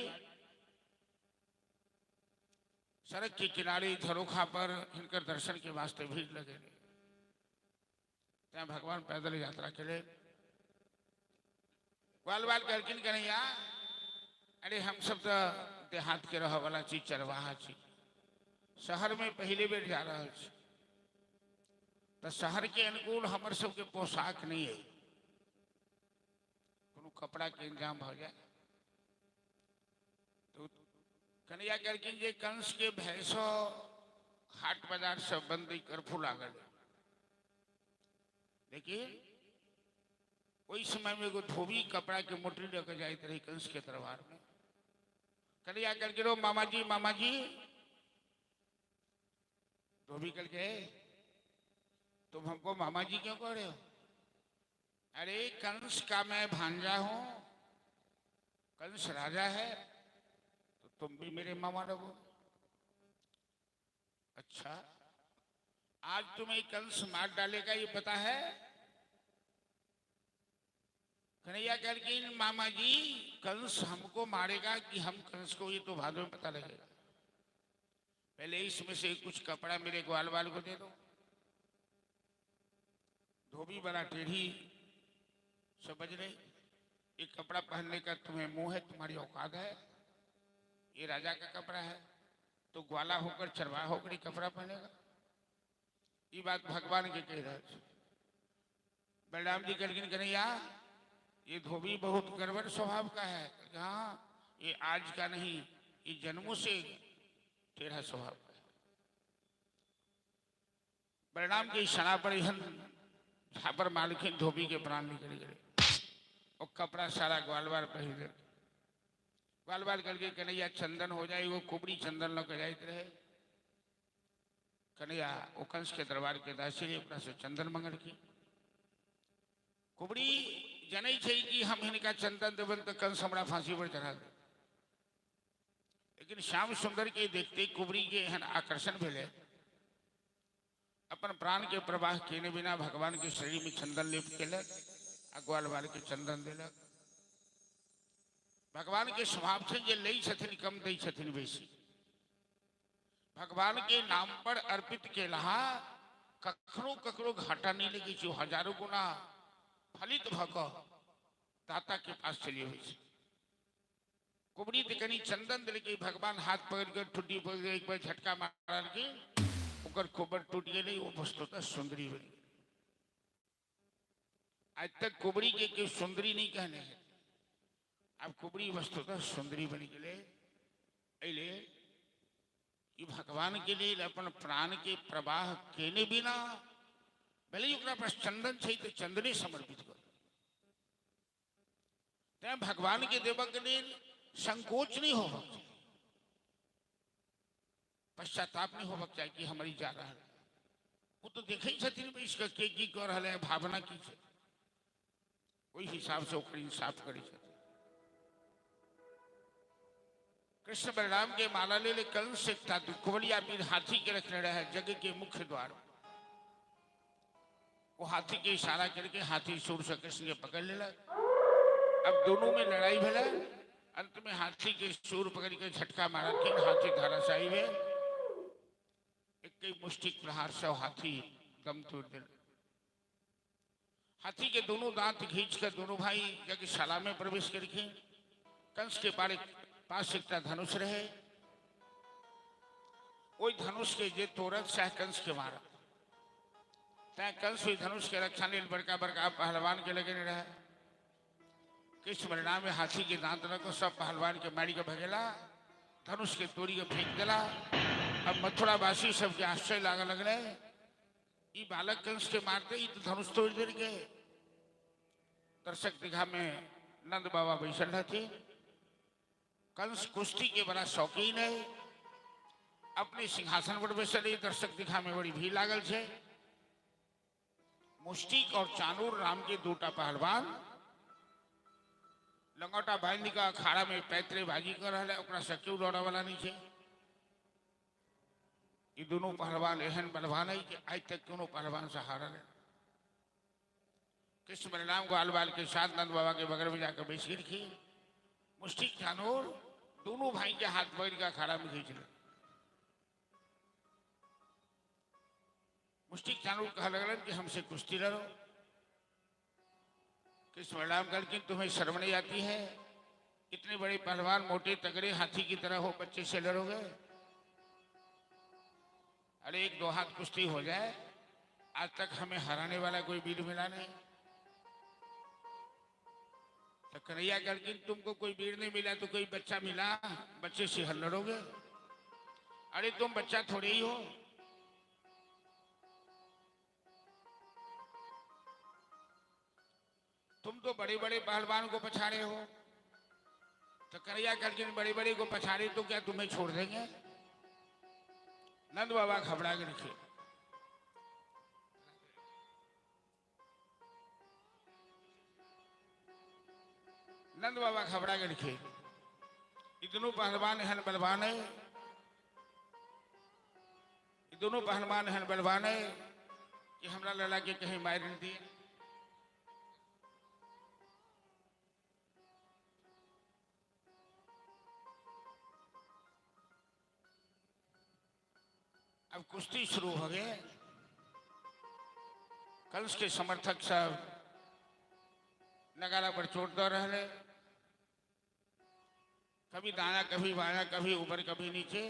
सड़क के किनारे झरोखा पर हिनकर दर्शन के वास्ते भीड़ लगे। तैं भगवान पैदल यात्रा के लिए ग्वाल बाल कहलखिन कन्हैया अरे हम सब तो देहात के रह वाला छी, चरवाहा छी, शहर में पहले बेर जा रहल छी, तो शहर के अनुकूल हमर सबके पोशाक नहीं है, कोनो कपड़ा के इंतजाम भऽ जाए। तो कन्हैया कहलखिन जे कंस के भयसँ हाट बाजार सब बंद, कर्फ्यू लागल, लेकिन ओहि समय में एगो धोबी कपड़ा के मोटरी लऽ के जाइत रही कंस के दरबार में। कन्हैया कहलखिन रो मामाजी मामाजी। धोबी कहलकै तुम हमको मामा जी क्यों कह रहे हो? अरे कंस का मैं भांजा हूं, कंस राजा है, तो तुम भी मेरे मामा लगो। अच्छा आज तुम्हें कंस मार डालेगा ये पता है? कन्हैया कहलखिन मामा जी कंस हमको मारेगा कि हम कंस को, ये तो बाद में पता लगेगा, पहले इसमें से कुछ कपड़ा मेरे ग्वाल बाल को दे दो। धोबी बड़ा टेढ़ी समझ रहे, ये कपड़ा पहनने का तुम्हें मुंह है, तुम्हारी औकात है, ये राजा का कपड़ा है, तो ग्वाला होकर चरवाहा होकर ये कपड़ा पहनेगा? ये बात भगवान के कह रहे थे। बलराम जी कहलखिन कन्हैया ये धोबी बहुत गड़बड़ स्वभाव का है। हाँ ये आज का नहीं, ये जन्मों से टेढ़ा स्वभाव का है। बलराम के इशारा पर एहन झापर मालखिन धोबी के प्राण निकल गए और कपड़ा सारा ग्वाल बाल पहिर ले। ग्वाल बाल करके कन्हैया चंदन हो जाए, वो कुबड़ी चंदन लग जाते रहे। कन्हैया वो कंस के दरबार के दासी ओकरा से चंदन मंगलखिन। कुबड़ी जनै छै कि हम हिनका चंदन देबनि तऽ कंस हमरा फांसी पर चढ़ा दे, लेकिन श्याम सुंदर के देखते कुबड़ी के एहन आकर्षण भेलै, अपन प्राण के प्रवाह केने बिना भगवान के शरीर में चंदन लेप केलक आ ग्वाल बाल के चंदन देलक। भगवान के स्वभाव छै जे लै छथिन कम, दै छथिन बेसी। भगवान के नाम पर अर्पित केलहा कखनो ककरो घाटा नहि लगै छै, हजारो गुना फलित भऽ कऽ दाता के पास चलि अबै छै। कुबरी तऽ कनि चंदन देलकै, भगवान हाथ पकड़ि कऽ ठुड्डी पकड़ि कऽ एक बेर झटका मारलकै, ओकर कोबर टूटि गेलै, ओ वस्तुतः सुन्दरी बनि गेलै। आज तक कुबरी के केओ सुन्दरी नहि कहने है, आब कुबरी वस्तुतः सुन्दरी बनि गेलै। एहि लेल ई भगवान के लेल अपन प्राण के प्रवाह केने बिना, भले ही ओकरा पास चंदन छै तऽ चंदने समर्पित करू। तैं भगवान के देबऽ के लेल संकोच नहीं होबक चाही, पश्चाताप नहीं होबक चाही कि हमर ई जा रहल है। ओ तऽ देखै छथिन बैस कऽ के की कऽ रहल है, भावना की छै, ओहि हिसाब से ओकर इंसाफ करै छथिन। कृष्ण बलराम के माला ले ले कंस एकटा कुवलिया पीर हाथी के रखने रहे यज्ञ के मुख्य द्वार। वो हाथी के इशारा करके हाथी सूर से कृष्ण के पकड़ लेलक। अब दोनों में लड़ाई भेलै, अंत में हाथी के सूर पकड़ के झटका मारलखिन, हाथी धराशायी भेल। एक मुष्टिक प्रहार से हाथी दम तोड़ देलक। हाथी के दोनों दांत घींच कर दोनों भाई यज्ञशाला में प्रवेश करके कंस के बारे पास एकटा धनुष रहे, ओहि धनुष के जे तोड़त सएह कंस के मारत। तैं कंस ओहि धनुष के रक्षा लेल बड़का बड़का पहलवान के लगेने रहे। कृष्ण बलराम में हाथी के दांत लऽ कऽ सब पहलवान के मारि के भगेला, धनुष के तोड़ी के फेंक देला। अब मथुरावासी सबके आश्चर्य लागऽ लगलै, ई बालक कंस के मारते ई तो धनुष तोड़ देलकै। दर्शक दीघा में नंद बाबा बैसल रहथिन। कंस कुश्ती के बड़ा शौकीन है, अपने सिंहासन पर बैसल रही, दर्शक दीघा में बड़ी भीड़ लागल छै। मुष्टिक और चानूर राम के दूटा पहलवान लंगोटा बांधि कऽ अखाड़ा में पैतरेबाजी कर रहल है, ओकरा से केओ लड़ऽ वाला नहीं छै। ई दुनू पहलवान एहन बलवान है कि आज तक कोनो पहलवान से हारल है। कृष्ण बलराम ग्वाल बाल के साथ नंद बाबा के बगल में जाकर बैस गेलखिन। मुष्टिक चानूर दोनों भाई के हाथ पकड़ के अखाड़ा में खींच ले। मुष्टिक चानूर कह लगलन कि हमसे कुश्ती लड़ो। कृष्ण बलराम कहलखिन तुम्हें शर्म नहीं आती है, इतने बड़े पहलवान मोटे तगड़े हाथी की तरह हो, बच्चे से लड़ोगे? अरे एक दो हाथ कुश्ती हो जाए, आज तक हमें हराने वाला कोई वीर मिला नहीं। तो कन्हैया कहलखिन तुमको कोई वीर नहीं मिला तो कोई बच्चा मिला, बच्चे से हल लड़ोगे? अरे तुम बच्चा थोड़े ही हो। तुम तो बड़े बड़े पहलवान को पछाड़े हो। तो कन्हैया कहलखिन बड़े बड़े को पछाड़े तो क्या तुम्हें छोड़ देंगे? नंद बाबा घबरा के रखे। नंद बाबा घबरा के रखे, इतनो पहलवान एहन बलवान है, ई दोनों पहलवान एहन बलवान है कि हमरा लला के कहीं मारि नहीं दिए। अब कुश्ती शुरू हो गए। कंस के समर्थक सब नगाड़ा पर चोट दे रहे, कभी दाया कभी बाया, कभी ऊपर कभी नीचे।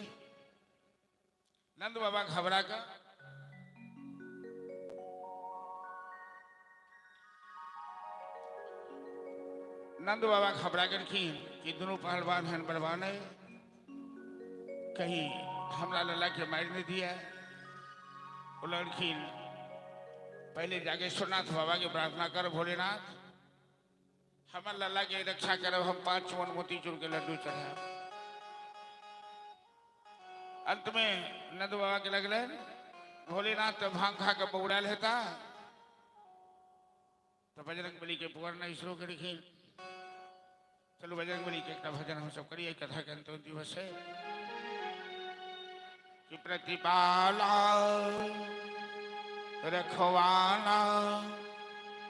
नंद बाबा घबरा कर नंद बाबा घबरा कर कि दोनों पहलवान हैं बलवान है, कहीं हमरा लला के मार नहीं दिया। वो लड़की पहले जागेश्वरनाथ बाबा के प्रार्थना कर, भोलेनाथ हमार लला के रक्षा करब, हम 5 मन मोतीचूर के लड्डू चढ़ाए। अंत में नंद बाबा के लगल भोलेनाथ तो भांग खा के बौड़ायल हेता, तो बजरंग बली के पुकारना शुरू करेखिन। चलो बजरंग बली के एक भजन हम सब करिए, कथा के अंतिम दिवस है कि प्रतिपाला रखवाला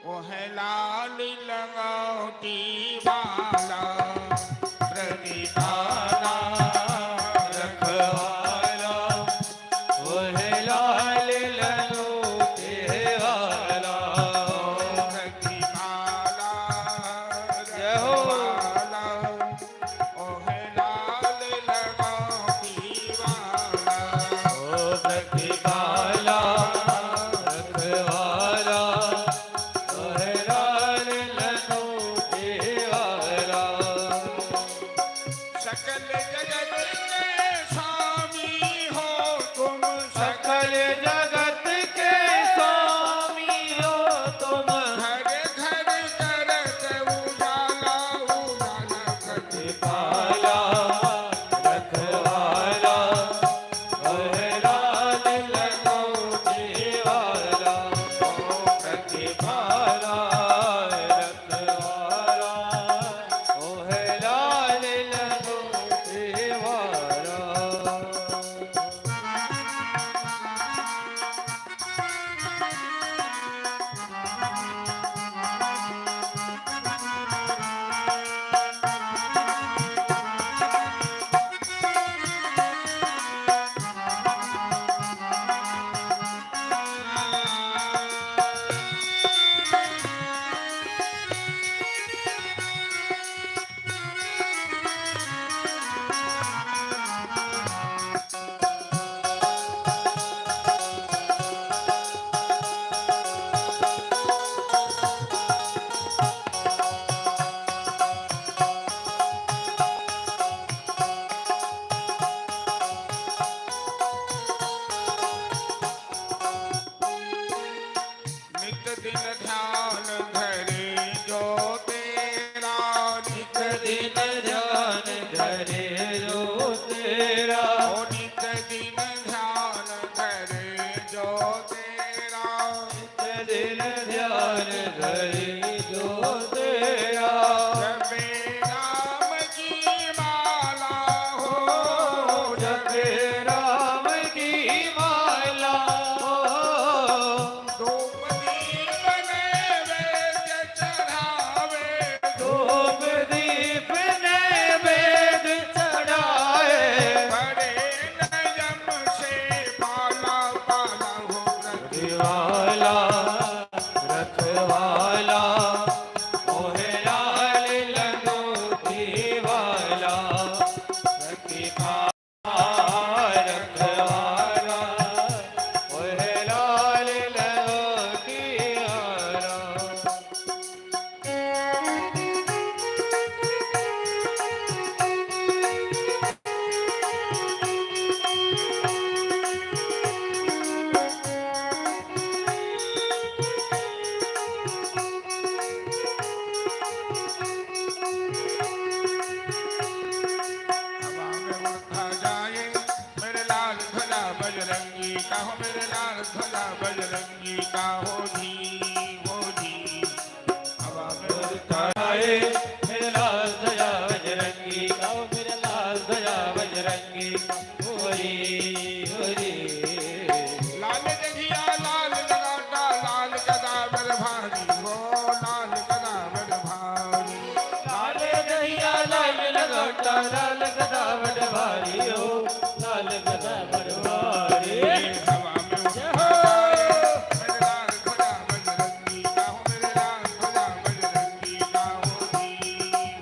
वो है लाल लंगोटी वाला। प्रतिपाला रखवाला तेरा। ओ नित दिन ध्यान धरे जो तेरा। नित दिन ध्यान धरे जो तेरा। जपे राम की माला हो। जपे राम की माला हो। धूप दीप नैवेद्य चढ़ावे। धूप दीप नैवेद्य चढ़ाए। बड़े नयम से पाला पाला हो। दिवाला रखवाला मोहे लाल लंगोटी वाला। रखवाला मोहे लाल लंगोटी वाला। हवा में उड़ता जाए मेरे लाल ध्वजा बजरंगी का हो, मेरे लाल ध्वजा बजरंगी का हो जी हो जी। हवा में उड़ता आए मेरे लाल ध्वजा बजरंगी का, मेरे लाल ध्वजा बजरंगी का, हरी हरी। लाल जगिया लाल लगाटा लाल गदा बर भारी हो, लाल गदा बर भारी। लाल दहिया लाल लगोटा लाल गदा बड़ भारी हो, लाल गदा बड़ भारी। हवा में उड़ता जाए मेरे लाल ध्वजा बजरंगी का हो, मेरे लाल ध्वजा बजरंगी का हो जी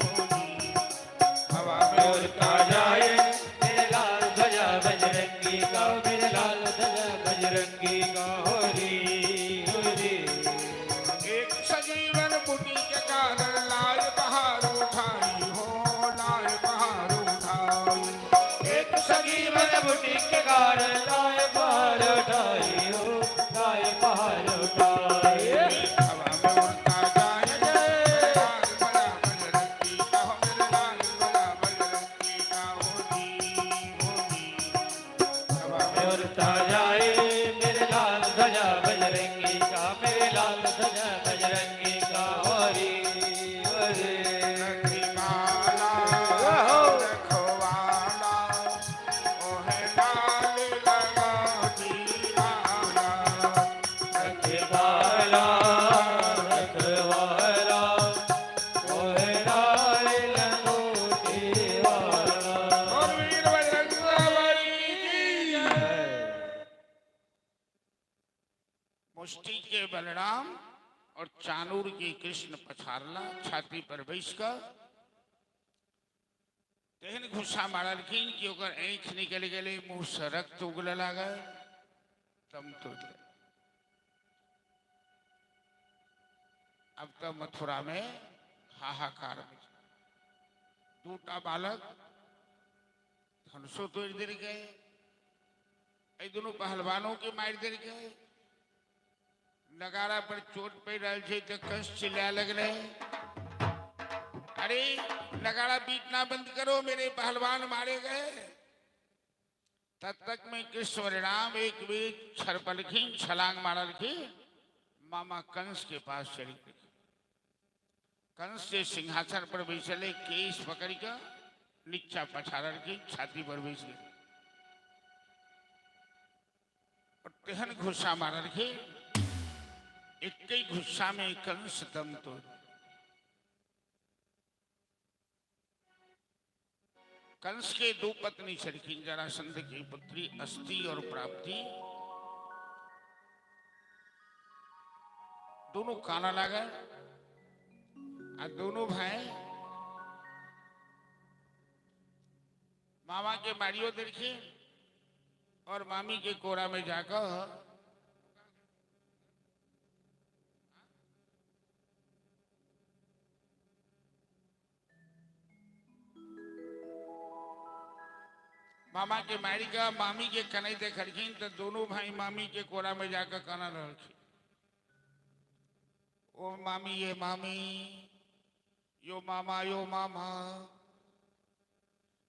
हो जी। हवा में उड़ता जाए मेरे लाल ध्वजा बजरंगी का, मेरे लाल ध्वजा बजरंगी का, हरी हरी। एक सजीवन बुटी के कारण लाल पहाड़ उठाई हो, लाल पहाड़ उठाई। एक सजीवन बुटी के कारण लाए पहाड़ उठाई हो, लाए पहाड़ उठाई। हवा में उड़ता जाए मेरे लाल ध्वजा बजरंगी का हो, मेरे लाल ध्वजा बजरंगी का हो जी हो जी। हवा में उड़ता जाए मेरे लाल ध्वजा बजरंगी का, मेरे लाल ध्वजा बजरंगी का, हरी हरी। रखवाला रखवाला ओहे लाल लंगोटी वाला। रखवाला रखवाला ओहे लाल लंगोटी वाला। और वीर बजरंगबली की जय। मुष्टि के बलराम और चानूर के कृष्ण पछाड़ला छाती पर बैस कर तेहन गुस्सा मारलखिन कि ओकर आँखि निकलि गेलै, मुँह से रक्त उगल लागल, दम तोड़ि देलक। अब तो मथुरा में हाहाकार मचि गेल। दूटा बालक धनुषो तोड़ि देलकै, एहि दुनू पहलवानों के मारि देलकै। नगाड़ा पर चोट पड़ि रहल छै तऽ कंस चिल्लाए लगलै, अरे नगाड़ा पीटना बंद करो, मेरे पहलवान मारे गए। तब तक में कृष्ण बलराम एक बेर छरपलखिन, छलांग मारलखिन, मामा कंस के पास चलि गेलखिन। कंस से सिंहासन पर बैसले, केश पकड़ कऽ नीचा पछाड़लखिन, छाती पर बैस गेल और तेहन घुस्सा मारलखिन, एक ही गुस्सा में कंस दम तोड़। कंस के दो पत्नी छलखिन, जरासंध की पुत्री अस्ति और प्राप्ति। दोनों काना लागल आ दोनों भाई मामा के मारियो देलखिन और मामी के कोरा में जाकर मामा के मारी का मामी के कनई देखलखिन तो दोनों भाई मामी के कोरा में जाकर काना रहलखिन। ओ मामी ये मामी, यो मामा यो मामा।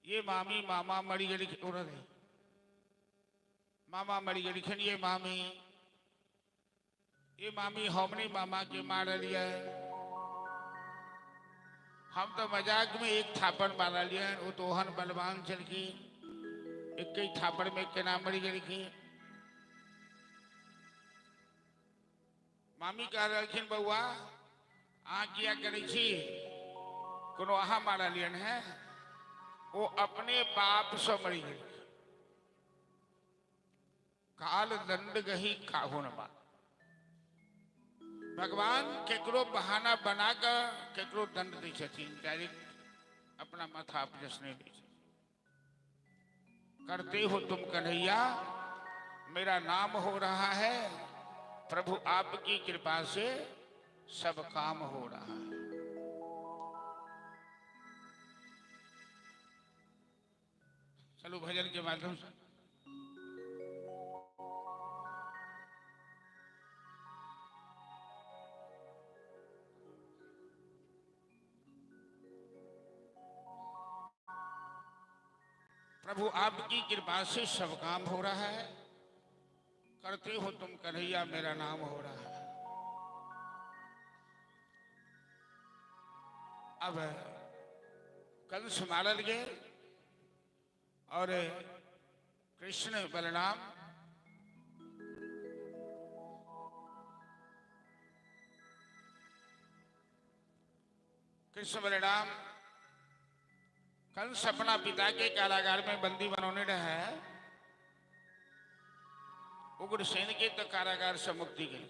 ये मामी मामा मरि गेलखिन, मामा मरि गेलखिन, ये मामी, ये मामी हम नहीं मामा के मारलियै, हम तो मजाक में एक थापड़ मारलियै, ओ तो ओहन बलवान छलखिन, एक थापड़ में केना मरि गेलखिन। मामी कह रहलखिन बौआ अहाँ किया करै छी, कोनो अहाँ मारलियन है, ओ अपने बाप से मरि गेलखिन। काल दंड गही काहुन बा, भगवान केकरो बहाना बना कऽ केकरो दंड दै छथिन, डायरेक्ट अपना माथा अपजस नहि दै छथिन। करते हो तुम कन्हैया मेरा नाम हो रहा है, प्रभु आपकी कृपा से सब काम हो रहा है। चलो भजन के माध्यम से। प्रभु आपकी कृपा से सब काम हो रहा है, करते हो तुम कन्हैया मेरा नाम हो रहा है। अब कंस मारल गए और कृष्ण बलराम कृष्ण बलराम कंस अपना पिता के कारागार में बंदी बनौने रहे है, उग्रसेन के तो कारागार से मुक्ति गई।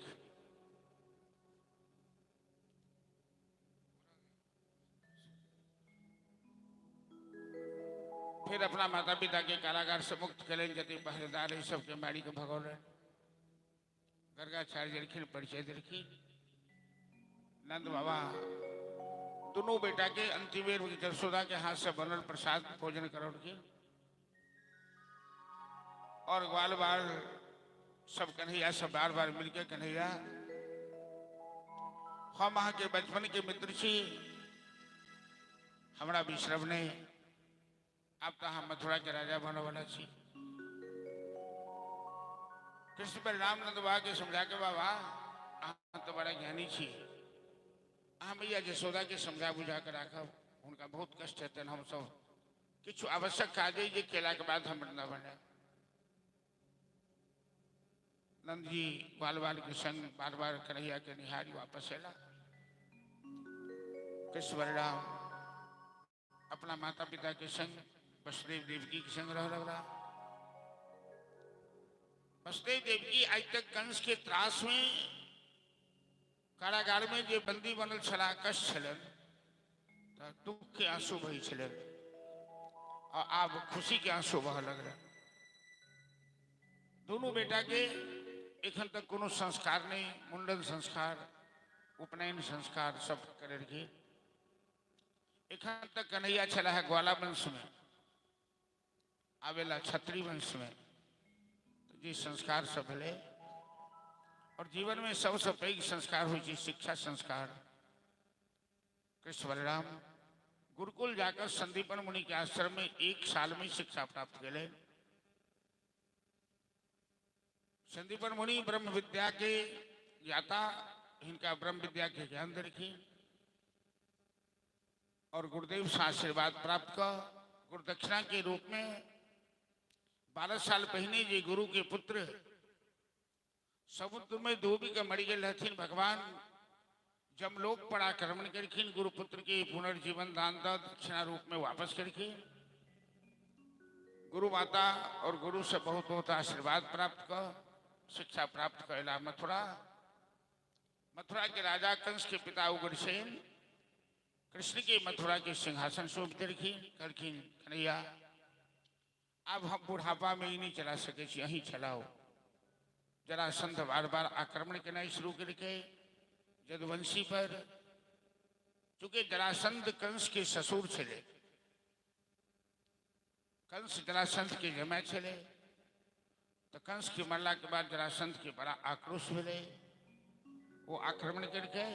फिर अपना माता पिता के कारागार से मुक्त करें, जति पहरेदार है सबके मारी के भगौले, गर्गाचार्य दिलखिन परिचय दिलखिन। नंद बाबा दोनों बेटा के अंतिम बेर जसोदा के हाथ से बनल प्रसाद भोजन करौलखिन और ग्वाल बाल सब कन्हैया सब बार बार मिलके कन्हैया हम अहाँ के बचपन के मित्र छी, हमरा बिसरब नहीं, आब तो अहाँ मथुरा के राजा बनऽ वाला छी। कृष्ण बलराम नंद बाबा के समझा के बाबा अहाँ तो बड़ा ज्ञानी छी, अहाँ मैया जसोदा के समझा बुझा के राखब, हुनका बहुत कष्ट हेतनि, हम सब किछु आवश्यक काज अइ जे केला के बाद हम वृंदावन आयब। नंद जी बाल बाल के संग बार बार कन्हैया के निहारी वापस अयला। कृष्ण बलराम अपना माता पिता के संग वसुदेव देवकी के संग रह लगला। वसुदेव देवकी आज तक कंस के त्रास में कारागार में जे बंदी बनल छला, कष्ट छलन, तो दुख के आंसू बही छलन और आब खुशी के आंसू बह लगल। दोनों बेटा के एखन तक कोनो संस्कार नहीं, मुंडन संस्कार, उपनयन संस्कार सब करे। एखन तक कन्हैया छला है ग्वाला वंश में, आवेला क्षत्रिय वंश में, तो जे संस्कार सब भेलै। और जीवन में सबसे पैघ संस्कार होइ छै शिक्षा संस्कार। कृष्ण बलराम गुरुकुल जाकर संदीपन मुनि के आश्रम में 1 साल में शिक्षा प्राप्त केलनि। संदीपन मुनि ब्रह्म विद्या के ज्ञाता, हिनका ब्रह्म विद्या के ज्ञान देलखिन और गुरुदेव से आशीर्वाद प्राप्त कर गुरुदक्षिणा के रूप में 12 साल पहले जे गुरु के पुत्र समुद्र में डूबी के मरि गेल रहथिन, भगवान जमलोक पर आक्रमण करखिन, गुरुपुत्र के पुनर्जीवन दान the दक्षिणा रूप में वापस करखिन। गुरु माता और गुरु से बहुत बहुत आशीर्वाद प्राप्त कर शिक्षा प्राप्त कैला मथुरा। मथुरा के राजा कंस के पिता उग्रसेन कृष्ण के मथुरा के सिंहासन सौंप देलखिन, कहलखिन कन्हैया अब हम बुढ़ापा में ही नहीं चला सके छी, अहीं चलाओ। जरासंध बार बार आक्रमण केनाइ शुरू केलकै यदुवंशी पर। चूंकि जरासंध कंस के ससुर छलै, कंस जरासंध के जमाय छलै, तो कंस के मरला के बाद जरासंध के बड़ा आक्रोश भेलै, वो आक्रमण केलकै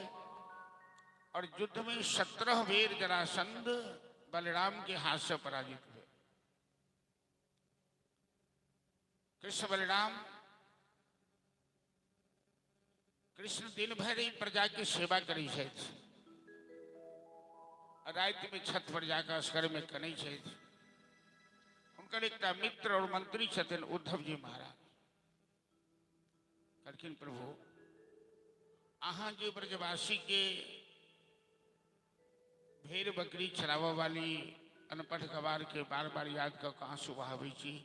और युद्ध में 17 बेर जरासंध बलराम के हाथ से पराजित हुए। कृष्ण बलराम कृष्ण दिन भरि प्रजा के सेवा करै छथि, राति में छत पर जाकर असगर में कनै छथि। हुनकर एकटा मित्र और मंत्री छथिन उद्धव जी महाराज। कहलखिन प्रभु अहाँ जे ब्रजवासी के भेड़ बकरी चराबऽ वाली अनपढ़ गवार के बार बार याद कऽ कऽ आंसू बहाबै छी,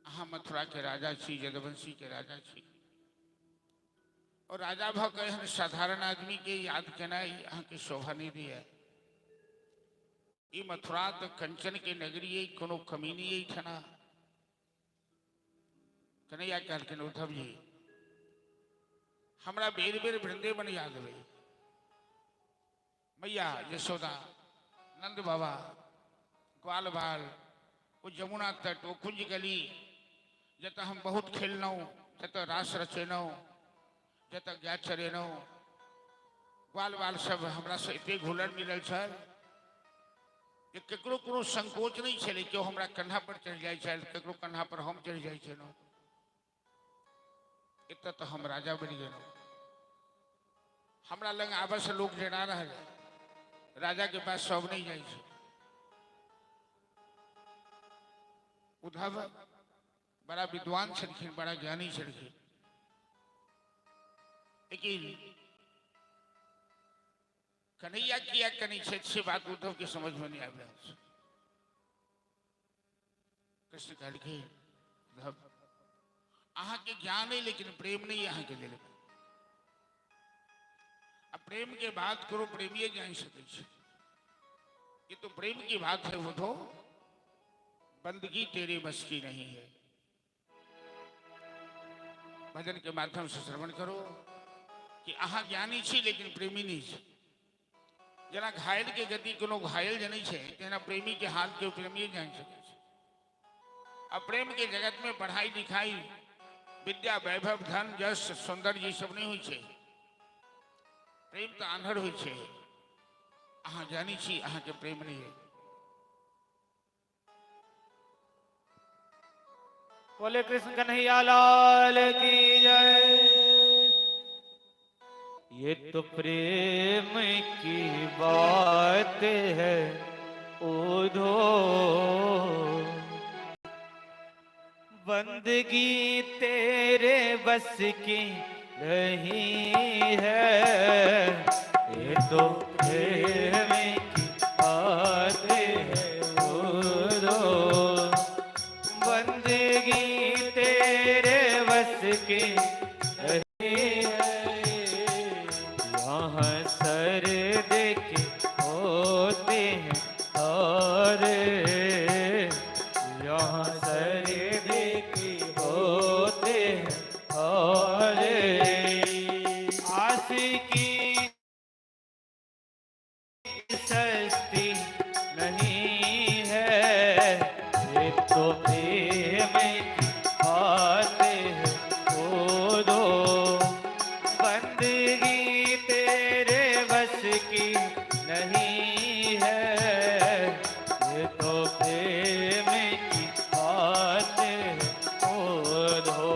अहाँ मथुरा के राजा छी, यदुवंशी के राजा छी, और राजा भऽ कऽ एहन साधारण आदमी के याद केनाइ अहाँके शोभा नहि दैए। ई मथुरा तऽ कंचन के नगरी अइ, कोनो कमी नहि एहिठना। कन्हैया कहलखिन उद्धव जी हमरा बेर बेर वृंदेवन याद अबै, मैया यशोदा, नंद बाबा, ग्वाल बाल, ओ जमुना तट, ओ कुंज गली जतऽ हम बहुत खेललहुँ, जतऽ रास रचेलहुँ, जतऽ गाय चरेलहुँ, ग्वाल बाल सब हमरा से एते घुलल मिलल छल जे केकरो कोनो संकोच नहि छलै। केओ हमरा कन्हा पर चढ़ि जाइ छल, केकरो कन्हा पर हम चढ़ि जाइ छलहुँ। एतऽ तऽ हम राजा बनि गेलहुँ, हमरा लग आबऽ से लोक डरा रहल है, राजा के पास सब नहीं जाइ छै। उद्धव बड़ा विद्वान छलखिन, बड़ा ज्ञानी छलखिन, लेकिन कन्हैया किया कनै छथि से बात उद्धव के समझ में नहीं आबि रहल छै। कृष्ण कहलखिन उद्धव अहाँके ज्ञान अइ लेकिन प्रेम नहीं अहाँके लेल। आ प्रेम के बात करो, प्रेमिये जानि सकै छै। ये तो प्रेम की बात है उद्धव, बंदगी तेरे बस की नहीं है। भजन के माध्यम से श्रवण करो कि अहाँ ज्ञानी छी लेकिन प्रेमी नहीं छी। जेना घायल के गति कोनो घायल जनै छै, तेना प्रेमी के हाल के प्रेमी जानि सकै छै। आ प्रेम के जगत में पढ़ाई लिखाई, विद्या, वैभव, धन, यश, सौंदर्य ई सब नहीं होइ छै। प्रेम तऽ आन्हर होइ छै। अहाँ ज्ञानी छी, अहाँके प्रेम नहीं है। बोले कृष्ण कन्हैया लाल की जय। ये तो प्रेम की बात है उधो, बंदगी तेरे बस की नहीं है। ये तो प्रेम की बात है उधो, बंदगी तेरे बस की नहीं है। यहाँ सर देखे होते हैं सारे, यहाँ सर देखे होते हैं सारे। आस की सस्ती नहीं है, ये तो प्रेम की बात है उधो, बंदगी तेरे बस की नहीं है। ये तो प्रेम की बात है उधो।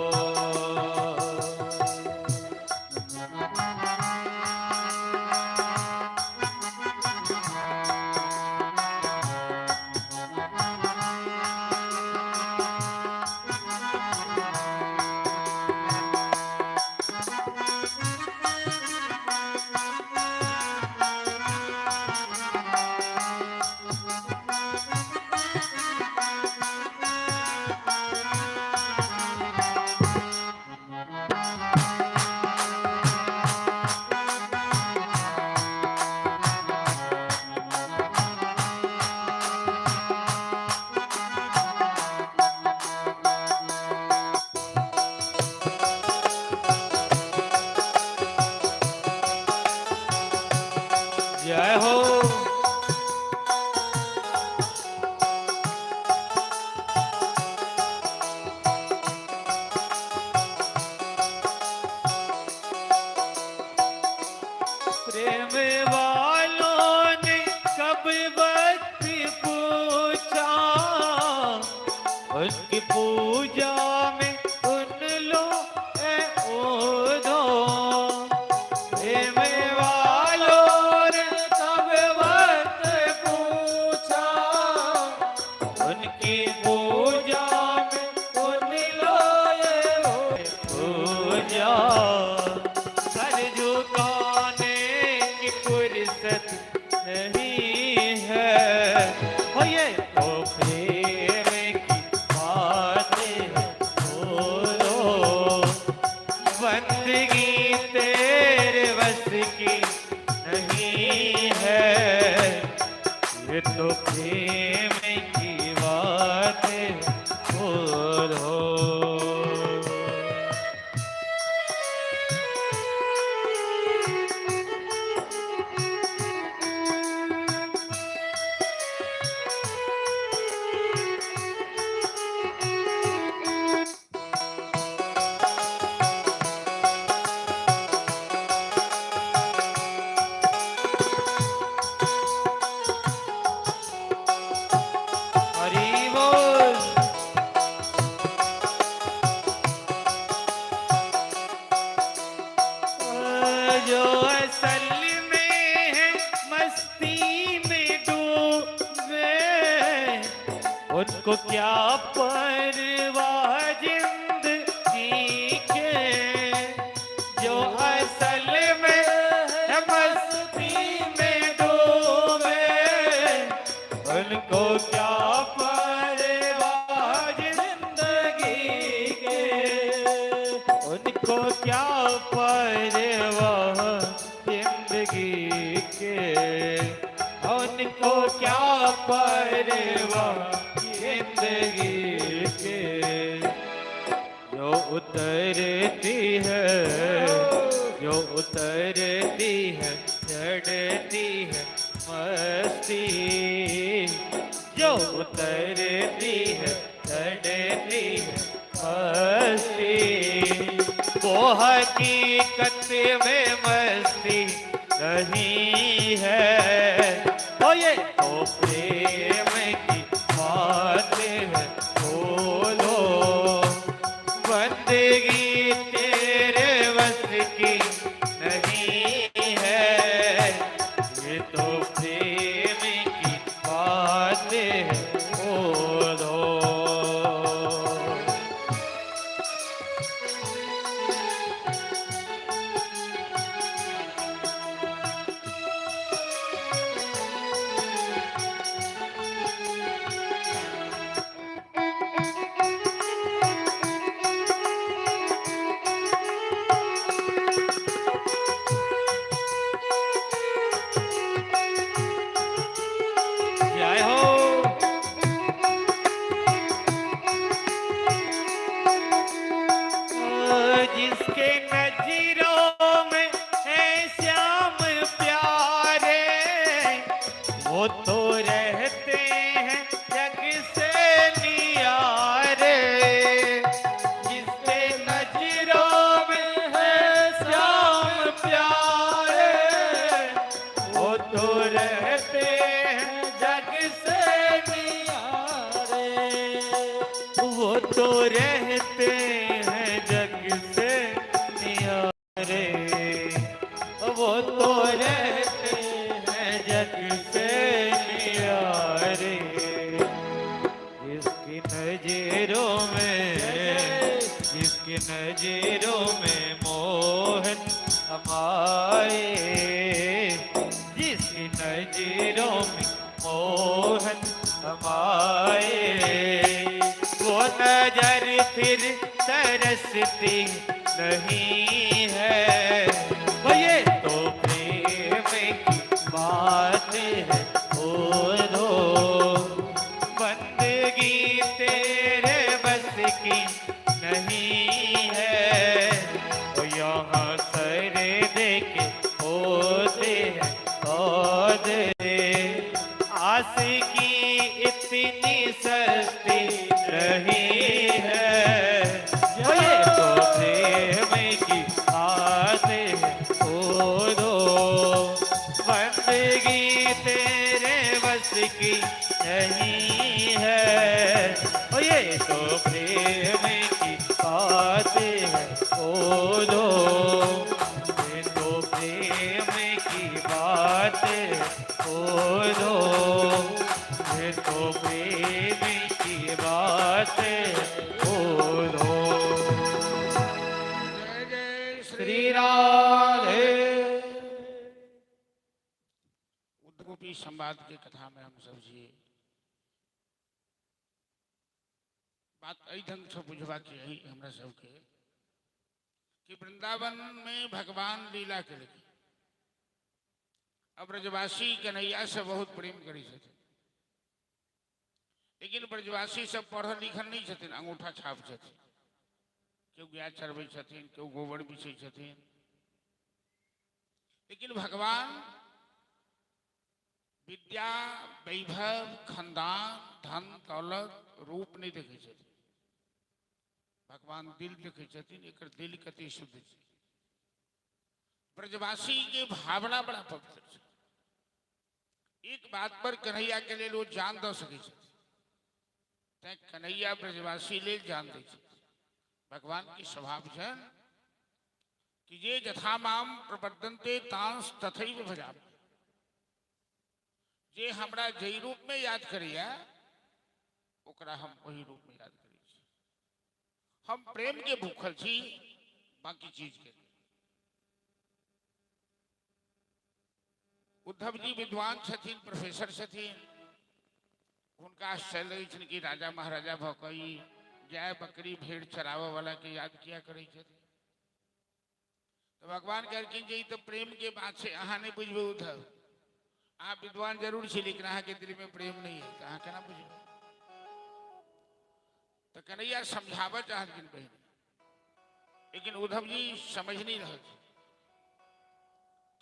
उनकी पूजा में उन लो ए ओधो। प्रेम वालों ने तब वक्त पूछा, उनकी पूजा में उन लो ए पूजा। सर झुकाने की फुर्सत नहीं है, हो ये तो प्रेम की बातें है बोलो। बंदगी तेरे बस की नहीं है, ये तो प्रेम की बातें बोलो। हरि बोल। जो असल में है मस्ती में डूबे, उनको क्या परवाह जिंदगी के। जो असल में है मस्ती में डूबे, उनको क्या परवाह जिंदगी के। उनको क्या परवाह जिंदगी के, उनको क्या परवाह जिंदगी के। जो उतरती है, जो उतरती है चढ़ती है मस्ती, जो उतरती है चढ़ती है मस्ती, वो हकीकत में मस्ती नहीं है। ओ ये तो प्रेम की बात है बोलो। बंदगी तेरे बस की नहीं है, ये तो प्रेम की बात है बोलो। जय हो। जिसके नजरों में है श्याम प्यारे, वो तो रहते हैं जग से नियारे। जिसके नजरों में है श्याम प्यारे, वो तो रहते हैं जग से नियारे। वो तो रहते हैं जग से नियारे, वो तो रहते हैं जग से नियारे। जिसकी नजरों में, जिसकी नजरों में मोहन हमारे, जिसकी नजरों में मोहन हमारे, वो नजर फिर तरसती नहीं है। वो ये तो प्रेम की बात है बोलो। बंदगी तेरे बस की नहीं है, वो यहाँ सर देके होते हैं सौदे। आस की इतनी सस्ती नहीं है, वो ये तो प्रेम की बात है बोलो। बंदगी तेरे बस की नहीं है, ओ ये तो प्रेम की बात है बोलो, ये तो प्रेम की बात है बोलो, ये तो प्रेम की बात है बोलो। जय जय श्री राधे। उद्गोपी संवाद के कथा में हम सब जी बात एहि ढंग से बुझबाक चाही हमरा सबके कि वृंदावन में भगवान लीला केलखिन। अब ब्रजवासी कन्हैया से बहुत प्रेम करै छथिन, लेकिन ब्रजवासी सब पढ़ल लिखल नहि छथिन, अंगूठा छाप छथिन। केओ गाय चरबै छथिन, केओ गोबर बिछै छथिन, लेकिन भगवान विद्या, वैभव, खानदान, धन, दौलत, रूप नहि देखै छथिन। भगवान दिल देखै छथिन, एकर दिल कते शुद्ध छै। ब्रजवासी के भावना बड़ा पवित्र छै। एक बात पर कन्हैया के लेल ओ जान दऽ सकै छथिन, तैं कन्हैया ब्रजवासी लेल जान दै छथिन। भगवान के स्वभाव छनि कि जे यथा माम प्रपद्यन्ते तांस तथैव भजामि, जे हमरा जै रूप में याद करैया ओकरा हम ओही रूप में याद करै छी। हम प्रेम के भूखल छी, बाकी चीज के नहीं। उद्धव जी विद्वान छथिन, प्रोफेसर छथिन, हुनका आश्चर्य लगै छनि कि राजा महाराजा भऽ कऽ ई गाय बकरी भेड़ चराबऽ वाला के याद किया करै छथिन। तऽ भगवान कहलखिन जे ई तऽ प्रेम के बात छै, अहाँ नहि बुझबै उद्धव, अहाँ विद्वान जरूर छी लेकिन अहाँके दिल में प्रेम नहीं है, तऽ अहाँ केना बुझबै। तऽ कन्हैया समझाबऽ चाहलखिन पहिने, लेकिन उद्धव जी समझ नहीं रहल छै।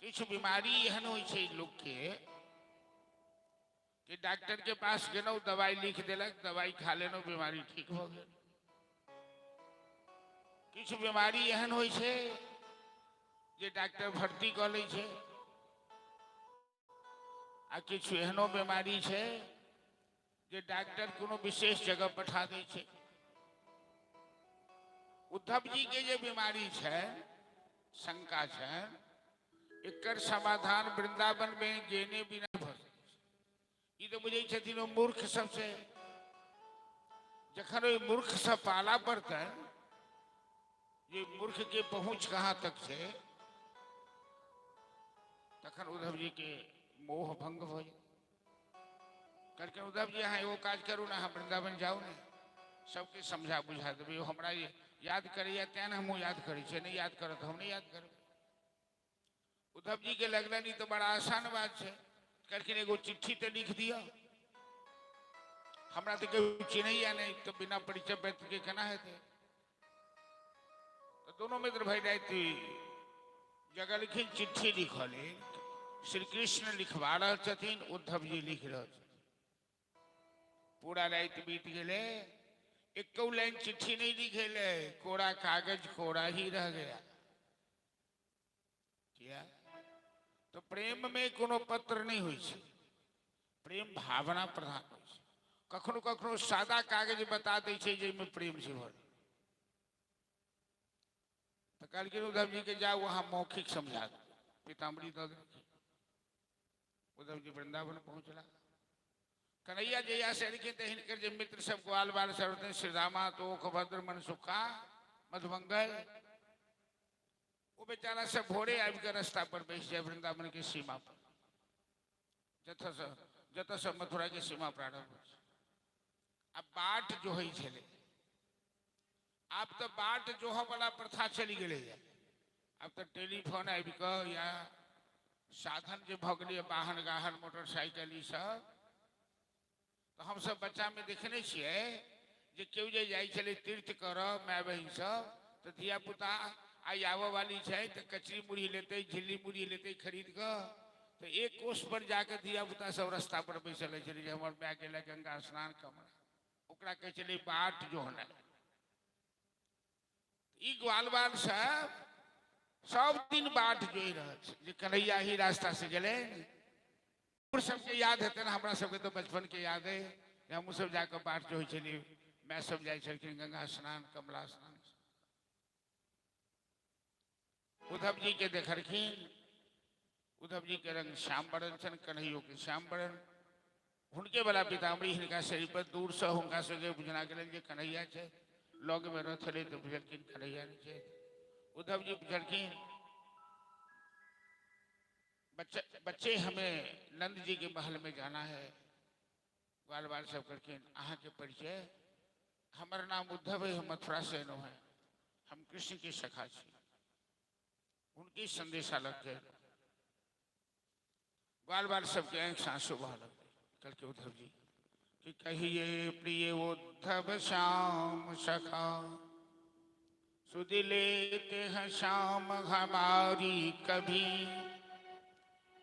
किछु बीमारी एहन होइ छै लोकके कि डॉक्टर के पास गेलहुँ, दवाई लिख देलक, दवाई खा लेलहुँ, बीमारी ठीक भऽ गेल। किछु बीमारी एहन होइ छै जे डॉक्टर भर्ती कऽ लै छै, आ किछु एहनो बीमारी छै जे डॉक्टर कोनो विशेष जगह पठा दै छै। उद्धव जी के जे बीमारी छै, शंका छै, एकर समाधान वृंदावन में गेने बिना भऽ सकै छै। ई तऽ बुझै छथिन ओ मूर्ख सबसे, जखन ओहि मूर्ख से पाला पड़तै जे मूर्ख के पहुंच कहाँ तक छै, तखन उद्धव जी के मोह भंग भऽ जेतै। कहलखिन उद्धव जी अहाँ एगो काज करू ने, अहाँ वृंदावन जाउ ने, सबके समझा बुझा देबै। ओ हमरा याद करैया तें ने हमहूँ याद करै छियै, नहि याद करत हम नहि याद करबै। उद्धव जी के लगलनि ई तऽ बड़ा आसान बात छै। कहलखिन एगो चिट्ठी तऽ लिख दिअ, हमरा तऽ केओ चिन्हैया नहि, तऽ बिना परिचय पत्र के केना हेतै। तऽ दोनों मित्र भरि राति जगलखिन चिट्ठी लिखऽ लेल। श्री कृष्ण लिखवा रहल छथिन, उद्धव जी लिख रहल छथिन। पूरा राति बीत गेलै, एको लाइन चिट्ठी नहीं लिखेले, कोरा कागज कोरा ही रह गया। किया? तो प्रेम में कोनो पत्र नहीं होइ छै, प्रेम भावना प्रधान होइ छै। कखनो कखनो सादा कागज बता दै छै जाहिमे प्रेम छै भरल। तऽ कहलखिन उद्धव जी के जाउ अहाँ मौखिक समझा दू, पीताम्बरी दऽ देलखिन। उद्धव जी वृंदावन पहुँचला। कन्हैया जहिया से एलखिन तऽ हिनकर जे मित्र सब ग्वाल बाल सब रहथिन, श्रीरामा तोख भद्र मनसुखा मधुमंगल, ओ बेचारा सब भोरे आबि कऽ रास्ता पर बैस जाय वृंदावन के सीमा पर, जतऽ से मथुरा के सीमा प्रारंभ होइ छै। आ बाट जो होइ छलै, आब तऽ बाट जोहऽ वाला प्रथा चलि गेलैया। आब तऽ टेलीफोन आबि कऽ या साधन जे भऽ गेलैया, वाहन गाहन मोटरसाइकिल ई सब, तऽ हमसब बच्चामे देखने छियै जे केओ जे जाइ छलै तीर्थ करऽ माय बहिन सब, तऽ धियापुता आइ आबऽ वाली छै तऽ कचरी मुरही लेतै, झिल्ली मुरही लेतै खरीद कऽ, तऽ एक कोस पर जाकऽ धियापुता सब रास्ता पर बैसल रहै छलै जे हमर माय गेलै गंगा स्नान कमरा, ओकरा कहै छलै बाट जोहनाइ। ई ग्वाल बाल सब सब दिन बाट जोहि रहल छै जे कन्हैया ही रास्ता से गेलै। सबके याद हेतै ने, हमरा सबके तऽ बचपन के याद है जे हमहूँ सब जाकऽ बाट जोहै छलियै माय सब जाइ छलखिन गंगा स्नान, कमला स्नान। उद्धव जी के देखलखिन, उद्धव जी के रंग श्याम बरन छनि, कन्हैयो के श्याम बरन। हुनके वाला पीताम्बरी हिनका शरीर पर दूर से हुनका सबके बुझना गेलनि जे कन्हैया छै। लग में रथ एलै तऽ बुझलखिन कन्हैया नहि छै। उद्धव जी बुझलखिन, बच्चे बच्चे हमें नंद जी के महल में जाना है। ग्वाल बाल सब कहलखिन अहाँ के परिचय? हमर नाम उद्धव है, हम मथुरा से एलहुँ हैं, हम कृष्ण के सखा छी। हुनके संदेशा लग गए। ग्वाल बाल सबके आँखि से आंसू बह लगलै। कहलकै उद्धव जी कि कहिए प्रिय उद्धव श्याम सखा, सुध लेते हैं श्याम हमारी कभी,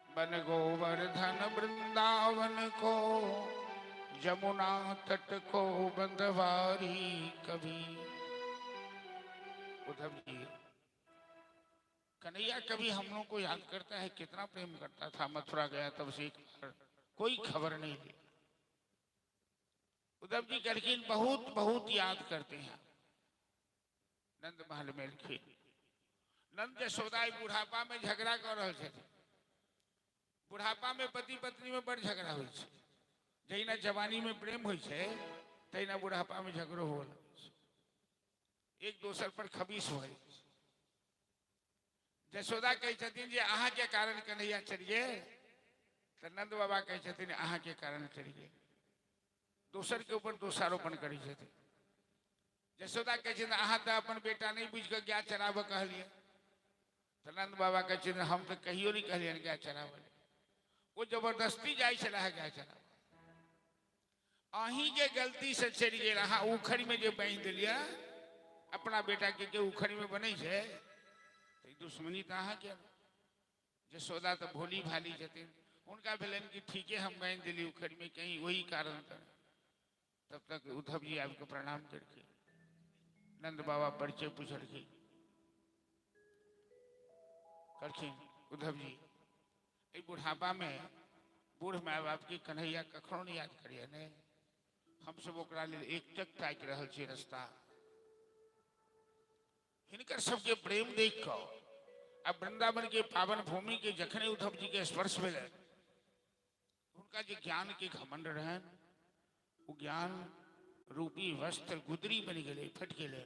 बन गोवर्धन वृंदावन को, जमुना तट को बंदवारी कभी। उद्धव जी कन्हैया कभी हम लोग को याद करता है, कितना प्रेम करता था। मथुरा गया तब से एक बार कोई खबर नहीं दी। उद्धव जी कहलखिन बहुत बहुत याद करते हैं। नंद महल में एलखिन, नंद यशोदा बुढ़ापा में झगड़ा कर रहल छथिन। बुढ़ापा में पति पत्नी में बड़ झगड़ा होइ छै। जहिना जवानी में प्रेम होइ छै तहिना बुढ़ापा में झगड़ो हुअ लगै छै, एक दोसर पर खबीस भऽ जाइ छै। यशोदा कहै छथिन जे अहाँके कारण कन्हैया चलि गेल, तऽ नंद बाबा कहै छथिन अहाँके कारण चलि गेल। दोसर के ऊपर दोषारोपण करै छथिन। यशोदा कहै छथिन अहाँ तऽ अपन बेटा नहि बुझि कऽ गाय चराबऽ कहलियै। तऽ नंद बाबा कहै छथिन हम तऽ कहियो नहि कहलियनि गाय चराबऽ लेल, ओ जबरदस्ती जाइ छलाह गाय चराबऽ। अहीं के गलती से चलि गेल, अहाँ उखड़ि में जे बान्हि देलियै अपना बेटा के उखड़ि में बनै छै, तऽ ई दुश्मनी तऽ अहाँके। यशोदा तऽ भोली भाली छथिन, हुनका भेलनि कि ठीके हम बान्हि देलियै उखड़ि में, कहीं वही कारण तऽ। तब तक उद्धव जी आबि कऽ प्रणाम केलखिन। नंद बाबा परिचय पुछलखिन, कहलखिन उद्धव जी एहि बुढ़ापा में बूढ़ माय बाप के कन्हैया कखनो नहीं याद करिए ने, हमसब ओकरा लेल एकटक ताकि रहल छी रस्ता। हिनकर सबके प्रेम देख कऽ आ वृंदावन के पावन भूमि के जखने उद्धव जी के स्पर्श भेलै, हुनका जे ज्ञान के घमंड रहनि ओ ज्ञान रूपी वस्त्र गुदरी बनि गेलै, फटि गेलै।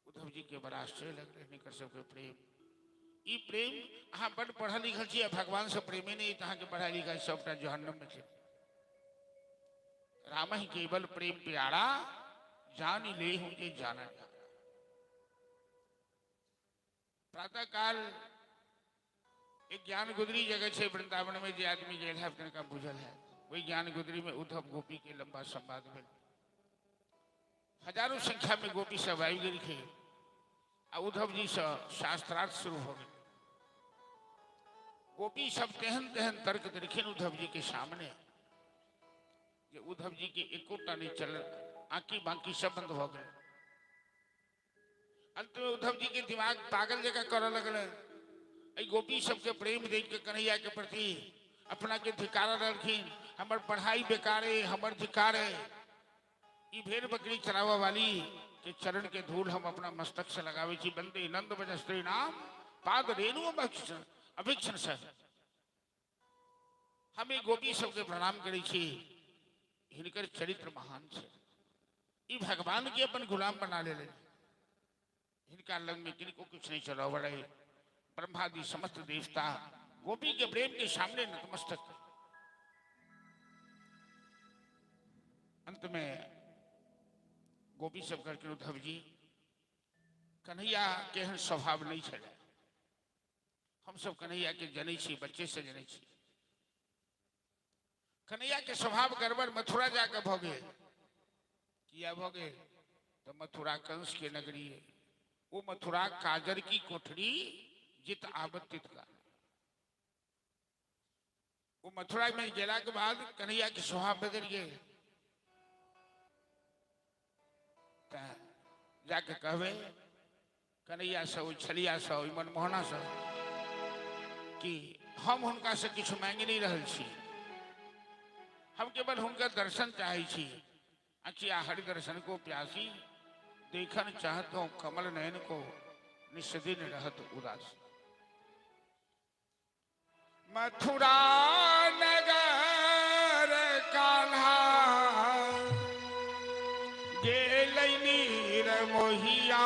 उद्धव जी के बड़ा आश्चर्य लगलै हिनकर सबके प्रेम। ई प्रेम अहाँ बड पढ़ल लिखल छी आ भगवान से प्रेमे नहीं तऽ अहाँके पढ़ाई लिखाई सबटा जहन्नम में छै। राम ही केवल प्रेम प्यारा, जान ले हूं जे जाना जाना। प्रातः काल एक ज्ञान गुदरी जगह छै वृंदावन में, जे आदमी गेल है तिनका बुझल है। वही ज्ञान गुदरी में उद्धव गोपी के लंबा संवाद भेल। हजारों संख्या में गोपी सब आबि गेलखिन आ उद्धव जी से शास्त्रार्थ शुरू हो गेल। गोपी सब तेहन तेहन तर्क देलखिन उद्धव जी के सामने जे उद्धव जी के एकोटा नहीं चलल, आंकी बांकी सब बंद भऽ गेल। अंत में उद्धव जी के दिमाग पागल जकाँ करऽ लगल। एहि गोपी सबके प्रेम देख के कन्हैया के प्रति अपना के धिकार रहलखिन, हमर पढ़ाई बेकार है, हमर धिकार है, ई भेड़ बकरी चराबऽ वाली के चरण के धूल हम अपना मस्तक से लगावे छी। बंदे नंद बजस्त्री नाम पाद रेणु अभिक्षण सर। हम ई गोपी सबके प्रणाम करै छी, हिनकर चरित्र महान छै, ई भगवान के अपन गुलाम बना लेले, हिनका लग में किनको कुछ नहीं चलावऽ रहे। ब्रह्मादि समस्त देवता गोपी के प्रेम के सामने नतमस्तक। अंत में गोपी सब करके उद्धव जी कन्हैया केहन स्वभाव नहीं छलै, हम सब कन्हैया के जनै छी, बच्चे से जनै छी। कन्हैया के स्वभाव गड़बड़ मथुरा जाके भऽ गेल। किया भऽ गेल? तऽ मथुरा कंस के नगरी है, वो मथुरा काजर की कोठरी जित आवत तित का। वो मथुरा में गेला के बाद कन्हैया के स्वभाव बदल गेल। तऽ जाके कहबै कन्हैया से, ओहि छलिया से, ओहि मनमोहना से कि हम हुनका से किछु मांगि नहीं रहल छी, हम केवल हुनकर दर्शन चाहै छी। अखिया हरि दर्शन को प्यासी, देखन चाहतो कमल नयन को, निस्दिन रहत उदास। मथुरा नगर कान्हा गेलै नीर मोहिया,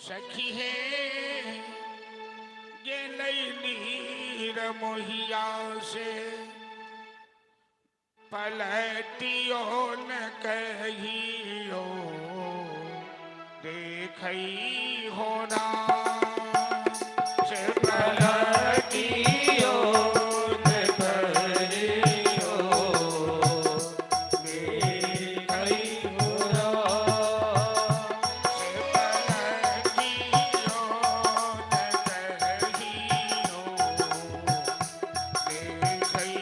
सखी हे गेलै नीर मोहिया से, पलटियो न कहियो देखई हो ना से, पलटियो न कहियो देखई हो राम। से पलटियो न कहियो देखई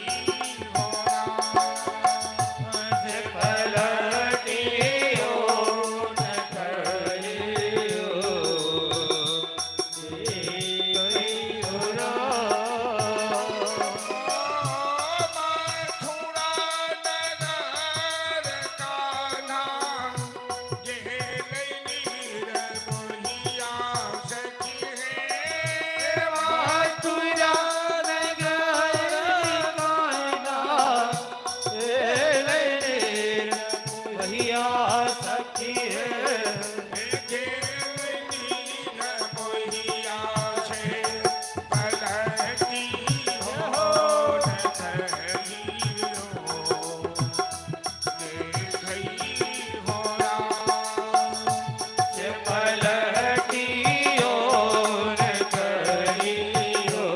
हो ना। से पलटियो न कहियो देखई हो राम। मथुरा नगर कान्हा गेलै नीर मोहिया, सखी हे मथुरा नगर कान्हा भैया सखी है। गेलै नीर मोहिया से, पलटी हो न कहियो देखई हो राम। से पलटियो न कहियो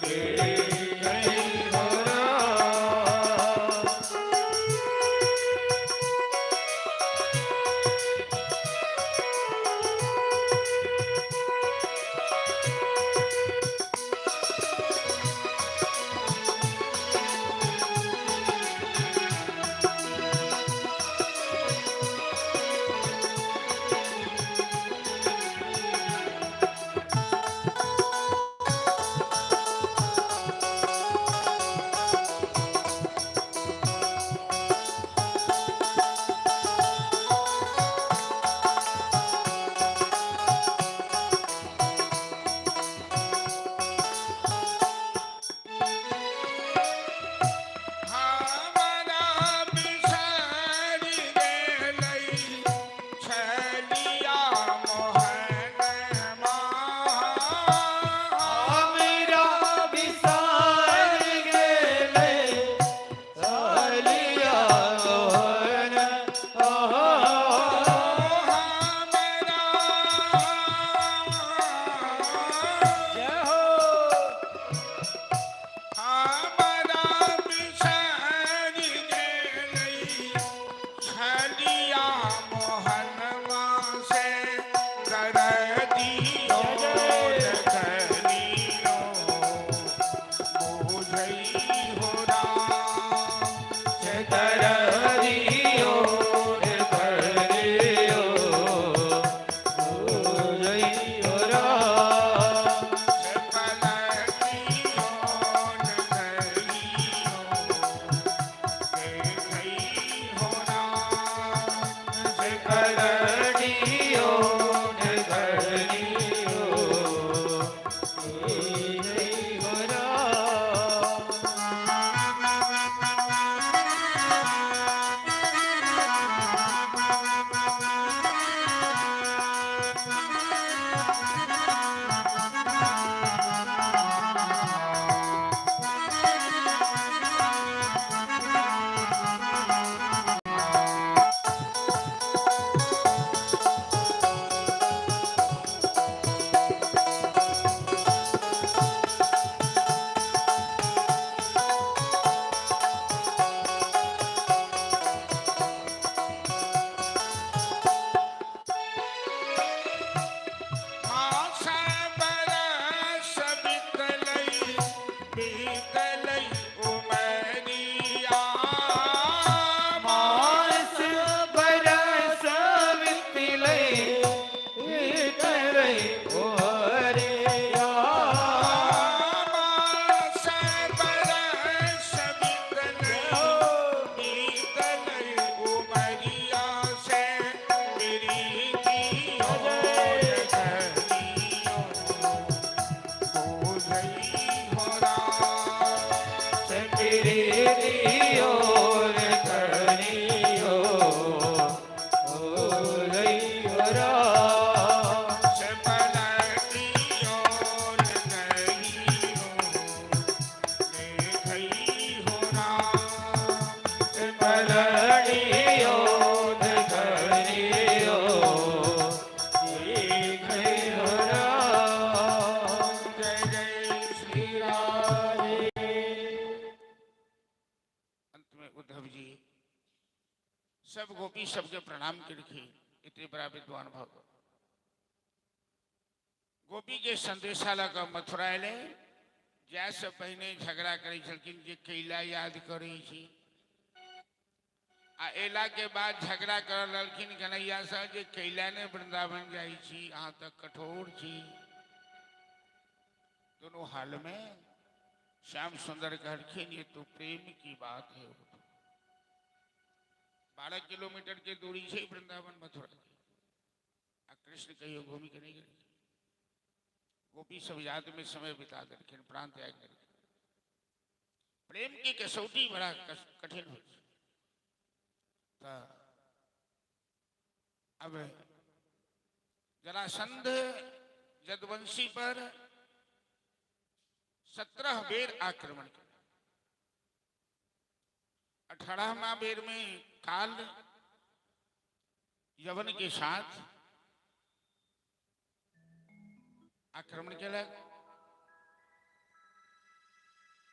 देखई हो राम। सबके प्रणाम केलखिन। एते बड़ा विद्वान भऽ गेल। गोपी के संदेशा लऽ कऽ मथुरा एलै। जाय से पहिने झगड़ा करै छलखिन जे कैला याद करै छी, आ एला के बाद झगड़ा करऽ लगलखिन कन्हैया से जे कैला ने वृंदावन जाइ छी, अहाँ तऽ कठोर छी। दोनों हाल में श्याम सुंदर कहलखिन ये तो प्रेम की बात है। 12 किलोमीटर के दूरी छै वृंदावन मथुरा के, आ कृष्ण कहियो घूमि के नहीं गेलखिन। गोपी सब याद में समय बिता देलखिन, प्राण त्याग देलखिन। प्रेम के कसौटी बड़ा कठिन होइ छै। तऽ अब जरासंध जदवंशी पर 17 बेर आक्रमण केलक। 18वां बेर में काल यवन के साथ आक्रमण केलक।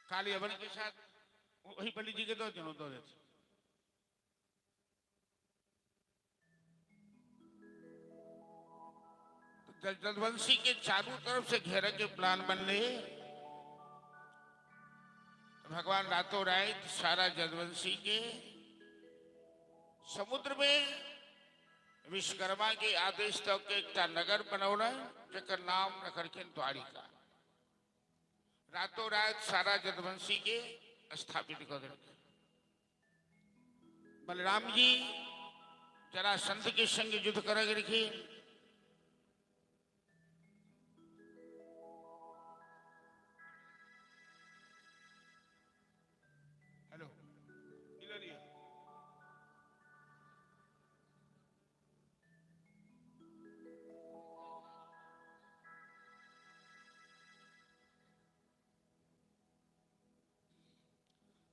काल यवन के साथ वही पंडित जी के दो जनों दो देते। जदवंशी के चारों तरफ से घेरे के प्लान बनले। भगवान रातों रात सारा जदवंशी के समुद्र में विश्वकर्मा के आदेश तक के एकटा नगर बनौलनि, जकर नाम रखलखिन द्वारिका। रातों रात सारा जदवंशी के स्थापित कऽ देलखिन। बलराम जी जरासंध के संग युद्ध करऽ गेलखिन। हेलो, ई लऽ लिअ।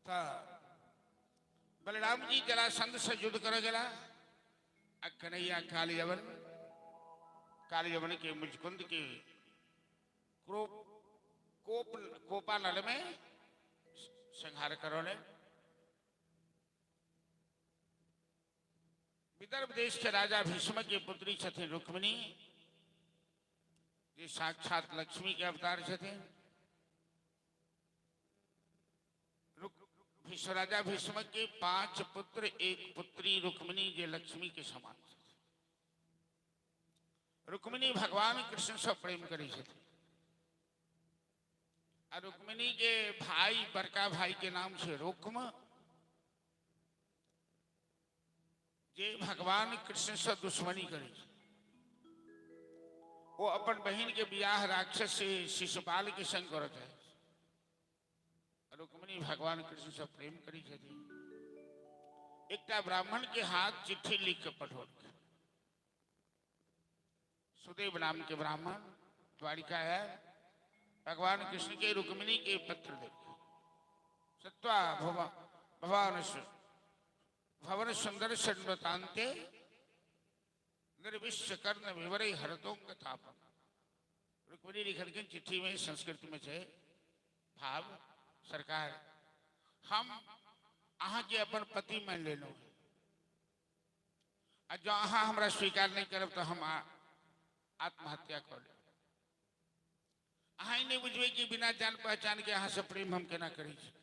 तऽ बलराम जी जरासंध से युद्ध करऽ गेला आ कन्हैया कालयवन, कालयवन के मुचकुंद के क्रोप कोप कोपानल में संहार करौले। विदर्भ देश के राजा भीष्म के पुत्री छथिन रुक्मिणी, जे साक्षात लक्ष्मी के अवतार छथिन। भीष्म राजा भीष्म के 5 पुत्र 1 पुत्री रुक्मिणी, जे लक्ष्मी के समान छथिन। रुक्मिणी भगवान कृष्ण से प्रेम करै छथिन आ रुक्मिणी के भाई, बड़का भाई के नाम छै रुक्म, जे भगवान कृष्ण से दुश्मनी करै छै। ओ अपन बहिन के बियाह राक्षस से शिशुपाल के संग करऽ चाहै छै। रुक्मिणी भगवान कृष्ण से प्रेम करै छथिन। एकटा ब्राह्मण के हाथ चिट्ठी लिख के पठौलखिन। सुदेव नाम के ब्राह्मण द्वारिका है, भगवान कृष्ण के रुक्मिणी के पत्र देलखिन। सत्वा भवान भवन सुंदर शृण्वतान्ते निर्विश्व कर्ण विवरे हरतोंग तापम। रुक्मिणी लिखलखिन चिट्ठी में, संस्कृत में छै भाव, सरकार हम अहाँ के अपन पति मान लेलहुँ आ जँ अहाँ हमरा स्वीकार नहीं करब तऽ हम आत्महत्या कऽ लेब। अहाँ ई नहीं बुझबै कि बिना जान पहचान के अहाँ से प्रेम हम केना करै छी।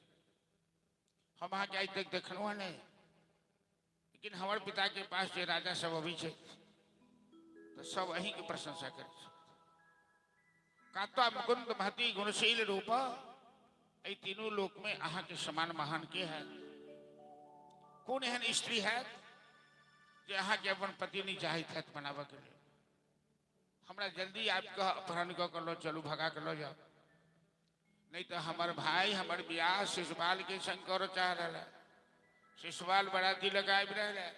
हम अहाँके आइ तक देखलहुँ हँ नहीं, लेकिन हमर पिता के पास जे राजा सब अबै छै तऽ सब अहीं के प्रशंसा करै छै। कात्वा मुकुंद महती गुणशील रूप, एहि तीनू लोक में अहाँ के समान महान के है? कोन एहन स्त्री है जे अहाँ के अपन पति नहीं चाहैत हैत बनाबऽ के लेल? हमरा जल्दी आबि कऽ अपहरण कऽ के लऽ चलू, भगा के लऽ जाउ, नहीं तऽ हमर भाई हमर बियाह शिशुपाल के संग करऽ चाह रहल है। शिशुपाल बराती लऽ कऽ आबि रहल है।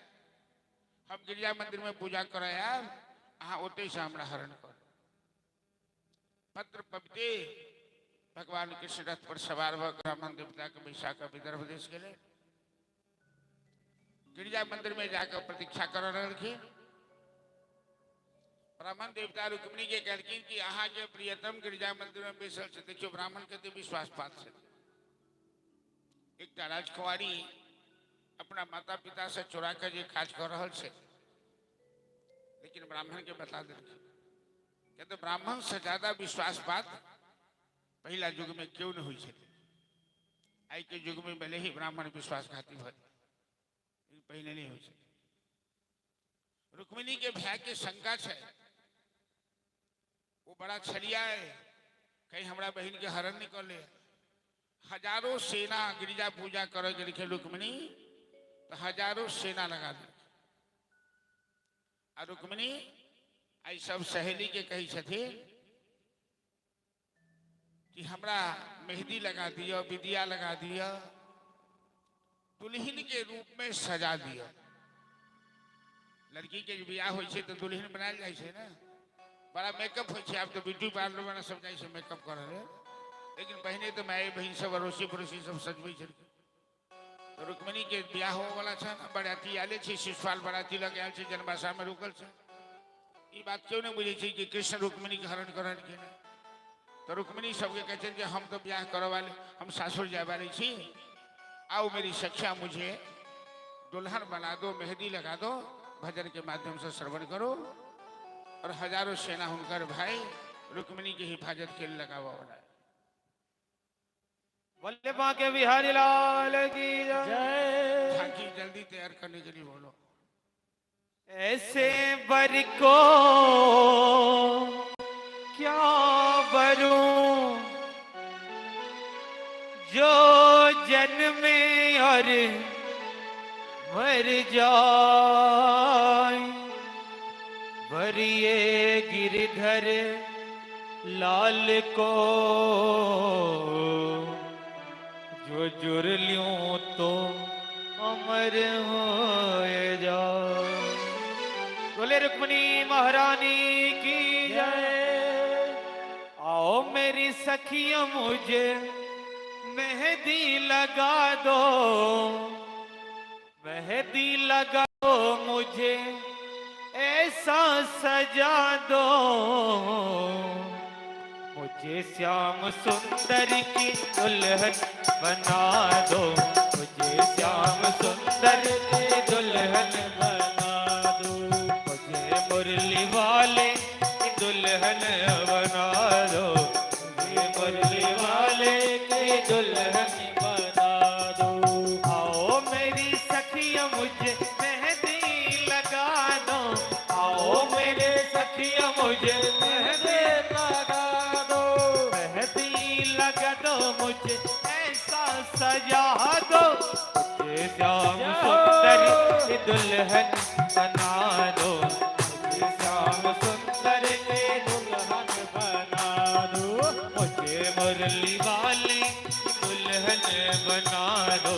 हम गिरिजा मंदिर में पूजा करऽ आयब, अहाँ ओतहि से हमरा हरण कर। पत्र पबिते भगवान कृष्ण रथ पर सवार भऽ ब्राह्मण देवता के बैसा कऽ विदर्भ देश गेलै। गिरिजा मंदिर में जाकर प्रतीक्षा कर रहलखिन। ब्राह्मण देवता रुक्मिणी के कहलखिन कि अहाँ के प्रियतम गिरिजा मंदिर में बैसल छै। देखियौ ब्राह्मण कते विश्वास पात्र छथिन। एकटा राजकुमारी अपना माता पिता से चोरा के जे काज कर रहल छै, लेकिन ब्राह्मण के बता देलखिन। कहते ब्राह्मण से ज्यादा विश्वास बात पहिला युग में क्यों नहीं हुई छलै। आइ के युग में भले ही ब्राह्मण विश्वासघाती भऽ जाय, लेकिन पहिने नहीं होइ छलै। रुक्मिणी के भाई के शंका छै, वो बड़ा छलिया है, कहीं हमरा बहिन के हरण नहीं कर ले। हजारों सेना गिरिजा पूजा करे गेलखिन रुक्मिणी, तो हजारों सेना लगा देलखिन। आ रुक्मिणी आई सब सहेली के कहै छथिन कि हमरा मेहंदी लगा दियो, विद्या लगा दियो, दुल्हन के रूप में सजा दियो। लड़की के बियाह होइ छै तो दुल्हन बनायल जाइ छै ने, बड़ा मेकअप होइ छै। आब तो ब्यूटी पार्लर वाला सब जाइ छै मेकअप करऽ लेल, लेकिन पहिने तो माय बहिन सब अड़ोसी पड़ोसी सब सजबै छलखिन। तो रुक्मिणी के बियाह होवे वाला छनि, बराती आले छै, शिशुपाल बराती लग आयल छै, जनवासा में रुकल छै। ई बात क्यों नहीं बुझै छै कि कृष्ण रुक्मिणी के हरण करलखिन। तो रुक्मिणी सबके कहै छनि कि हम तो बियाह करऽ वाले, हम सासुर जाय वाले छी, आओ मेरी सखिया मुझे दुल्हन बना दो, मेहंदी लगा दो, भजन के माध्यम से श्रवण करो। और हजारों सेना हुनकर भाई रुक्मिणी के हिफाजत के लिए लगावा वाला है। बोले बांके बिहारी लाल की जय। झांकी जल्दी तैयार करने के लिए बोलो। ऐसे बर को क्या बरूं जो जन्मे और मर जाए, वरिये गिरधर लाल को जो जुर लियूं तो अमर हो जाए। बोले रुक्मिणी महारानी की जय। आओ मेरी सखियों मुझे मेहंदी लगा दो, मेहंदी लगा दो मुझे ऐसा सजा दो, मुझे श्याम सुंदर की दुल्हन बना दो, मुझे श्याम सुंदर की दुल्हन बना दो, मुझे मुरली वाले की दुल्हन बना दो, मुझे मुरली वाले की दुल्हन बना दो। आओ मेरी सखिया मुझे मेहंदी लगा दो, आओ मेरे सखिया मुझे मेहंदी लगा दो, मेहंदी लगा दो मुझे ऐसा सजा दो, मुझे श्याम सुंदर की दुल्हन बना दो, मुझे श्याम सुंदर की दुल्हन बना दो, मुझे मुरली वाले की दुल्हन बना दो,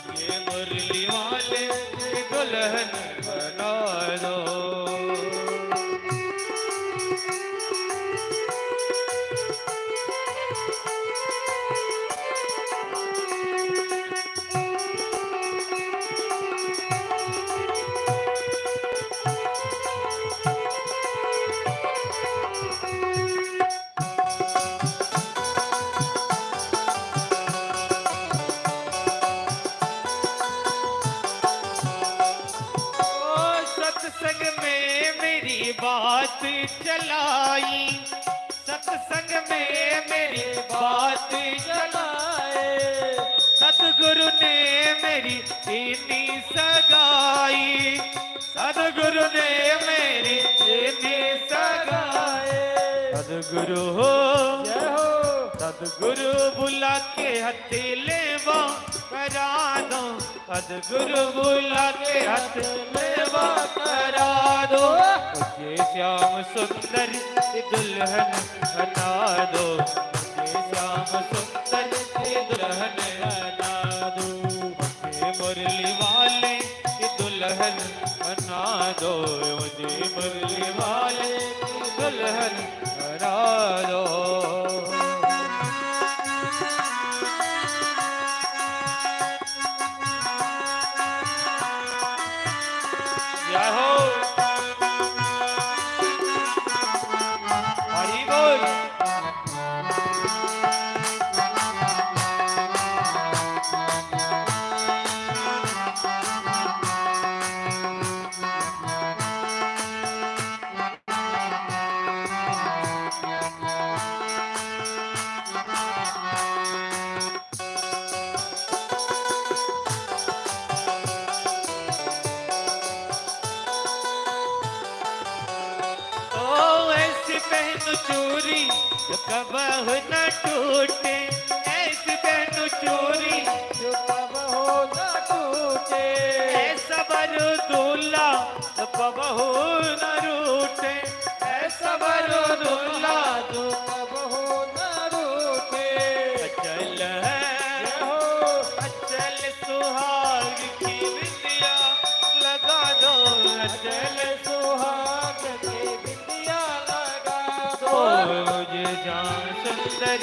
मुझे मुरली वाले की दुल्हन बना दो। ओ सत्संग में मेरी बात चलाई, सत्संग में मेरी बात चलाए, सतगुरु ने मेरी इतनी सगाई, सतगुरु ने मेरी इतनी सगाई, सतगुरु हो जय हो। सतगुरु बुला के हथलेवा करा दो, सतगुरु बुला के हथलेवा करा दो, मुझे श्याम सुंदर की दुल्हन बना दो, मुझे श्याम सुंदर की दुल्हन बना दो, मुझे मुरली वाले की दुल्हन बना दो, मुझे मुरली वाले की दुल्हन बना दो। जय हो, हरि बोल। पहनु चूरी जो कबहु न टूटे, ऐसी पहनु चूरी जो कबहु न टूटे। ऐसा बर दूल्हा जो कबहु न रूठे, ऐसा बर दूल्हा जो कबहु न रूठे। अचल है जय हो। अचल सुहाग की बिंदिया लगा दो, अचल अचल सुहाग के बिंदिया लगा दो। दो। मुझे श्याम सुंदर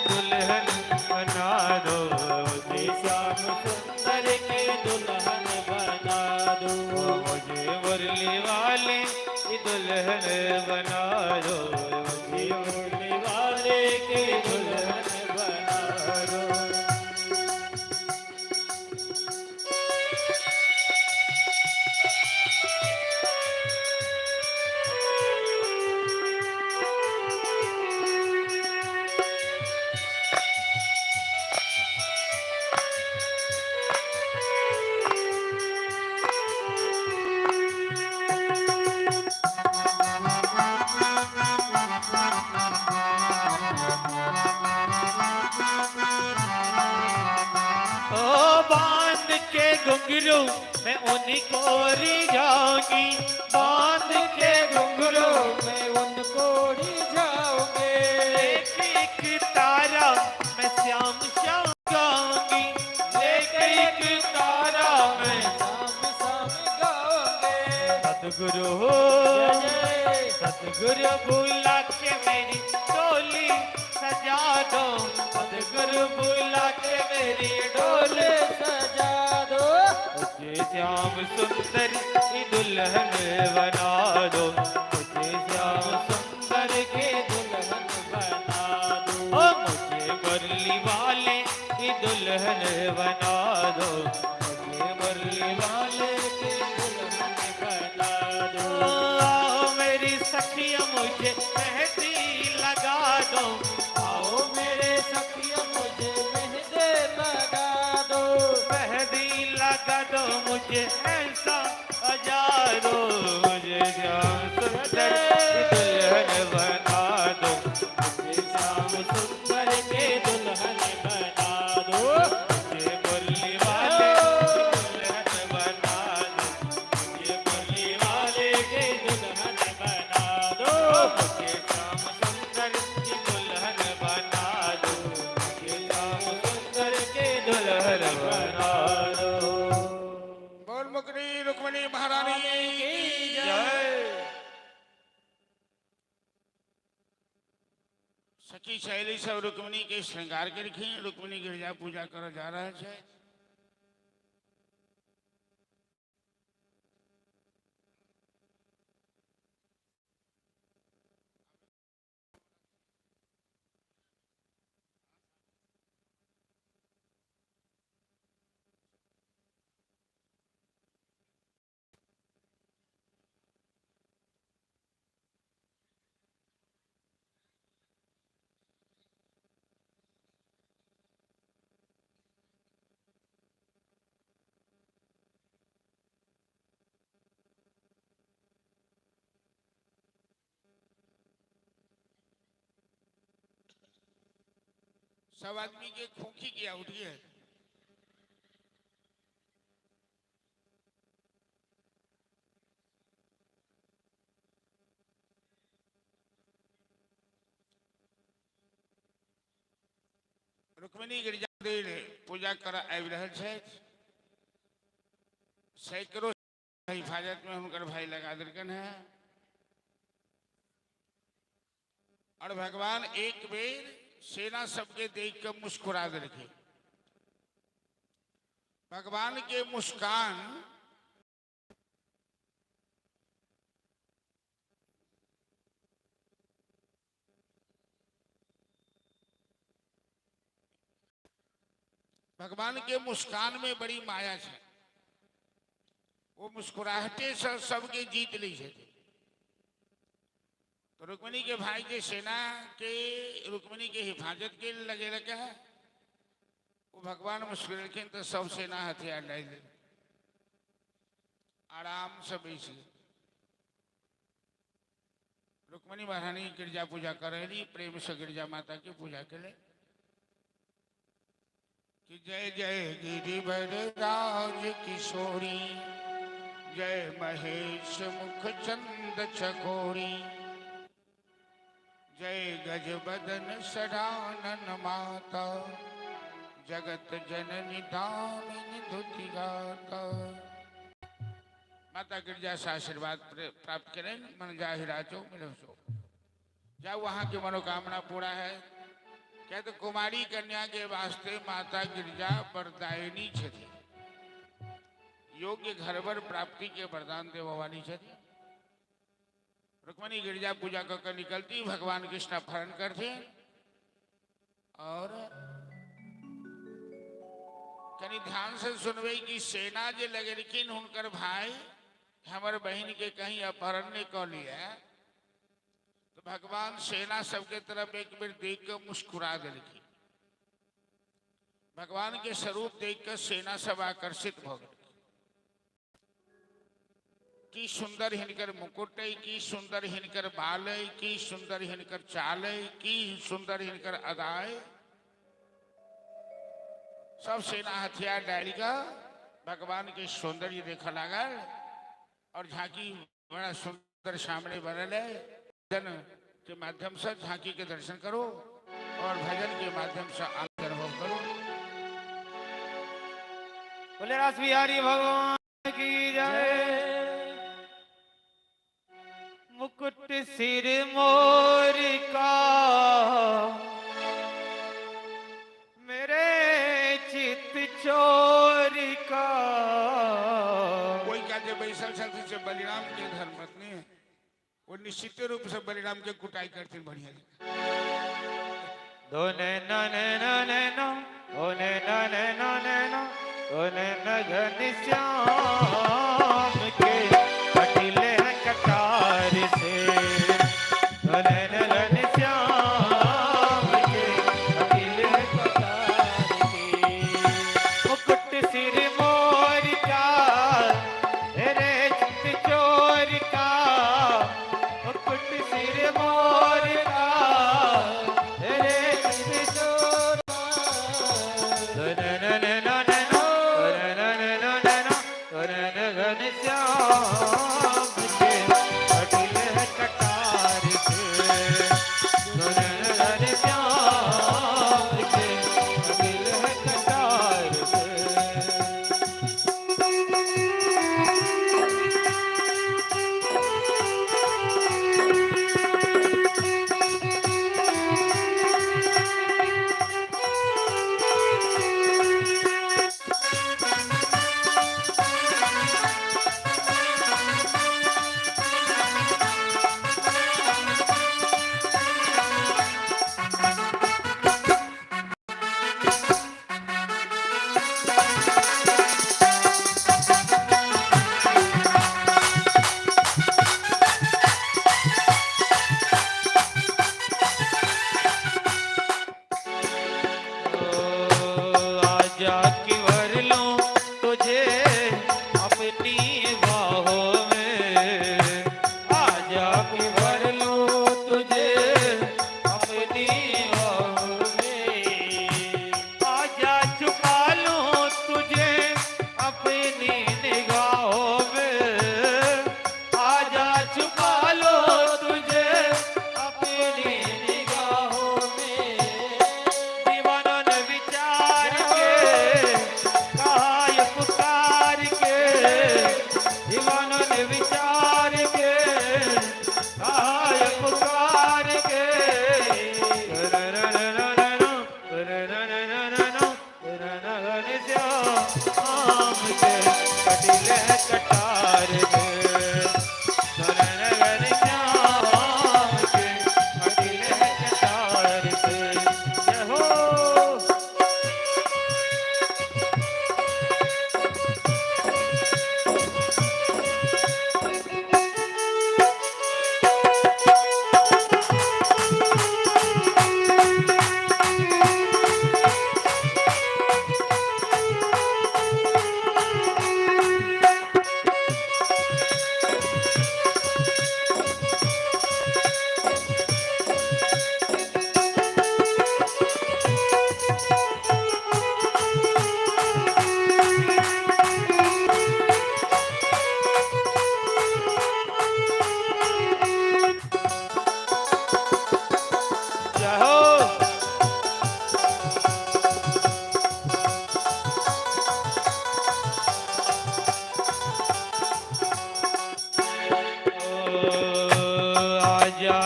दुल्हन बना दो, मुझे श्याम सुंदर के दुल्हन बना दो। मुझे मुरली वाले की दुल्हन बना दो, मुझे मुरली वाले के दुल्हन बना दो। ओ बांध के घुंघरू मैं उनको रिझाऊंगी, बांध के घुंघरू मैं उनको रिझाऊंगे। एक एक तारा मैं श्याम श्याम गाऊंगी, एक एक तारा मैं श्याम श्याम गाऊंगे। सतगुरु हो जय जय। सतगुरु बुला के मेरी डोली सजा दो, सतगुरु बुला के मेरी डोली डोले सजा दो। मुझे श्याम सुंदर की दुल्हन बना दो, मुझे श्याम सुंदर के दुल्हन बना दो। ओ मुझे मुरली वाले की दुल्हन बना दो, मुझे मुरली वाले के दुल्हन बना दो। आओ मेरी सखिया मुझे मेहंदी लगा दो, आओ मेरे सखिया मुझे मेहंदी लगा दो। मेहंदी लगा दो मुझे ऐसा सजा दो, मुझे श्याम सुंदर की दुल्हन बना दो, मुझे श्याम सुंदर के दुल्हन बना दो। मुझे मुरली वाले की दुल्हन बना दो, मुझे मुरली वाले के दुल्हन बना दो। मुझे श्याम सुंदर की दुल्हन बना दो, मुझे श्याम सुंदर के दुल्हन बना दो। बोल मुकरी रुक्मणी महारानी की जय। जय। सखी सहेली सब रुक्मणी के श्रृंगार के रखी रुक्मणी गिरजा पूजा करो जा रहा है। सब आदमी के खोखी किया उठिए। रुक्मिणी गिरजा मंदिर पूजा कर आबि रहल छथि। सैकड़ों हिफाजत में हुनकर भाई लगा देलकन है और भगवान एक बेर सेना सबके देख के मुस्कुरा देलखिन। भगवान के मुस्कान भगवान के मुस्कान में बड़ी माया है। वो मुस्कुराहटे से सबके जीत ली छथिन। तो रुक्मिणी के भाई के सेना के रुक्मिणी के हिफाजत के लगे रखे है। वो भगवान मुस्कुरेलखिन तो सब सेना हथियार डालि देलखिन, आराम से बैस गेल। रुक्मणी महारानी गिरजा पूजा करेली, प्रेम से गिरजा माता की पूजा के लिए कि जय जय गिरिवर राज किशोरी, जय महेश मुख चंद चकोरी, जय गजबदन सदानन माता, जगत जननी दामिनी धुति गाता। माता गिरजा से आशीर्वाद प्राप्त करें, मन जाहि राजो मिलो सो। जब वहां की मनोकामना पूरा है। क्या तो कुमारी कन्या के वास्ते माता गिरजा वरदायिनी छथि, योग्य घरवर प्राप्ति के वरदान देव वाली छथि। रुक्मणी गिरजा पूजा कर निकलती, भगवान कृष्ण अपहरण करते और कनी ध्यान से सुनबे कि सेना जे लगेलखिन हुनकर भाई हमर बहन के कहीं अपहरण नहीं कर लिया, तो भगवान सेना सबके तरफ एक बेर देख के मुस्कुरा दिलखिन। भगवान के स्वरूप देख कर सेना सब आकर्षित भ गेल। की सुंदर हिनकर मुकुट है, की सुंदर हिनकर बाल है, की सुंदर हिनकर चाल है, की सुंदर हिनकर अदा है। सब सेना हथियार डाली का भगवान के सौंदर्य देखा लागल और झांकी बड़ा सुंदर सामने बनल है। भजन के माध्यम से झांकी के दर्शन करो और भजन के माध्यम से आनंद अनुभव करो। बोले रास बिहारी भगवान की जय। मुकुट सिर मोर का मेरे चित चोर का। कोई का जे बैसल छथिन से बलिराम के धर्मपत्नी है, वो निश्चित रूप से बलिराम के कुटाई करथिन बढ़िया जकाँ। दो नैना नैना नैना ओ नैना नैना नैना ओ नैना घन श्याम के कटिले हैं कटार से, दो नैना घन श्याम के कटिले हैं कटार से। मुकुट सिर मोर का रे चित चोर का, मुकुट सिर मोर का रे चित चोर। घन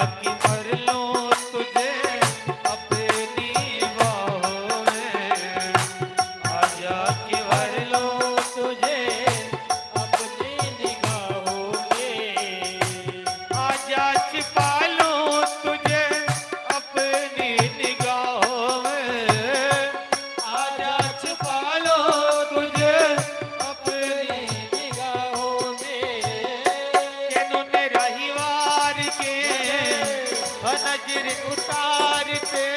कि भर लूं तुझे अपनी बाहों में, आजा कि भर लूं तुझे अपनी निगाहों में, आजा छिपा लूं तुझे अपनी निगाहों में, आजा छिपा लूं तुझे अपनी निगाहों में। ने रहीवार के नजर उतार के,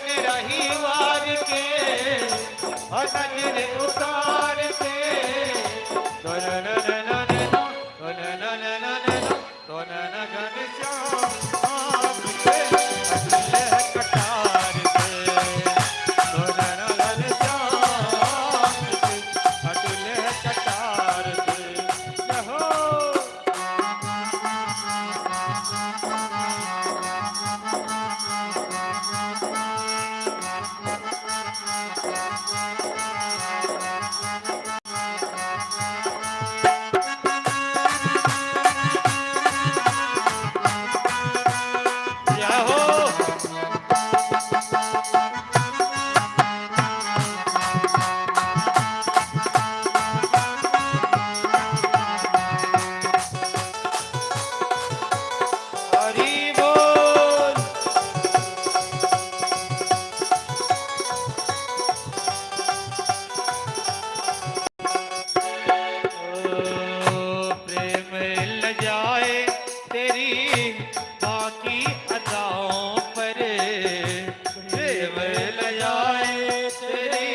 ने रहीवार के नजर उतार के। हो। जय हो। हरि बोल। ओ, प्रेम ल जाए तेरी बाकी अदाओं पर, प्रेम ल जाए तेरी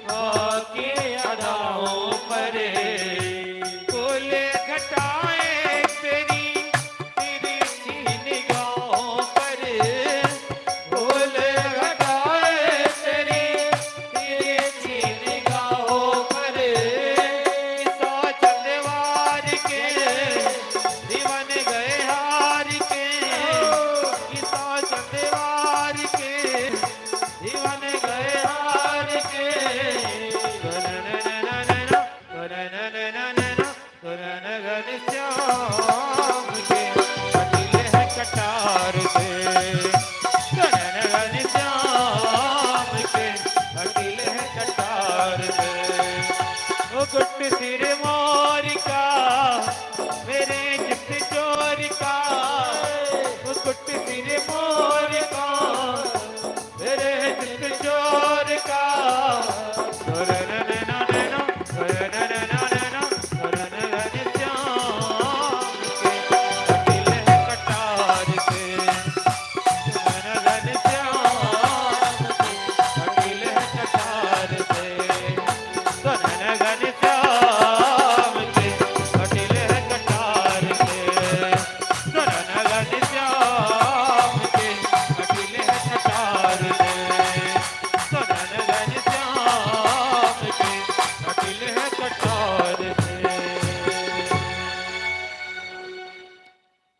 बाकी अदाओं पर, कुल घटाए तेरी तिरछी निगाहों पर, कुल घटाए तेरी तिरछी निगाहों पर। सा चंदवार के दीवाने गए हार के, किसा चंदवार के दीवाने गए हार के। श्याम के अटिल है कटार से, श्याम के अटिल है कटार से। ओ गुट सिर मोर का मेरे जित चोर का, ओ गुट सिर मोर का मेरे जित चोर का।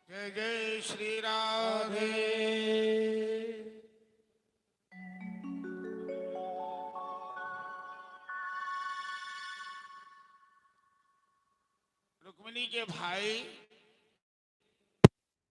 जय जय श्री राधे। रुक्मिणी के भाई